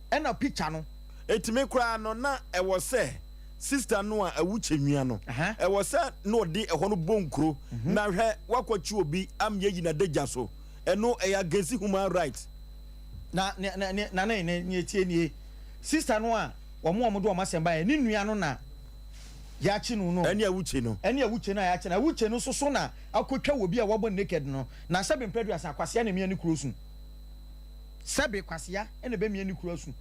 Ɛna picture no. Eti me koraa no na ɛwɔ sɛ sister no a Awuche nwia no ɛwɔ sɛ na ɔde ɛhɔ no bɔ nkuro na hwɛ wakɔkye obi am yɛyi n'adagya so ɛno ɛyɛ against human right. Na na na na na ne ne etie nie sister no a wɔn a wɔde wɔn asɛm baeɛ ne nua no na yɛakye no no. Ɛne awukye no. Ɛne awukye no a yɛakye no. Awukye no nso so na akotwa wɔ bi a wabɔ naked no. Na sɛbe mpɛ aduasa kwasea na emia ne kuro su. Sɛbe kwasea na ɛbɛmia ne kuro asu.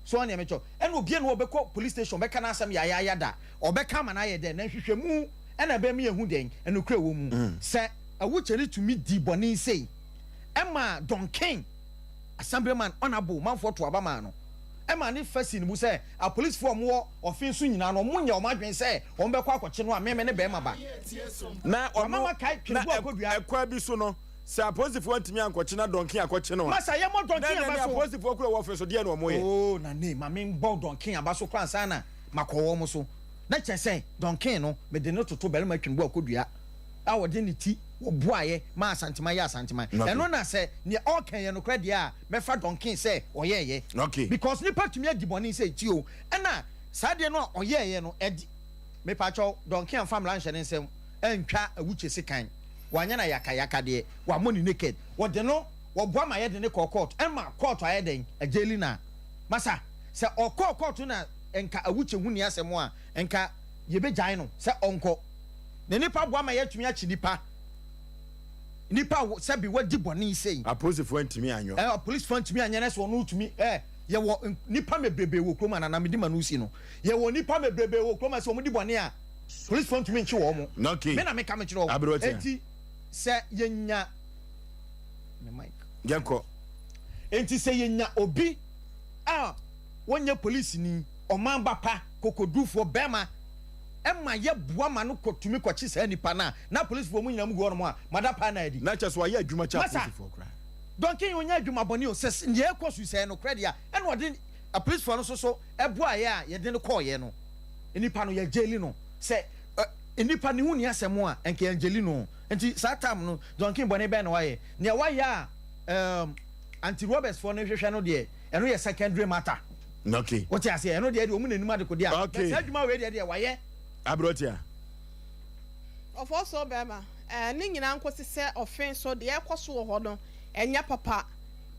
So ɔne ɛmɛkyɛ. Ɛna obia na ɔbɛkɔ police station ɔbɛka n'asɛm yayaaya da. Ɔbɛka ama no ayɛ dɛ. Na nhwehwɛmu ɛna ɛbɛma yɛhu dɛn ɛnokorɛ wɔ mu. Sɛ awukye no tumi di bɔne sei ɛma Don King Assemblyman Honourable manfoɔ to aba maa no. Ɛma ne fa sii ne bo sɛ apolisifoɔ a wɔwɔ ɔfe so nyinaa no, wɔnyɛ wɔn adwene sɛ wɔbɛkɔ akɔkye no a me me ne barima ba. Na Wama ɔno, makae na Twene Boakɔdua. ɛkwan bi so no, sɛ apolisifoɔ antumi ankɔkye na Donkin akɔkye no a, Masa, yɛmmɔ na Donkin ɛnneɛ aba ne so. apolisifoɔ kura wɔ ɔfe so, deɛn na wɔyɛ? Oo, Nane, ma membɔ Donkin aba so koraa ansa na makɔ wɔn so. Na kyerɛ sɛ, Donkin no, mede no toto barima Twene Boakɔdua a ɔde ne ti wɔboaeɛ maa Asanteman yɛɛ Asanteman. Ɛno na sɛ deɛ ɔreka yɛ nokorɛ deɛ a, mɛfa Duncan sɛ ɔyɛɛyɛ. Okay. Because nipa tumi adi bɔne sɛ ti o, ɛna saa deɛ no a ɔyɛɛyɛ no ɛde, mepakyɛw, Duncan amfa mmara anhyɛ ne nsam antwa awukyɛ sekan, wanyɛ no ayakayaka deɛ, wammɔ no naked, wɔde no, wɔboa ma yɛde no kɔɔ court, ɛma court ayɛ dɛn, agyeli no a. Masa, sɛ ɔkɔɔ court na nka awukyɛ ho nni asɛm a, nka yɛbɛgyae no sɛ ɔnkɔ. Na nipa boa ma yɛatumi akye nipa. Nipa a sɛbi wadi bɔne sei. Apolisifoɔ antumi anyɔ. Ɛ apolisifoɔ antumi anyɛ na sɛ ɔno tumi ɛ yɛwɔ nipa mebrebe wɔ kurom a nana medi ma no si no yɛwɔ nipa mebrebe wɔ kurom a sɛ wɔn di bɔne a polisifoɔ ntumi nkye wɔn. Okay. Me na meka mekyerɛ wɔn. Aberewatia. Enti sɛ yɛnya me mic. Yɛnkɔ. Enti sɛ yɛnya obi a wɔnyɛ polisini ɔman ba pa kokodufoɔ bɛrima. ɛma yɛ boa ma no kɔ tumi kɔ kye saa nipa no a na apolisifoɔ mu nyinaa mu gu hɔ nom a mada paa na adi. Na kyɛ sɛ wayɛ adwuma kyɛ Masa, apolisifoɔ koraa. Donkin ɔnyɛ adwuma bɔne o, sɛ deɛ ɛkɔ so yi sɛ ɛyɛ nokorɛ deɛ a ɛna ɔde apolisifoɔ no nso so boaeɛ a yɛde no kɔeɛ no. Nipa no yɛ jaili no sɛ ɛ nipa ne ho ni asɛm a nka yɛn jaili no nti saa time no John King bɔne bɛn na wayɛ nea wayɛ a ɛɛm anti robbers foɔ no hwehwɛ no deɛ ɛno yɛ secondary matter. Okay. Wote aseɛ ɛno deɛ deɛ wɔn na anim adekode a. Okay. But saa adwuma wei deɛ deɛ wayɛ. Aberotia. Ɔfɔɔ so bɛɛma, ɛɛ ne nyinaa nkosi sɛ ɔfe so deɛ ɛkɔ so wɔ hɔ no ɛnyɛ papa.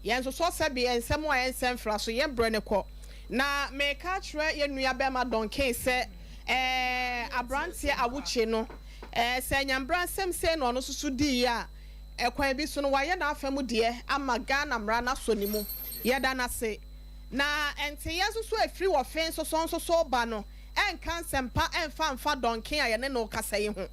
Yɛnsosɔ sɛbe nsɛm a ɛnsɛ mfra so, yɛn brɛ no kɔ. Na mereka akyerɛ yɛn nua bɛrima Don King sɛ, ɛɛ, abranteɛ awokye no, ɛɛ, sɛ anyambra nsɛm sei na ɔno nso so diiɛ a, ɛkwan bi so no wayɛ n'afa mu deɛ ama Ghana mmara no asɔ ne mu. Yɛda no ase. Na nteeɛ nso so a ɛfiri wɔ fe nso so nso so reba no, ɛnka nsɛmpa ɛmfa mfa Don King a yɛne no rekasa yi ho.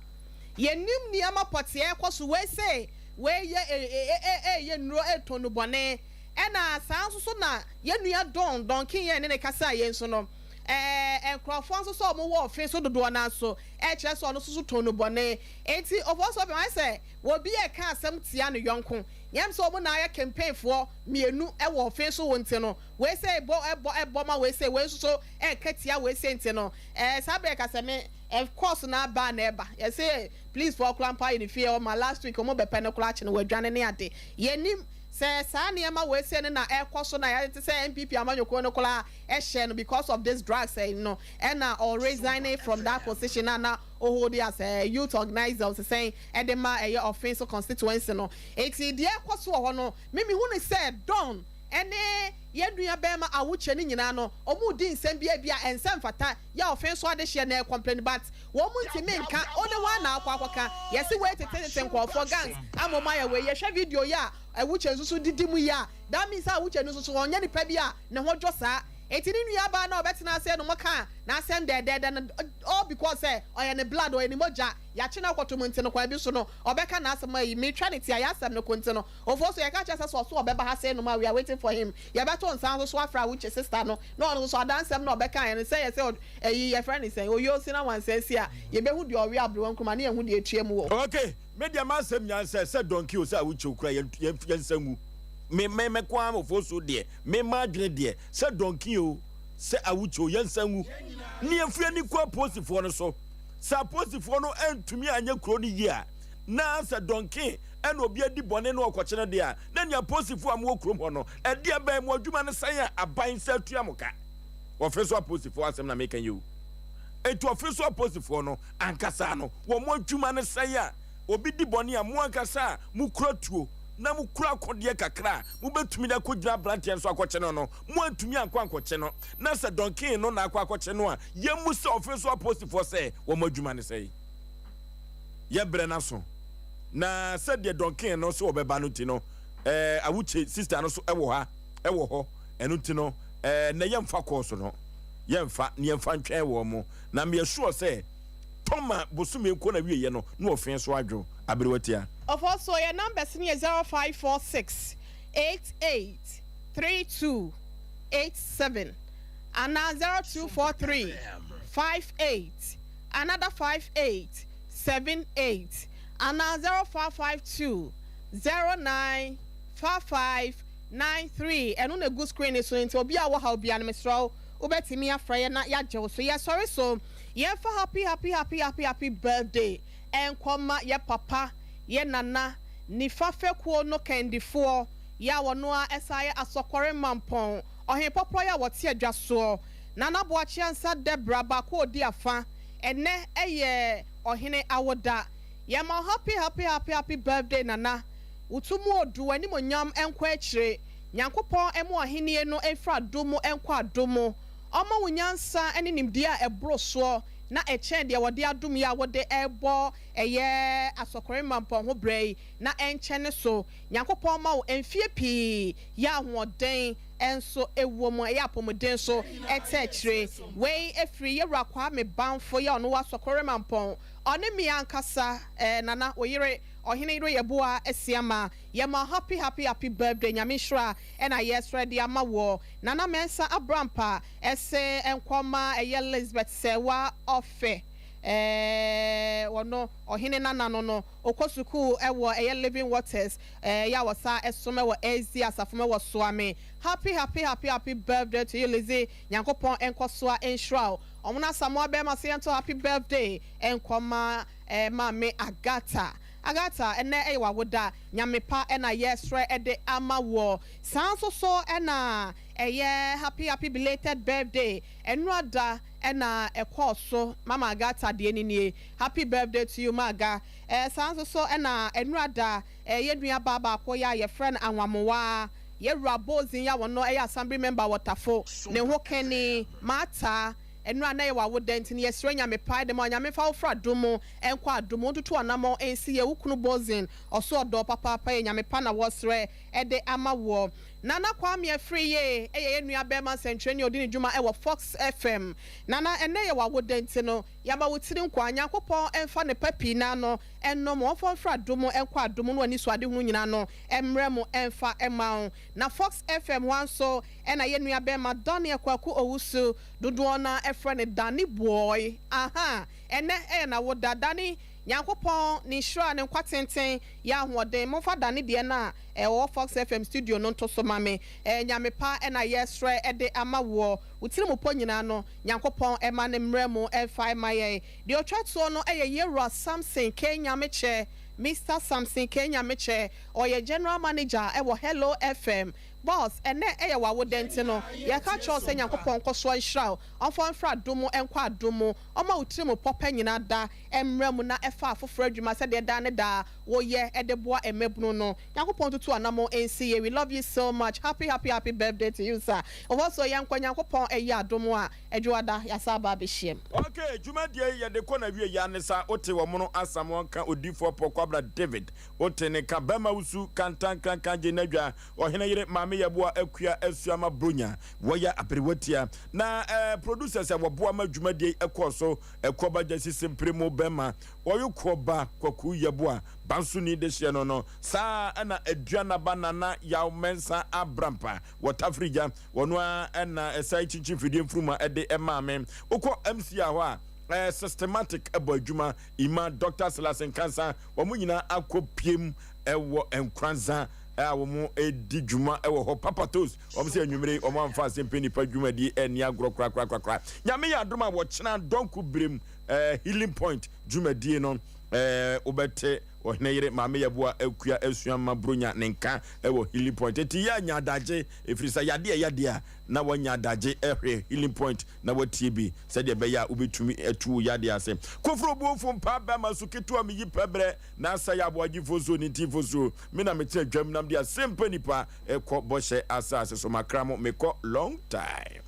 Yɛnnim nneɛma pɔtee a ɛrekɔ so. Wei se wei yɛ reyɛ nnuro retɔn nnubɔne. Ɛna saa nso so na yɛn nua Don, Don King yɛn ne no kasaa yei nso no, ɛɛ nkorɔfoɔ nso sɛ wɔn wɔ ɔfe so dodoɔ no ara nso ɛrekyerɛ sɛ ɔno nso so tɔn nnubɔne. Enti ɔfoɔ sɛ ɔbɛn ayɛ sɛ obi reka asɛm tia ne yɔnko. Yɛn sɛ wɔn na ayɛ campaign foɔ mmienu wɔ ɔfe so wɔ nti no, wei sɛ bɔ ɛbɔ ɛbɔ ma wei sɛ wei nso so ɛreka tia wei sɛ nti no, ɛɛ saa berɛ yɛka sɛ me Ɛkɔɔ so na aba na ɛba. Yɛse police foɔ koraa mpo ayɛ ne fie hɔ ma last week ɔmo bɛpɛ no koraa akye no wadwane ne ade. Yɛnnim sɛ saa nneɛma wei sei no na ɛkɔ so na yɛate sɛ NPP amanyɔkuo no koraa hyɛ no because of this drugs no ɛna ɔ resign from that position a na ɔ hold as a youth organiser ɔsesɛn ɛde ma ɛyɛ Ɔfenso constituency no. Enti deɛ ɛkɔ so wɔ hɔ no me mehu no sɛ Don ɛne yɛn nua bɛɛma Awukyɛ no nyinaa no ɔmo redi nsɛm bi a ebia ɛnsɛ mfata yɛ ɔfe nso adehyeɛ na ɛcomplain but wɔn ntumi nka wone hwan na akɔ akɔka yɛse wei tete tete nkorɔfoɔ gangs ama wɔn ayɛ wei yɛhwɛ video yi a Awuche nso so didi mu yi a that means sɛ Awuche no nso so ɔnyɛ nipa bi a ne ho dwo saa enti ne nua baa no a ɔbɛtena ase no wɔka n'asɛm dɛɛdɛɛdɛ no all because sɛ ɔyɛ ne blood ɔyɛ ne mogya yɛakye no akɔto mu nti no kwan bi so no ɔbɛka n'asɛm ayi metwa ne ti a yɛasɛm no ko nti no Ofo so yɛka kyerɛ sɛ sɛ ɔso ɔbɛba ha sei nom a we are waiting for him yɛbɛto nsa nso so afrɛ Awuche sister no na ɔno nso so adansɛm na ɔbɛkaeɛ no sɛ yɛ sɛ ɛyi yɛfrɛ no sɛn Oyosi na wansa si a yɛbɛhu deɛ ɔwe aberewa nkruma ne yɛhu deɛ ɛtua mu wɔ. Ok me deɛ m'asɛm nyinaa ne sɛ sɛ donkey o sɛ awuche o kura yɛn yɛn yɛn nsa ngu me me me ko ara Ofosu deɛ me m'adwene deɛ sɛ donkey o sɛ awuche o yɛn nsa ngu ne yɛn firi ani kɔ apolisifoɔ no so sɛ apolisifoɔ no antumi anyɛ kuro no yie a na sɛ donkey ɛna obi adi bɔne na ɔkɔkye no deɛ a, na nea apolisifoɔ a mowɔ kurom hɔ no, ɛdeɛ bɛn mo adwuma no sɛn a aban nsa atua mo ka? Ɔfe so apolisifoɔ asɛm na meka yi o. Enti ɔfe so apolisifoɔ no ankasa no, wɔn adwuma no sɛn a obi di bɔne a mo ankasa a mokura tuo na mokura akodeɛ kakra a mobɛtumi de akɔgyina aberanteɛ no so akɔkye no no, moantumi ankɔ ankɔkye no, na sɛ Duncan no na akɔ akɔkye no a, yɛmmu sɛ ɔfe so apolisifoɔ sɛ wɔn adwuma no sɛn? Yɛbrɛ no aso. Na sɛdeɛ Duncan no sɛ ɔbɛba no nti no, eh, Awuche sister no so wɔ ha, wɔ hɔ. Ɛno nti no, eh, na yɛmfa course no, yɛmfa, na yɛmfa ntwɛn wɔn mo. Na meyɛ sure sɛ Tɔma bosome nkɔ na wieɛ no, na ɔfee so adwo. Aberewa tia. Ɔfɔ so yɛ numbers no yɛ 0546 88 32 87 anaa 0243 58 another 58 78. Anaa 0552 09 5593 ɛno na ɛgu screen no so no nti obi a ɔwɔ haw biara no mesrɛ wo wobɛtumi afrɛ yɛn na yɛagye wo so. Yɛsɔre so yɛmfa happy happy happy happy happy birthday ɛnkɔ ma yɛ papa yɛ nana Nifa fekuo no kandifoɔ yɛ a ɔno ara ɛsan yɛ Asɔkɔre Mampɔn Ɔhenpɔporɔ yɛ a wɔte adwa soɔ Nana Boakye Ansah Debra baako a ɔdi afa ɛnɛ ɛyɛ Ɔhene awoda. Yɛma wo happy happy happy happy birthday Nana. Wo to mu odu, w'animonyam nkɔ akyire. Nyankopɔn mmo ahennie no mfiri adom mu nkɔ adom mu. Ɔmma wo nyansa ne nimdeɛ a ɛboro soɔ na ɛkyɛn deɛ wɔde adom yi a wode rebɔ ɛyɛ Asɔkɔre Mampɔn ho brɛ yi na ɛnkyɛ ne so. Nyankopɔn mma wo mfie pii yɛ ahoɔden nso wɔ mu, ɛyɛ apɔmuden nso ɛtɛ akyire. Wei firi Yɛwura Kwame Bamfo yɛ ɔno wɔ Asɔkɔre Mampɔn. Ɔne me ankasa eh Nana wo yere Ɔhene yere Yeboah Asiamah yɛma wo happy happy happy birthday Nyame nhyira ɛna yɛsrɛ de ama woɔ Nana Mensah Abrampa ɛse nkɔ ma ɛyɛ Lizbeth Sɛwa Ɔfɛ eh ɔno Ɔhene Nana no no ɔkɔ sukuu ɛwɔ ɛyɛ Living Waters eh yɛ a ɔsa ɛsom ɛwɔ SDA asafo mu ɛwɔ Soame Happy happy happy happy birthday to you Lizzy Nyankopɔn nkɔsoa nhyira wo. Wɔn Asamoah bɛɛma sɛ yɛnto happy birthday nkɔma Maame Agatha. Agatha, ɛnnɛ ɛyɛ w'awoda, Nyame pa na yɛresrɛ de ama woɔ. Saa nso so na ɛyɛ happy happy belated birthday, ɛnora da na ɛkɔɔ so, Mama Agatha deɛ no nie, happy birthday to you Maga. Saa nso so na ɛnora da yɛn nua baa baako yi a yɛfrɛ no Anwamowaa, Yɛwura Bozen yi a ɔno yɛ assembly member wɔ Tafo, ne ho kani, Martha, ɛnora na ɛyɛ w'awoda nti no yɛsrɛ Nyame paa de ma wo, Nyame mfa wo fra dom mu nkɔ adom mu, ɔntutu anamɔn nsi yie, wo kunu Bozen ɔso ɔdɔ wo papaapa, yɛ Nyame pa na wɔsrɛ de ama woɔ. Nana Kwame Afriyie yɛ yɛn nua bɛɛma nsɛnkyerɛni a ɔdi ne dwuma wɔ Fox FM. Nana ɛnɛ yɛ w'awoda nti no yɛama wo tiri nkwa, Nyankopɔn mfa ne pa pii no ano nnom wo, ɔmfa wo mfra adom mu nkɔ adom mu na w'anisoadehunu nyinaa no mmrɛ mu mfa mma wo. Na Fox FM hɔ ara nso na yɛn nua bɛɛma Daniel Kwaku Owusu, dodoɔ no ara frɛ no Danny Boy, ahaa, ɛnɛ yɛ n'awoda. Danny, Nyankopɔn ne nhyira, ne nkwa tenten, yɛ ahoɔden. Momfa Danny deɛ no a ɛwɔ Fox FM studio no nto so ma me. Ɛyɛ Nyame pa na yɛresrɛ de ama woɔ. Wo tirimupɔ nyinaa no, Nyankopɔn mma no mmrɛ mu mfa mma yɛn. Deɛ ɔtwa toɔ no yɛ Yɛwura Samson K. Nyamekyɛ, Mister Samson K. Nyamekyɛ. Ɔyɛ General Manager wɔ Hello FM. Boss, ɛnnɛ yɛ w'awoda nti no, yɛka kyerɛ wo sɛ Nyankopɔn nkɔsoɔ nhyira wo, ɔmfa wo mfiri adom mu nkɔ adom mu, ɔmma wo tirim pɔ pɛ nyinaa da mmra mu na fa afoforɔ adwuma sɛdeɛ daa ne daa woyɛ de boa mmabunu no. Nyankopɔn ntutu anamon nsi yie. We love you so much. Happy happy happy birthday to you sir. Ɔhɔ so yɛnkɔ Nyankopɔn ɛyɛ adom a Adwoada yɛasan aba abɛhyiam. Ok dwumadie yi yɛde kɔ na wie yi anesa wote wɔmono asam wɔnka odifoɔ pɔ kwabra David wote ne ka bɛma wusu kantankrankan gye nadwa ɔhene yere maame yɛboa akua asuama bronya wɔyɛ aberewatia na eh, producers a wɔboa ma dwumadie yi ɛkɔɔ so ɛkɔba gyasi sempere mu bɛma ɔyokoɔ kwaku yɛboa bansoni dehyeɛ no no saa ɛna aduanaba nana yaw mɛnsa abrampa wɔ tafirigya wɔno ara ɛna ɛsan kyinkyin fidie mfuruma ɛde ɛmaa me wokɔ MC a hɔ a ɛɛ systematic ɛbɔ adwuma ima Dr. Silas Nkansa wɔn nyinaa akɔ piem ɛwɔ Nkranza a wɔn ɛdi dwuma ɛwɔ hɔ papatos wɔn sɛ anwummere wɔn amfa asɛmpɛ nipa dwumadie ɛni agorɔ korakorakorakora nyame yɛ adom a wɔkyena dɔnko berem ɛɛ healing point dwumadie no ɛɛ wobɛte Ɔhene yere Maame Yeboah Akua Asuamma Bronya ne nka wɔ Healing Point. Enti yɛ anya adagye ɛfiri sɛ yadeɛ yɛ yadeɛ a na wanya adagye hwɛ Healing Point na watie bi sɛdeɛ ɛbɛyɛ a wobɛtumi atu wo yadeɛ ase. Koforo buofo mpaa bɛma su ketewa meyi pɛ berɛ na asɛe aboagyefoɔ nsuo ne ntinfoɔ nsuo. Me na metena dwam na mede asɛmpa nipa kɔ bɔhyɛ asase so. Makra mo mekɔ long time.